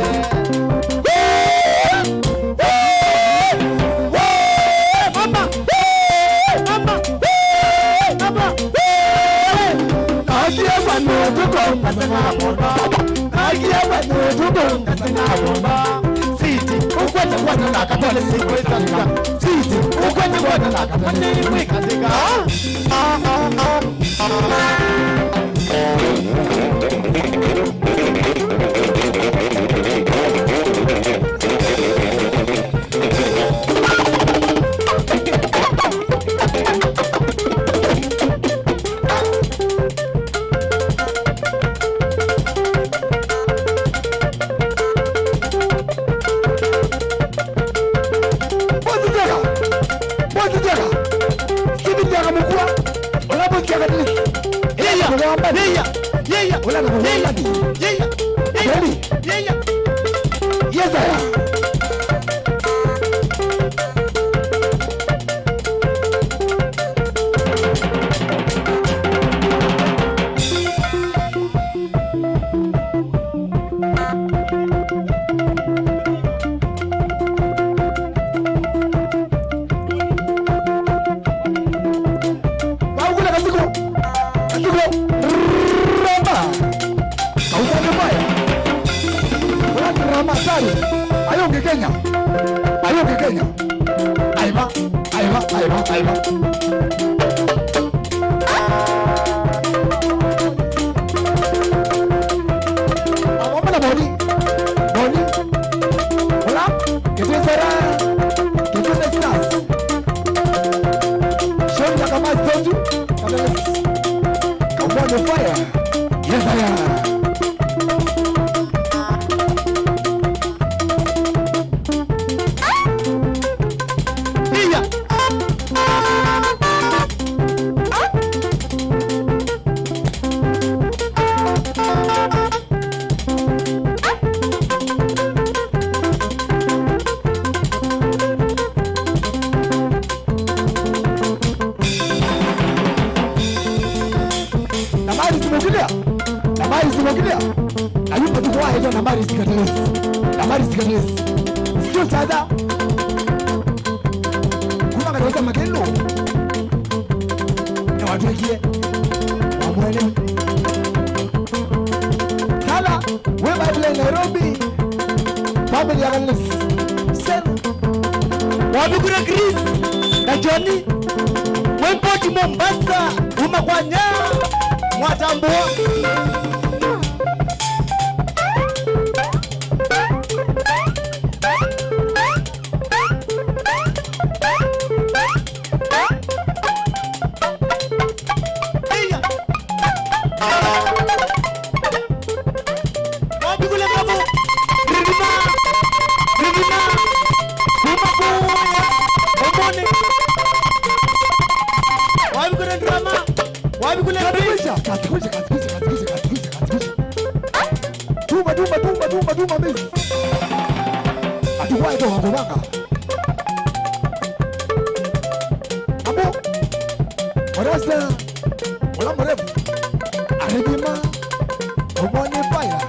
Siti, ukwete kwata na katole sikwĩtalika. Siti, ukwete kwata na katole sikwĩtalika. Yĩya! Yĩya! Yĩya! Yĩya! Yĩya! Ateli. Yĩya! Yesaya. Vaugula kasuku. Kasuku. Rama. Kaumane mbaya. Rama hatari. Ayonge Kenya. Ayonge Kenya. Aiva. Aiva, aiva, aiva. Amwambala Boni. Boni. Hola. Kitesera. Kitesera Stars. Shoni ya kama zozu. Kama Kaumane fire. Yes, fire. Iya. Damaris Mugilia. Damaris Mugilia. Ayumba tukuwahetwa Damaris Katelesi. Damaris Katelesi. Sio chada. Kuma katosa makendo. Na watwekie. Wamwene. Sala. We Bible Nairobi. Family ya Katelesi. Sena. Wavikura Chris na Johnny. Mwemboti Mombasa, uma kwa nya, mwatambua. Iya. Wavikule Mbavu. Ririma. Ririma. Kuma kuya. Omoni. Wavikule Ndrama. Wavikule Mbavu. Katikwisha, katikwisha, katikwisha, katikwisha, katikwisha, katikwisha. Tuma, tuma, tuma, tuma, tuma, miss. Ati wae to wakuvanga. Amo. Orasa. Ũla mũrevu arĩthima ũmwe nĩ fire.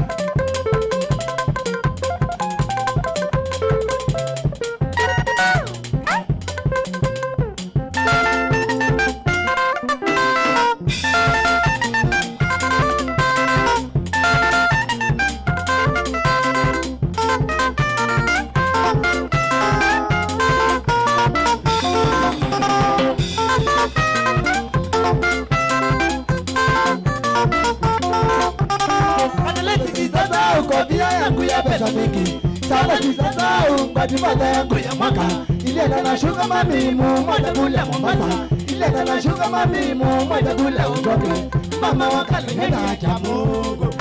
Analysis sasa, kofia yangu ya pesa mingi. Sana si sasa, kwa tifadha yangu ya mwaka. Ilienda na sugar mami, mmoja kule Mombasa. Ilienda na sugar mami, mmoja kule Utoke. Mama wa Kalenga cha Mungu.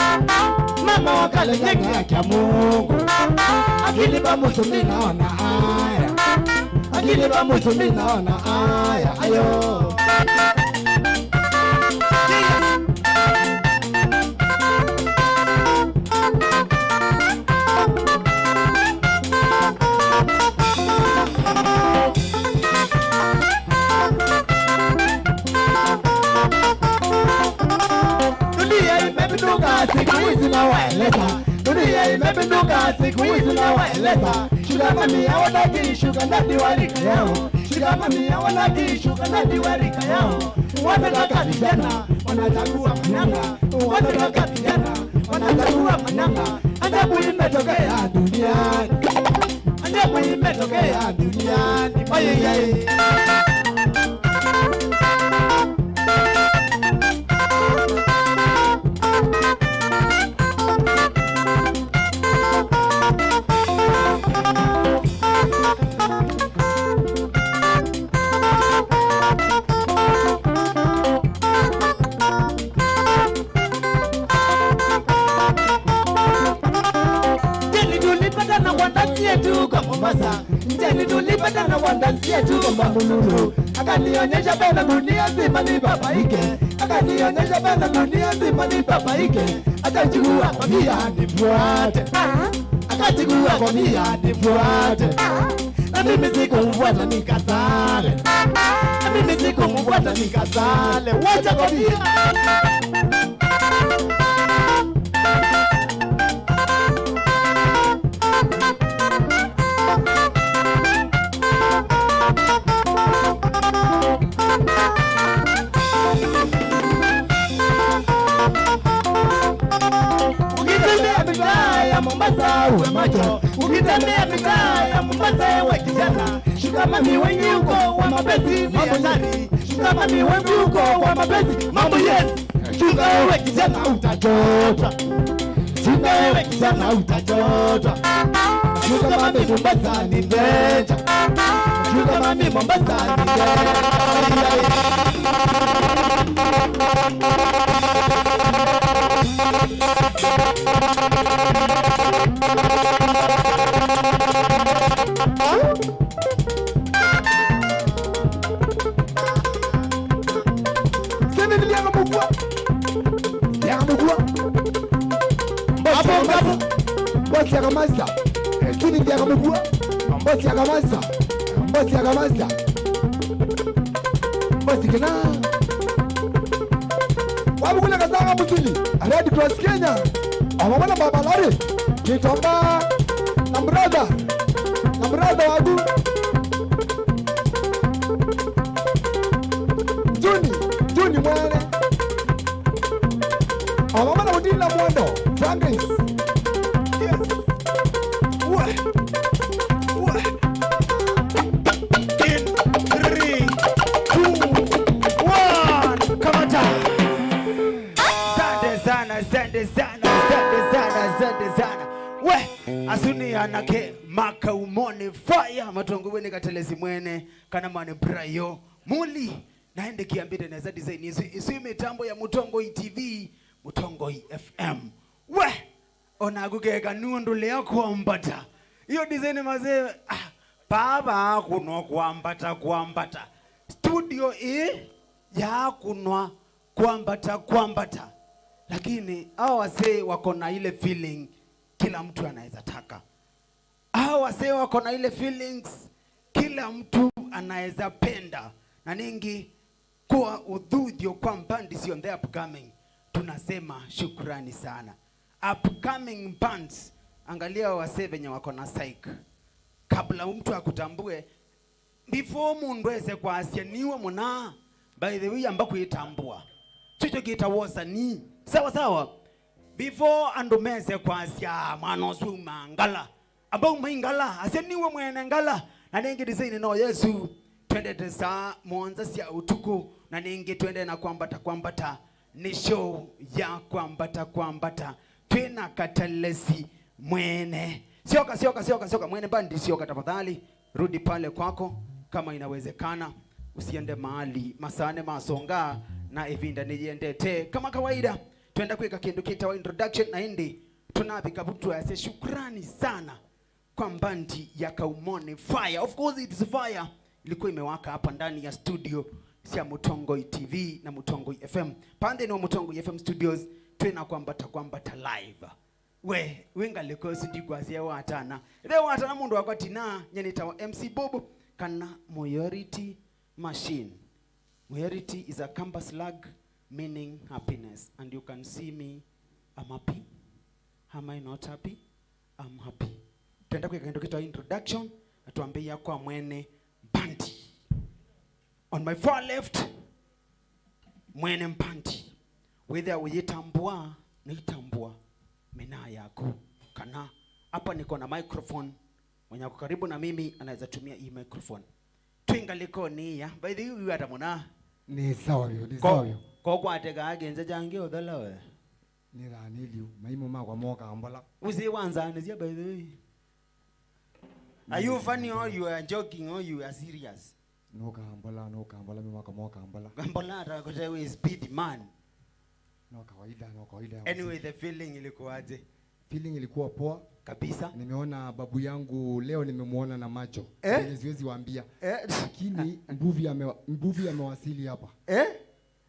Mama wa Kalenga cha Mungu. Akili ba musumi naona haya. Akili ba musumi naona haya. Ayo. Dunia imepinduka siku hizi na waeleza. Dunia imepinduka siku hizi na waeleza. Sugar mami hawataki sugar daddy wa rika yao. Sugar mami hawataki sugar daddy wa rika yao. Wanataka vijana, wanachagua manyanga. Wanataka vijana, wanachagua manyanga. Ajabu imetokea duniani. Ajabu imetokea duniani. Ayayay. Jeni tulipatana kwa taxi yetu kwa Mombasa. Njani tulipatana kwa dansi yetu kwa Mbambululu. Akanionyesha pena dunia nzima nibabaike. Akanionyesha pena dunia nzima nibabaike. Hata chukua kwa mia nifuate. Akachukua kwa mia nifuate. Na mimi sikumfuata nikasale. Na mimi sikumfuata nikasale. Wacha kwa mia. Ukitembea mitaa ya Mombasa uwe macho. Ukitembea mitaa ya Mombasa ewe kijana, shuka mami wengi huko wa mapenzi ni hatari. Shuka mami wengi huko wa mapenzi, mambo yes. Chunga wewe kijana utachota. Chunga wewe kijana utachota. Chunga mami Mombasa ni danger. Chunga mami Mombasa ni danger. Steven Ndiaga Mukua. Ndiaga Mukua. Hapo ngapo. Bosi ya Kamasa. Steven Ndiaga Mukua. Bosi ya Kamasa. Bosi ya Kamasa. Bosi kina. Wapi kule Kasanga Musili? Red Cross Kenya. Amabona Baba Lari. Kitomba. Na brother. Na brother waku. Juni, Juni mwene. Amama na Udila Mwondo, Francis. Yes. Wa, wa. In three, two, one. Kamata. Asante sana, asante sana, asante sana, asante sana. We, asuni anake, makaumoni fire, matongo weni katelezi mwene, kana mane brayo, muli. Na ĩndĩ kĩambĩte nesa design ĩsu, ĩsu ĩ mĩtambo ya Mũtongoi T V, Mũtongoi F M. We, onaku keka nũndũ lea kwambata. Iyo design mazee, ah, paa vaakunwa kwambata, kwambata. Studio ĩ yaakunwa kwambata, kwambata. Lakini hao wasee wako na ile feeling kila mtu anaweza taka. Hao wasee wako na ile feelings kila mtu anaweza penda. Na ningi kwa uthuthio kwa mbandi sionthe upcoming, tunasema shukrani sana. Upcoming bands, angalia wasee venye wako na psych. Kabla mtu akutambue, before mũndũ ese kwasya niwe mũna, by the way, amba kwĩtambua. Chocho kĩtawa ũsanii. Sawa sawa. Before andũ mese kwasya mwana ũsu uma Ngala, amba uma Ngala, asya niwe mwene Ngala. Na nĩngĩ design no Yesu. Twendete saa mũonza sya ũtukũ, na nĩngĩ twende na kwambata kwambata. Nĩ show ya kwambata kwambata. Twĩna Katelesi mwene. Syoka, syoka, syoka, syoka. Mwene bandi, syoka tafadhali. Rudi pale kwako kama inawezekana, usiende mahali. Masaa nĩ masonga na ĩvinda nĩyĩendete. Kama kawaida, twenda kwĩka kĩndũ kĩtawa introduction, na ĩndĩ tunavika vu twasye shukrani sana kwa mbandi ya Kaumoni Fire. Of course it's fire. Ilikuwa imewaka hapa ndani ya studio sya Mũtongoi T V na Mũtongoi F M. Pande nĩ wa Mũtongoi F M studios, twĩna kwambata kwambata live. We, wĩ ngalĩko ĩsu ndikwasya watana. Ĩthe watana mũndũ wakwa tina, nye nĩtawa M C Bob, kana Moyority Machine. Moyority is a Kamba slang meaning happiness, and you can see me, I'm happy. Am I not happy? I'm happy. Twenda kwĩka kĩndũ kĩtawa introduction, na twambĩĩa kwa mwene bandi. On my far left, mwene mbandi. Wĩthĩa ũyĩtambua, naitambua mĩnaa yaku. Kana, hapa niko na microphone. Mwenye ako karibu na mimi anaweza tumia hii microphone. Twĩ ngalĩkonĩ ya. By the way, wĩ ata mũna? Nĩ sawa vyũ, nĩ sawa vyũ. Ko kwateka agenza jange ũthala we. Nĩ thaa nĩ liu. Maimũ makwa moka mbola. Usi wanza nĩsya by the way. Are you funny or you are joking or you are serious? Nũkambola, nũkambola, mĩmako mokambola. Kambola ata kũte wĩ speed man. No kawaida, no kawaida. Anyway, the feeling ilikuwaje? Feeling ilikuwa poa. Kabisa. Nimeona babu yangu leo, nimemuona na macho. Eh? Yenye siwezi waambia. Eh? Lakini mbuvi ame, mbuvi amewasili hapa. Eh?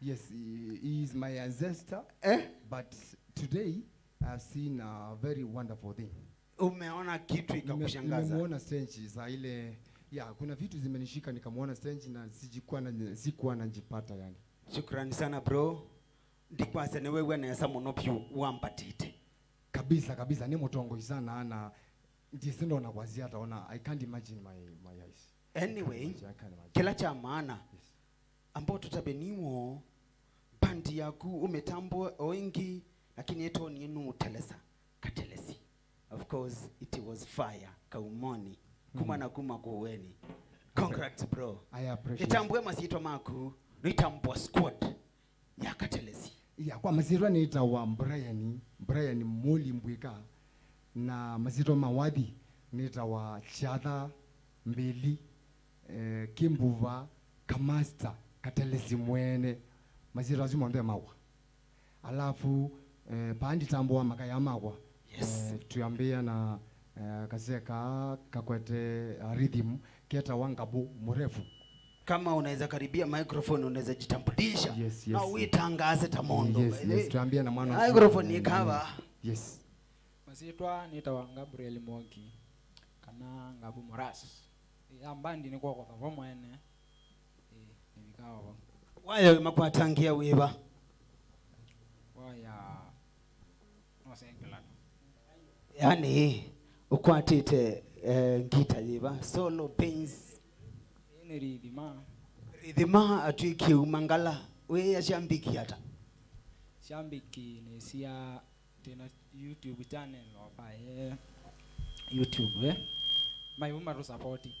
Yes, he, he is my ancestor. Eh? But today I've seen a very wonderful thing. Umeona kitu Nime- ikakushangaza. Nimemuona stage saa ile. Yeah, kuna vitu zimenishika, nikamuona stage na sijikuwa na, sikuwa najipata yani. Shukrani sana bro. Ndikwasya nĩwew'a nesa mũno vyũ wambatĩte. Kabisa kabisa, nĩ mũtongoi sana na ndisi ndona kwazia hata ona, I can't imagine my, my eyes. Anyway, I can't imagine. Kĩla kya maana Yes. ambao tũtave nĩw'o bandi yaku ũmĩtambũe o ĩngĩ, lakini ĩtonie nũũtelesa katelesi. Of course it was fire Kaumoni kuma na kuma Kueni. Congrats bro. I appreciate. Ĩtambũe masyĩtwa maku, no ĩtambũa squad ya katelesi. Ya, kwa masyĩtwa nĩtawa Brian, Brian Moli Mbwika, na masyĩtwa ma wathi nĩtawa Chatha Mbili, eh, Kimbuva, Kamasta, Katelesi mwene. Masyĩtwa asu monthe mawa. Alafu eh, paa nditambũa makaya makwa. Yes. Eh, twĩambĩĩa na eh, kaseka kakwete uh, rhythm ketawa Ngabu Mrefu. Kama unaweza karibia microphone, unaweza jitambulisha. Yes, yes, Na yes. Uitangaze ta mũndũ. Yes, yes, twambia na mwana wa Microphone kiume. Ikava. Yes. Masyĩtwa nĩtawa Gabriel Mwoki, kana Ngabu Moras. Ya mbandi nĩ kwokotha vo mwene. Ĩĩ, nĩvikaa vo. Waya makwatangia wĩva? Waya nosengela tu. Yani, ũkwatĩte eh, ngita yĩva? Solo, bass. Ĩĩ nĩ rithima. Rithima atwĩkie umangala. Wĩya syambiki ata? Syambiki nĩ sya tena YouTube channel opaye YouTube eh. Maivu matusapoti.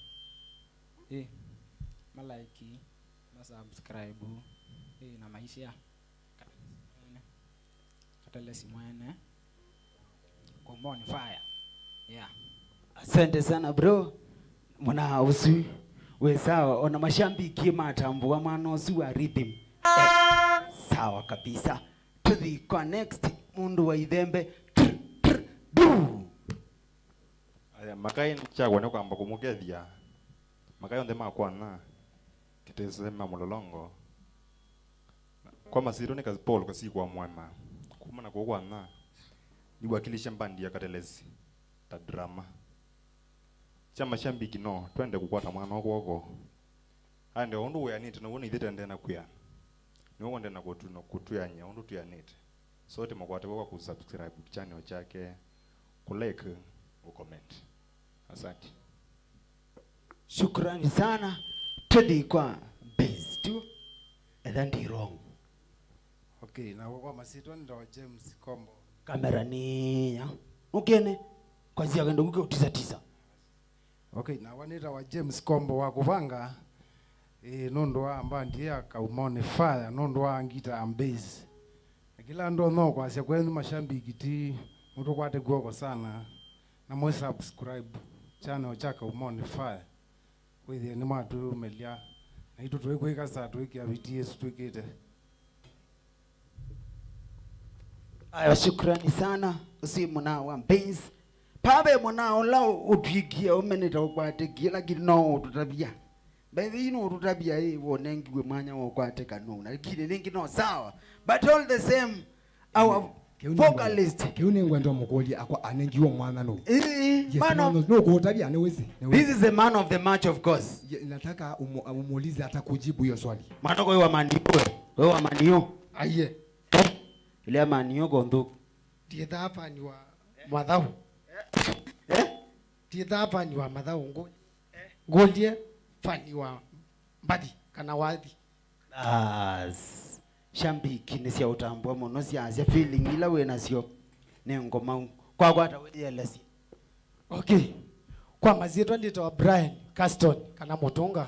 Eh. Malaiki, masubscribe. Eh, na maisha. Katelesi mwene. Come on fire. Yeah. Asante sana bro. Mwana ũsu wĩ sawa, ona mashambiki matambũa mwana ũsu wa rhythm. Eh, sawa kabisa. Tũthi kwa next mũndũ wa ithembe. Tr, tr, du. Aya, makai kyakwa nĩ kwamba kũmũkethya makai onthe ma kwana kĩtesema mũlolongo. Kwa masitũ nĩ Kasi Paul Kasikwa Mwema. Kuma na kũu kwana nĩwakilisha mbandi ya Katelesi ta drama. Kya mashambiki no twende kũkwata mwana kw'oko. Aende ũndũ wĩanĩte now'o na ithyĩ tendee na kwĩana. Nĩwe wendee na kũtu-, na kũtwĩany'a ũndũ twĩanĩte. So tĩmũkwate kw'oko kwa kũsubscribe channel kyake, kũlike, ũcomment. Asante. Shukrani sana. Tũthi kwa base tu. Etha ndi wrong. Okay, na kwa masitwa nĩtawa James Kombo. Kamera nĩ ya. Ũkene. Kwazia kendo kuke utisatisa. Okay, na wanĩtawa James Kombo wa kũvanga. Ĩĩ, nũndũ wa mbandi ya Kaumoni Fire, nũndũ wa ngita and bass. Na kĩla ndonya kwasya kwenyu mashambiki ti mũtũkwate kw'oko sana. Na mwe subscribe channel kya Kaumoni Fire. Kwĩthĩa nĩmwatũmelya, naitũ tũikwĩka saa tũikĩa vitii ĩsu twĩkĩte. Aya, shukrani sana. Ũsu mũna wa Benz. Pave mũna ũla ũtwikie ũmenete ũkwatĩkie, lakini no ũtũtavya. By the way, no ũtũtavya, ĩ, wonengiwe mwanya wa ũkwatĩka nũu. Lakini nĩngĩ no sawa. But all the same, our vocalist. Kĩu nĩngwenda mũkũlye akwa anengiwe mwana nũ? Ĩĩ, Yes, man of, no kũũtavya nĩ wĩsĩ. This is the man of the match, of course. Nataka umu-, umuulize hata kujibu hiyo swali. Mwana kwa wa Man U, we wa Man U. Aiye. Ile Man U konthu. Ndiethaa fani wa mathaũ. Eh? Ndiethaa fani wa mathaũ ngũ. Ngũlye fani wa mbathi kana wathi. As shambiki nĩ sya ũtambũa mũno, syasya feeling ila wĩ nasyo nĩ ngomau. Kwakwa ta wĩyelesye. Okay. Kwa masyĩtwa ndĩtawa Brian Caston kana Mũtũnga,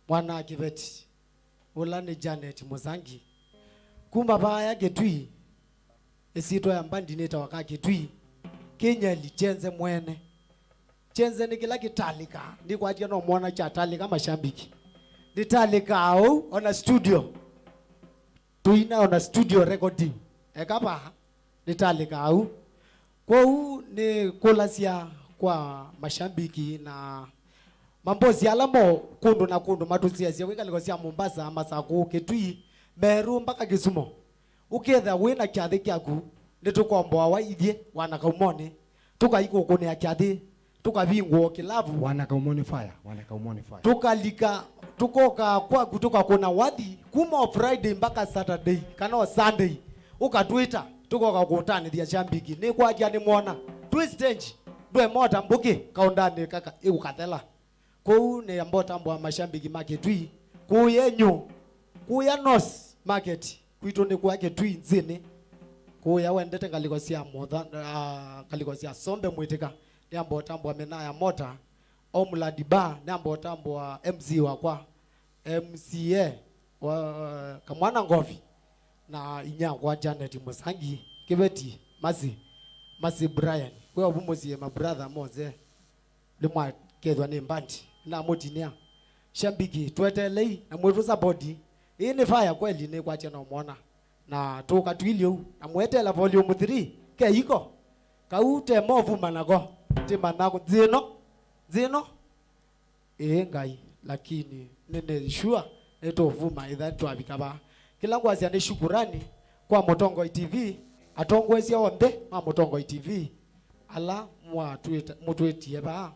mwana wa Kĩveti, ũla nĩ Janet Mũsangi. Kuma vaya Kĩtui, ĩsyĩtwa ya mbandi nĩtawa ka Kĩtui, Kĩnyeli Kyenze mwene. Kyenze nĩ kĩla kĩtalĩkaa, ndĩkwatya no mwona kyatalĩka mashambiki. Nĩtalĩkaa ũu, ona studio. Tũina ona studio recording. Eka vaa, nĩtalĩkaa ũu. Kwoou nĩkũlasya kwa mashambiki na mambosi ala mo kũndũ na kũndũ matũsiasya kwĩ ngalĩko sya Mombasa, Masakũ, Kitui, Meru mpaka Kisumu. Ũkethĩa wĩ na kyathĩ kyaku, nĩtũkomboawa ithyĩ wana Kaumonĩ, tũkaikũkũnĩa kyathĩ, tũkavingũa kĩlavu. Wana Kaumonĩ fire, wana Kaumonĩ fire. Tũkalika, tũkoka kwaku tũkakũna wathi kuma o Friday mpaka Saturday kana o Sunday. Ũkatwĩta, tũkoka kũtanĩthya shambiki. Nĩkwatya nĩmwona twĩ stage, ndwe mota mbũkĩ kaũndanĩ kaka ĩũkathela. Kũu nĩ ambotambwa mashambiki ma Kitui, kũya nyũ, kũya North Market, kwitũ nĩ kũya Kitui nzĩnĩ, kũya wendete ngalĩko sya motha, ah, ngalĩko sya Sombe mwĩtĩka, nĩ ambotambwa Menaya Mota, Omlad Bar, nĩ ambotambwa M C wakwa, M C A wa Kamwana Ngovi, na inyakwa Janet Musangi, Kĩveti, Masi, Masi Brian, kwĩ ovu mũsyĩ ma brother mose. Nĩmwakethwa nĩ mbandi, nĩnamũtinĩa. Shambiki, twetelei na mwĩtũ sapoti. Ĩĩ nĩ faya kweli, nĩkwatya no mwona. Na tũka twilye ũu, na mwetela volume three, ke iko. Kau te movuma nako, tĩmana nzĩno, nzĩno. Ĩĩ Ngai, lakini nĩnĩ sure nĩtũvuma ĩtha twavika vaa. Kĩla ngwasya nĩ shukurani kwa Mũtongoi T V, atongoesya onthe ma Mũtongoi T V, ala mwatwĩta-, mũtwĩtie vaa,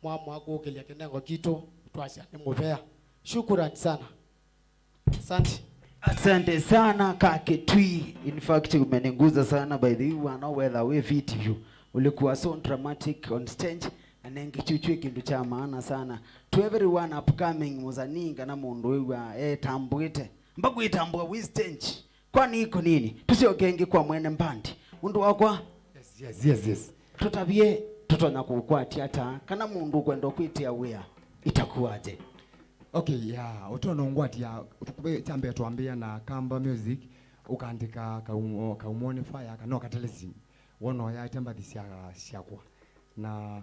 mwamũa kũũkĩlya kĩnengo kitũ, twasya nĩ mũvea. Shukurani sana. Asante. Asante sana, Kake Twi. In fact, umeniguza sana by the way, wana whether we fit you. Ulikuwa so dramatic on stage, na nengi chuchwe kindu cha maana sana. To everyone upcoming, muzani kana mundu wĩw'a etambwĩte. Mbakwĩtambwa wi stage. Kwani iko nini? Tusyoke ĩngĩ kwa mwene mbandi. Ũndũ wakwa. Yes, yes, yes, yes. Tũtavye, tũtonya kũkwatya ata, kana mũndũ ũkwenda kwĩtĩa wĩa, itakuwaje? Okay, yeah, ũtonya ũngwatya, kyambee twambĩa na Kamba Music, ũkaandĩka Kaumo-, Kaumoni Fire, kana Katelesi, wona ũyaete mbathi sya, syakwa. Na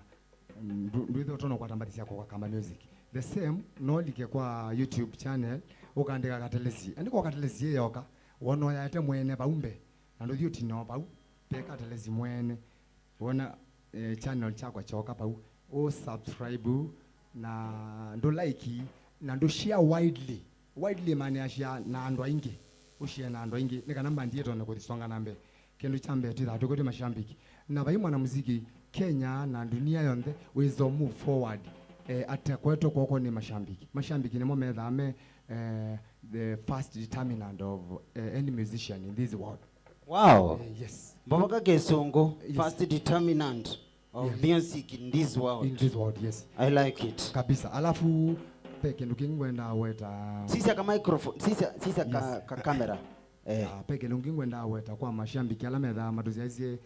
ndwĩthĩwa ũtonya ũkwata mbathi syakwa kwa Kamba Music. The same, no ũlike kwa YouTube channel, ũkaandĩka Katelesi. Andĩka Katelesi ĩyoka, wona ũyaete mwene vau mbee, na ndũthi ũtina o vau, ve Katelesi mwene. Wona, eh, channel kyakwa kyoka vau, ũ subscribe, na ndũ like, na ndũ share widely. Widely ĩmaanisha na andũ aingĩ. Ũshare na andũ aingĩ, nĩ kana mbandi ĩtonya kũthi songa na mbee. Kĩndũ kya mbee, twĩthaa tũkwĩtw'e mashambiki. Na vai mwanamuziki Kenya na dunia yonthe wĩzo move forward, eh, atakwetwe kwoko nĩ mashambiki. Mashambiki nĩmo methaa me, eh, the first determinant of, eh, any musician in this world. Wow. Eh, yes. Mbovoka Kĩsũngũ, yes, first determinant of, yes, music in this world. In this world, yes. I like it. Kabisa. Alafu, pe kĩndũ kĩngĩ ngwenda weta. Sisya ka microphone, sisya, sisya ka, yes, ka camera. Eh. Ah, pe kĩndũ kĩngĩ ngwenda weta kwa mashambiki ala methaa matũsyaisye,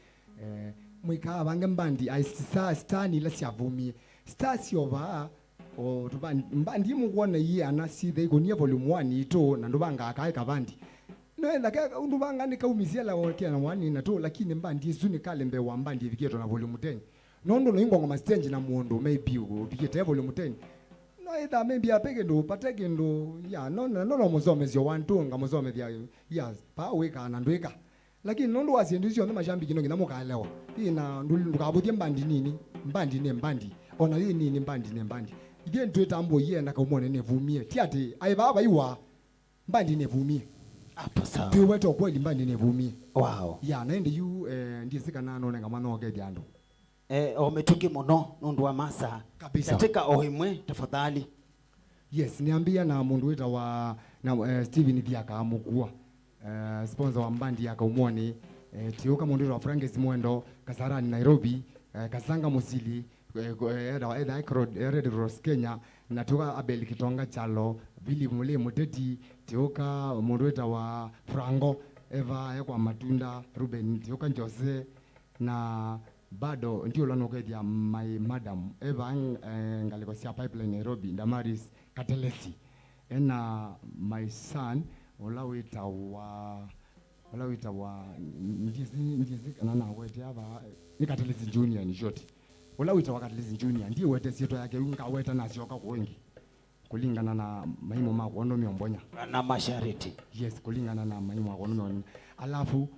eh, mwĩkaa vange mbandi, ai star, star ni ila syavumie. Star syovaa, o, tũvan-, mbandi imũkwona iana sithe ikonie volume one itũ, na ndũvangaa kaĩ kavandi. No ethake, ndũvangaa nĩ kaumisye ala okea na one na two, lakini mbandi isu nĩ kalembe wa mbandi ivikĩtwe na volume ten. Nũndũ no ingongoma stage na mũndũ, maybe ũvikĩte volume ten. No ĩtha maybe ape kĩndũ, pate kĩndũ, ya, no, no, no, no mũsomesyo wa ntũ, ngamũsomethya, ya, pa wĩka na ndwĩka. Lakini nũndũ wa syĩndũ isu syonthe mashambiki no nginya mũkaelewa. Ĩ na ndũ-, ndũkavũthye mbandi nini, mbandi nĩ mbandi. Ona yĩ nini, mbandi nĩ mbandi. Ithyĩ nĩtwĩtambũie na Kaumoni nĩvumie. Ti atĩ, aĩ vaa vaiwa, mbandi nĩvumie. Hapo sawa. Twĩweta ukweli, mbandi nĩvumie. Wow. Ya, na ĩndĩ yu, eh, ndiĩsĩ kana nũnenga mwana ũkethya andũ. Eh, o mĩtũkĩ mũno nũndũ wa masaa. Kabisa. Ndatĩka o ĩmwe, tafadhali. Yes, nĩambĩĩa na mũndũ wĩtawa, na, eh, Steven Thiaka Mũkua. Eh, sponsor wa mbandi ya Kaumoni. Eh, tiũka mũndũ wĩtawa Francis Mwendo, Kasarani, Nairobi. Eh, Kasanga Mũsili, eh, ko-, eh, ethawa, etha Red Cross, eh, Red Cross Kenya. Na tiũka Abel Kitonga Chalo, Philip Mũlĩ Mũteti, tiũka mũndũ wĩtawa Frango, eva ekwa matunda, Ruben, tiũka Jose, na bado ndiũla nũkethya my madam, eva, eh, ngalĩko sya Pipeline Nairobi, Damaris Katelesi. Ena my son, ũla wĩtawa, ũla wĩtawa, ndiĩsĩ, ndiĩsĩ kana nawete ava, nĩ Katelesi Junior, in short. Ũla wĩtawa Katelesi Junior, ndiwete syĩtwa yake, yu ngaweta nasyoka kũũ ĩngĩ. Kũlingana na maimo makwa, ũndũ meũmbonya. Na mashariti. Yes, kũlingana na maimo makwa, ũndũ meũmbonya. Alafu,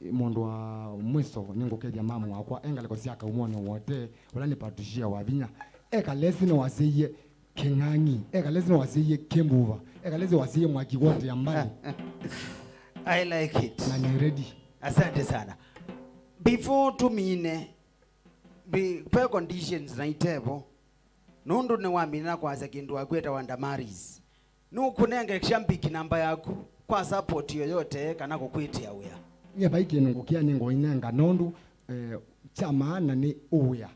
Mũndũ wa mwiso nĩngũkethya mamu wakwa e ngalĩko sya Kaumonĩ Wote, ũla nĩ Patricia Wavinya. Ekalesi nĩwasyaie Kĩng'ang'i, ekalesi nĩwasyaie Kĩmbuva, ekalesi wasyaie Mwaki Wote ya mbali. I like it. Na nĩ ready. Asante sana. Before tumine, be, pe conditions na itevo, nũndũ nĩwamina kwasya kĩndũ wakwĩtawa Damaris. Nũkũnenge shambiki namba yaku kwa support yoyote kana kũkwĩtĩa wĩa. Nyie vai kĩndũ ngũkĩa nĩngũinenga nũndũ, eh, kya maana nĩ ũwĩa.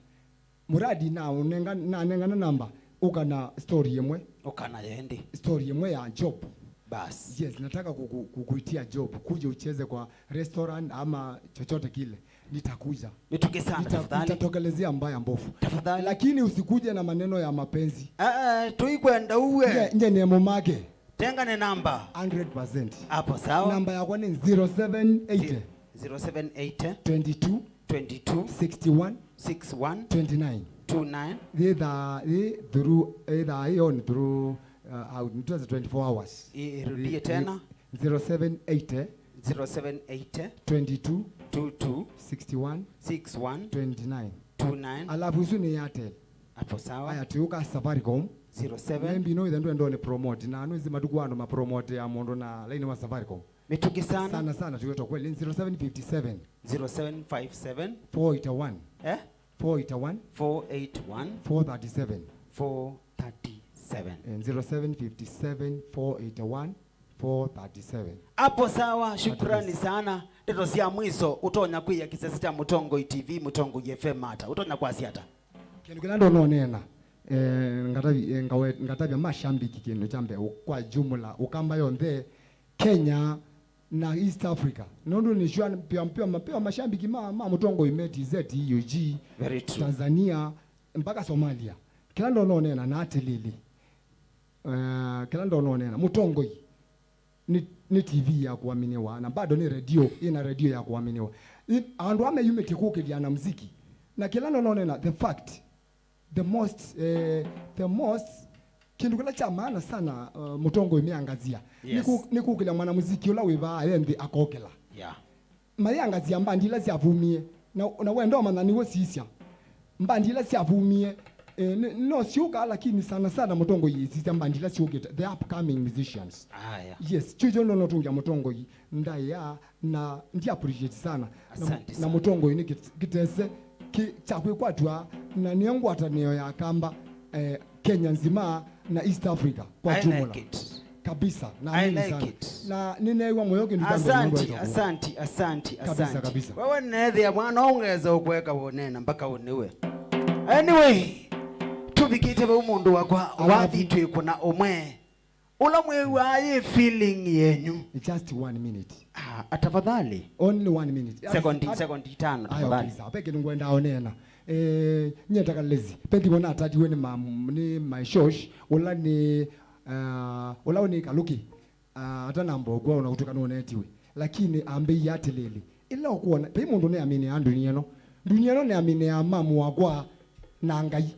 Muradi na ũnenga, nanengana namba, ũka na story ĩmwe. Ũka nayo ĩndĩ. Story ĩmwe ya job. Bas. Yes, nataka kuku-, kukuitia job. Kuja ucheze kwa restaurant ama chochote kile. Nitakuja. Nituke sana, nita-, tafadhali. Nitatokelezea mbaya mbovu. Tafadhali. Lakini usikuje na maneno ya mapenzi. Ah, ah, tuikwenda uwe. Nye, nye ni mumake. Tengane namba. Hundred percent. Hapo sawa. Namba yakwa ni zero seven eighty. Zero seven eighty. Twenty-two. Twenty-two. Sixty-one. Six one. Twenty-nine. Two nine. Either, eh, through, either on through, uh, out, it was twenty-four hours. I-, irudie tena. Zero seven eighty. Zero seven eighty. Twenty-two. Two two. Sixty-one. Six one. Twenty-nine. Two nine. Alafu isu ni Airtel. Hapo sawa. Aya, tuka Safaricom. Zero seven. Maybe no ithe ndwenda ni promote. Na no izi matuku ano ma promote ya mũndũ na line wa Safaricom. Mituki sana. Sana sana, tuwetwa kweli. Zero seven fifty seven. Zero seven five seven. Four eight one. Eh? Four eight one. Four eight one. Four thirty seven. Four thirty seven. And zero seven fifty seven, four eight one, four thirty seven. Hapo sawa, shukrani sana. Ndeto sya mwiso, utonya kwia kisasi cha Mutongoi T V, Mutongoi F M ata. Utonya kwasya ata? Kĩndũ kĩla ndononena, eh, ngatavi-, eh, ngawe-, ngatavya mashambiki kĩndũ kya mbee, kwa jumla, Ũkamba yonthe, Kenya, na East Africa. Nũndũ nĩ sure pia, pia, pia mashambiki ma, ma Mutongoi me T Z, U G, very true, Tanzania, mpaka Somalia. Kĩla ndononena na atĩlĩlĩ. Uh, kĩla ndononena, Mutongoi nĩ, nĩ T V ya kũaminiwa, na bado nĩ radio, ĩna radio ya kũaminiwa. I, andũ ameyumĩtie kũkĩlya na muziki. Na kĩla ndononena, the fact, the most, eh, the most, kĩndũ kĩla kya maana sana, uh, Mutongoi meangazia. Yes. Nĩ kũ-, nĩ kũkĩlya mwanamuziki ũla wĩ vaa aye nthĩ akokĩla. Yeah. Mayangazia mbandi ila syavumie. Na, na wenda ũmanya nĩw'o sisya. Mbandi ila syavumie, eh, nĩ, no syũka, lakini sana sana Mutongoi sisya mbandi ila syũkĩte. The upcoming musicians. Aya. Yes, kyu kyo no notungya Mutongoi. Ndaĩa na ndi appreciate sana. Na, asante sana. Na Mutongoi nĩ kĩt-, kĩtese kĩ-, kya kwĩkwatw'a na nĩyo ngwatanĩo ya Kamba, eh, Kenya nzima na East Africa kwa jumla. I like it. Kabisa, na I like it. Na nĩneew'a mũyo kĩndũ kya mbee mũndũ aitwa kuo. Asante, asante, asante. Kabisa, kabisa. Wewe nethĩa mwana ongeza ukweka wonena mpaka uniwe. Anyway, tuvikite vau mũndũ wakwa, alafu wathi twĩkũna ũmwe. Ũla mwĩw'aa yĩ feeling yenyu. Just one minute. Ah, tafadhali. Only one minute. Second, at-, second itano, ayo, tafadhali. Please, ape kĩndũ ngwenda onena. Eh, nye takalezi. Pendi wona atatiwe ni ma-, ni my shosh, ũla ni, ah, ũla ni Kaluki. Ah, atanamba ũkw'a ona ũtuka nũnetiwe. Lakini ambĩie atĩlĩlĩ, ĩla ũkwona, vai mũndũ nĩamĩnĩaa ndunia ĩno. Ndunia ĩno nĩamĩnĩaa mamu wakwa na Ngai.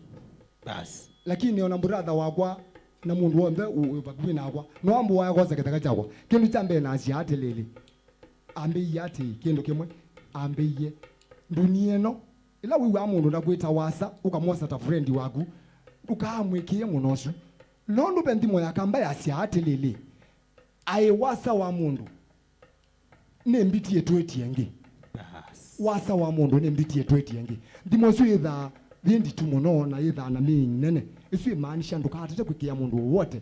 Bas. Lakini ona brother wakwa na mũndũ w'onthe ũ-, ũ-, vakuvĩ nakwa, no ambũaa kwosa kĩtheka kyakwa. Kĩndũ kya mbee nasya atĩlĩlĩ, ambĩie atĩ kĩndũ kĩmwe, ambĩie, ndunia ĩno, ĩla wĩw'aa mũndũ ndakwĩta wasa, ũkamwosa ta friend waku, ndũkaamwĩkĩĩe mũno ũsu. Nũndũ ve nthimo ya Kamba yasya atĩlĩlĩ, aĩ wasa wa mũndũ nĩ mbiti ĩtwĩtie ĩngĩ. Bas. Wasa wa mũndũ nĩ mbiti ĩtwĩtie ĩngĩ. Nthimo ĩsu yĩthaa yĩ nditu mũno na yĩthaa na meaning nene. Ĩsu ĩmaanisha ndũkatate kwĩkĩĩa mũndũ wowote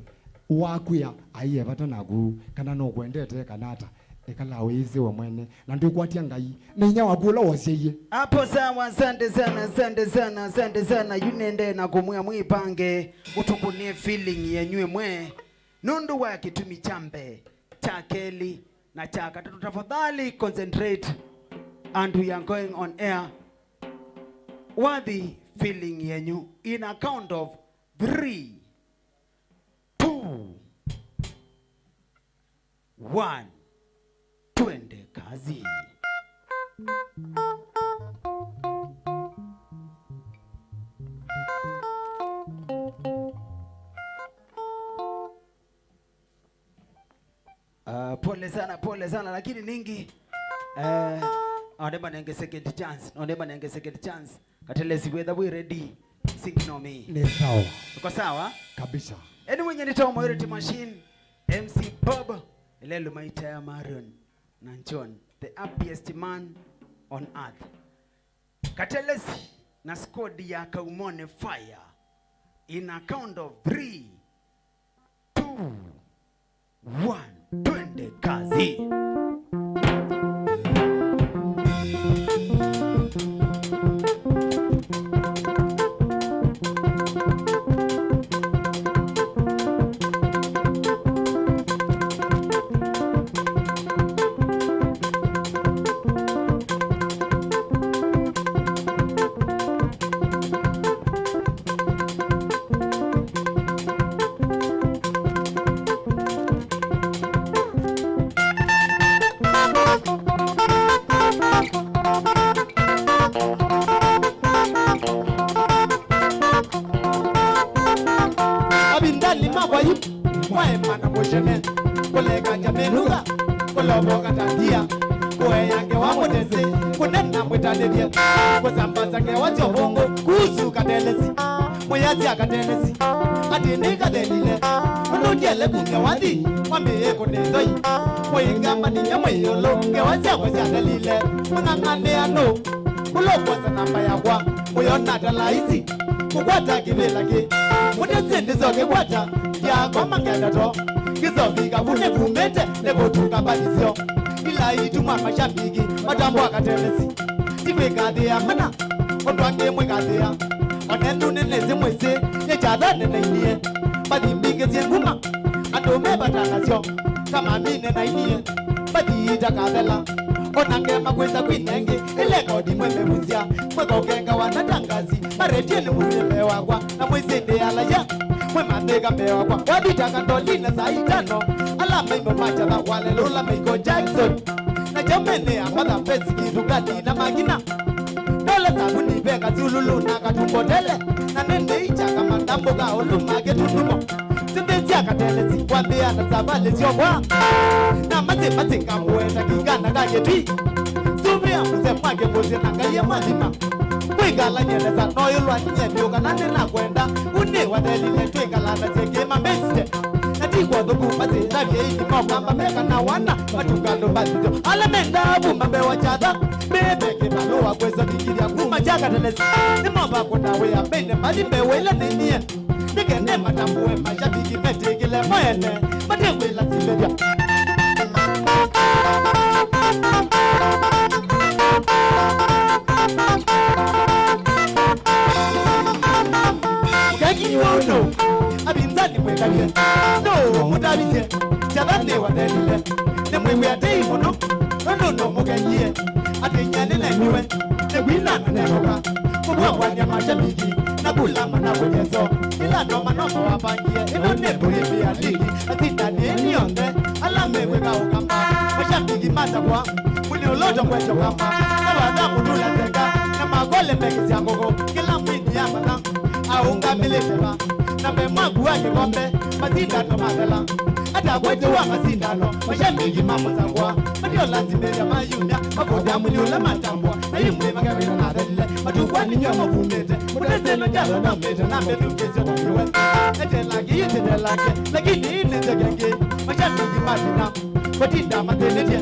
wakwĩa aiye vata naku, kana nũkwendete, kana ata. Ĩkala wĩĩsĩ we mwene, na ndwĩkwatya Ngai. Nĩ inya waku ũla wosyaie. Hapo sawa, asante sana, asante sana, asante sana. Yu nendee na kũmwĩa mwĩpange, ũtũkũnĩe feeling yenyu ĩmwe. Nũndũ wa kĩtumi kya mbee, kya kelĩ, na kya katatũ, tafadhali concentrate and we are going on air. Wathi feeling yenyu in a count of three, two, one. Twende kazi. Ah, pole sana, pole sana, lakini ningi Eh, onde manenge second chance, onde manenge second chance. Katelesi, whether we ready, signal me. Ni sawa. Uko sawa? Kabisa. Anyway, nyeni tomo iriti machine, M C Bob, Lelu Maita ya Marion, na John, the happiest man on earth. Katelesi na squad ya Kaumone Fire. In a count of three, two, one, twende kazi. Mavindani makwa yu mwaemana mũcene, kũlekanja mĩnuga, kũlovoka ta ndia, kũea ngewa mũtesĩ, kũnena mwĩtanĩthye, kũsambaza ngewa sya ũvũngũ, kuhusu Katelesi, mwĩasya Katelesi, atĩ nĩkathelile, ũndũ ndiele kumya wathi, mwambĩĩe kũnĩthoi, mwĩingamba ninyie mwĩ ĩũlũ, ngewa syakwa syathelile, mũng'ang'anĩa nũ, ũla ũkwosa namba yakwa, mũyona ta laisi. Kũkwata kĩvĩla kĩ, mũtesĩ ndĩsokĩkwata, yakoma ngendato, kĩsovi kavu nĩkumĩte, nĩkũtuka mbathi syo. Ila itumwa mashambiki, matambwa Katelesi. Tikwĩkathĩa mana, ũndũ angĩ mwĩkathĩa. Onendu nĩnĩsĩ mwĩsĩ, nĩkyathanĩ nainie. Mbathi mbingĩ syĩ nguma, andũ me vata nasyo, kama mine nainie. Mbathi itakathela, ona ngema kwĩsa kwinengĩ, ĩlekodi mwemevunzya, mweka ũkenga wana tangazi. Maretie nĩ mũvile mbee wakwa, na mwĩsĩ ndĩ alaya, mwĩmanthĩka mbee wakwa. Wathita kandolina saa itano, ala maimbo machatha walelũla Michael Jackson. Na kyaumene ya matha pesi kĩthukani na makina. Ndola sabuni ve kasululu na katumbo tele, na nende ichaka mandambo ka uluma kĩtundumo. Sĩmbĩsya Katelesi kwambĩa na savalĩ syokwa. Na masi masi kamũenda kingana ka kĩtwi. Suvĩa mũse mwake mũsyĩ na Ngai amwathima. Kwĩkalany'e nesa noyũlwa nyie vyũ kana nĩnakwenda. Unĩ wathelile twĩkalanasye kĩma mbĩsite. Na ti kwa thũku masi tavye ithimo kamba meka na wana. Matukando mbasityo ala mendaa kuma mbee wa kyatha. Mbĩĩte kĩvalũa kwĩsa vikithya kuma kya Katelesi. Nĩmova kũna wĩa mbĩne mbathi mbee wĩla nĩnie. Nĩkende matambũe mashabiki metĩkĩle moene, matekwĩla silĩthya. Kekinywa ũndũ, apinzani mwĩkavye, nũũ mũtavisye, kyatha nĩwathelile, nĩmwĩw'ĩa tei mũno, nũndũ nũmũkenie, atĩ nyie nĩnengiwe. Nĩkwina na nenoka kũvwangwany'a mashabiki na kula mana kũnyeso. Ila noma noma wapangie, ĩno nĩ Premier League. Asindanĩeni onthe ala mekwĩka ũkamba. Mashabiki masakwa, mwĩnĩ ũloto kwetyo kamba. Nawatha mũtula nzenga, na makole mekĩsya ngũkũ. Kĩla mwini ya matha, aũngamĩlĩte va. Na mbee mwaku wa kĩkombe, masindano mathela. Ata kwete wa masindano, mashabiki ma mũsakwa. Matio lazimĩlya mayumya, mavũthya mwini ũla matambwa. Na yu mwĩ makavĩla na athelile, matukwani nywe mavumĩte. Mũteseno kyalo nomĩte, na mbethukĩsyo na kiwe. Etelaki, etelaki, lakini ine nzeke ngĩ. Mashabiki mathina, matinda mathĩnĩtye.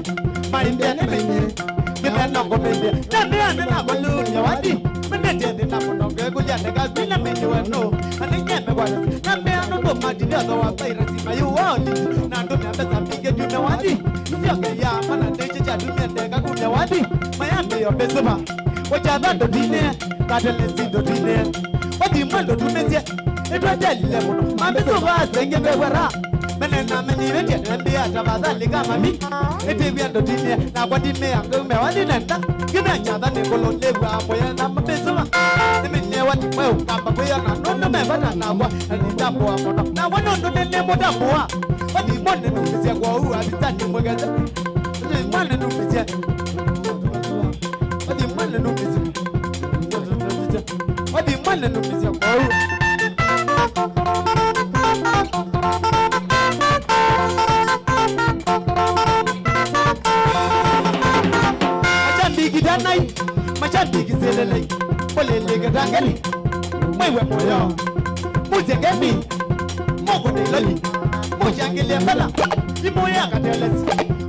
Maimbĩa nĩ mĩnyĩ, nĩmenongo mĩnyĩ. Nambĩa nĩnakolũlya wathi, mendete thĩna mũno ngekũlya nĩkakwina mĩnyĩ wenu. Na nĩnyeme kwa nambĩa nũkũmatithya thwa virus mayu waoli. Na ndũmĩa mbesa mbingĩ ndiume wathi. Nĩsyokeia mana ndĩkĩ kyatumie ndeka kumya wathi. Mayambĩo mbĩsũva. Ũkyatha ndũtinĩe, Katelesi ndũtinĩe. Wathi mwe ndũtumĩsye, nĩtwetelile mũno. Mambĩsũva asenge vewara. Mene namenyivĩtye nembĩa tafadhali kama mi. Nĩtĩvya ndũtinĩe, nakwa ndimĩa ngaume wathi nenda. Ngĩmya kyatha nĩ ngũlũ nĩw'a mũyenda mambĩsũva. Nĩmenye wathi mwe ũkamba kwĩona nũndũ me vata nakwa, na nĩtambũa mũno. Nakwa nũndũ nĩnĩ mũtambũa. Wathi mwe nĩnũmĩsye kwa ũu, athitani mwekete. Wathi mwe nĩnũmĩsye. Wathi mwe nĩnũmĩsye. Wathi mwe nĩnũmĩsye kwa ũu. Ngeli, mwĩw'e mũyo. Muje ngemi, mũkũne iloli. Mujangĩlye mbela, imũya katelesi.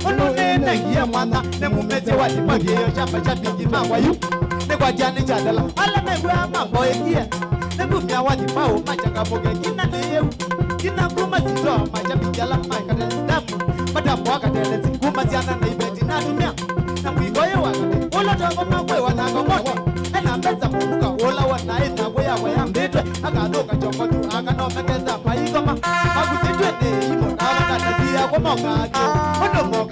Ũndũ nĩnengie mwanya, nĩ mumesye wa kĩpangĩĩo kya mashabiki makwa yu. Nĩ kwa kyanĩ kya ndala, ala mew'aa mamboĩkie. Nĩ kumya wa kĩpaũ, machangamũke, kina nĩ yĩu. Kina kuma sito, mashabiki ala maikatele ndamu. Matamboa katelesi, kuma syana na iveti na atumĩa. Na mũika ũyũ wa katĩ, ũla twakoma kwĩ wananga mote, ena mbesa mũvuka, ũla wona ĩtambũ yakwa yambĩtwe, akathũka kyongo tu, akanomeketa paikoma. Akusĩtwe nĩ imo, na wakatasiya kũmoka ake. Ũndũ moka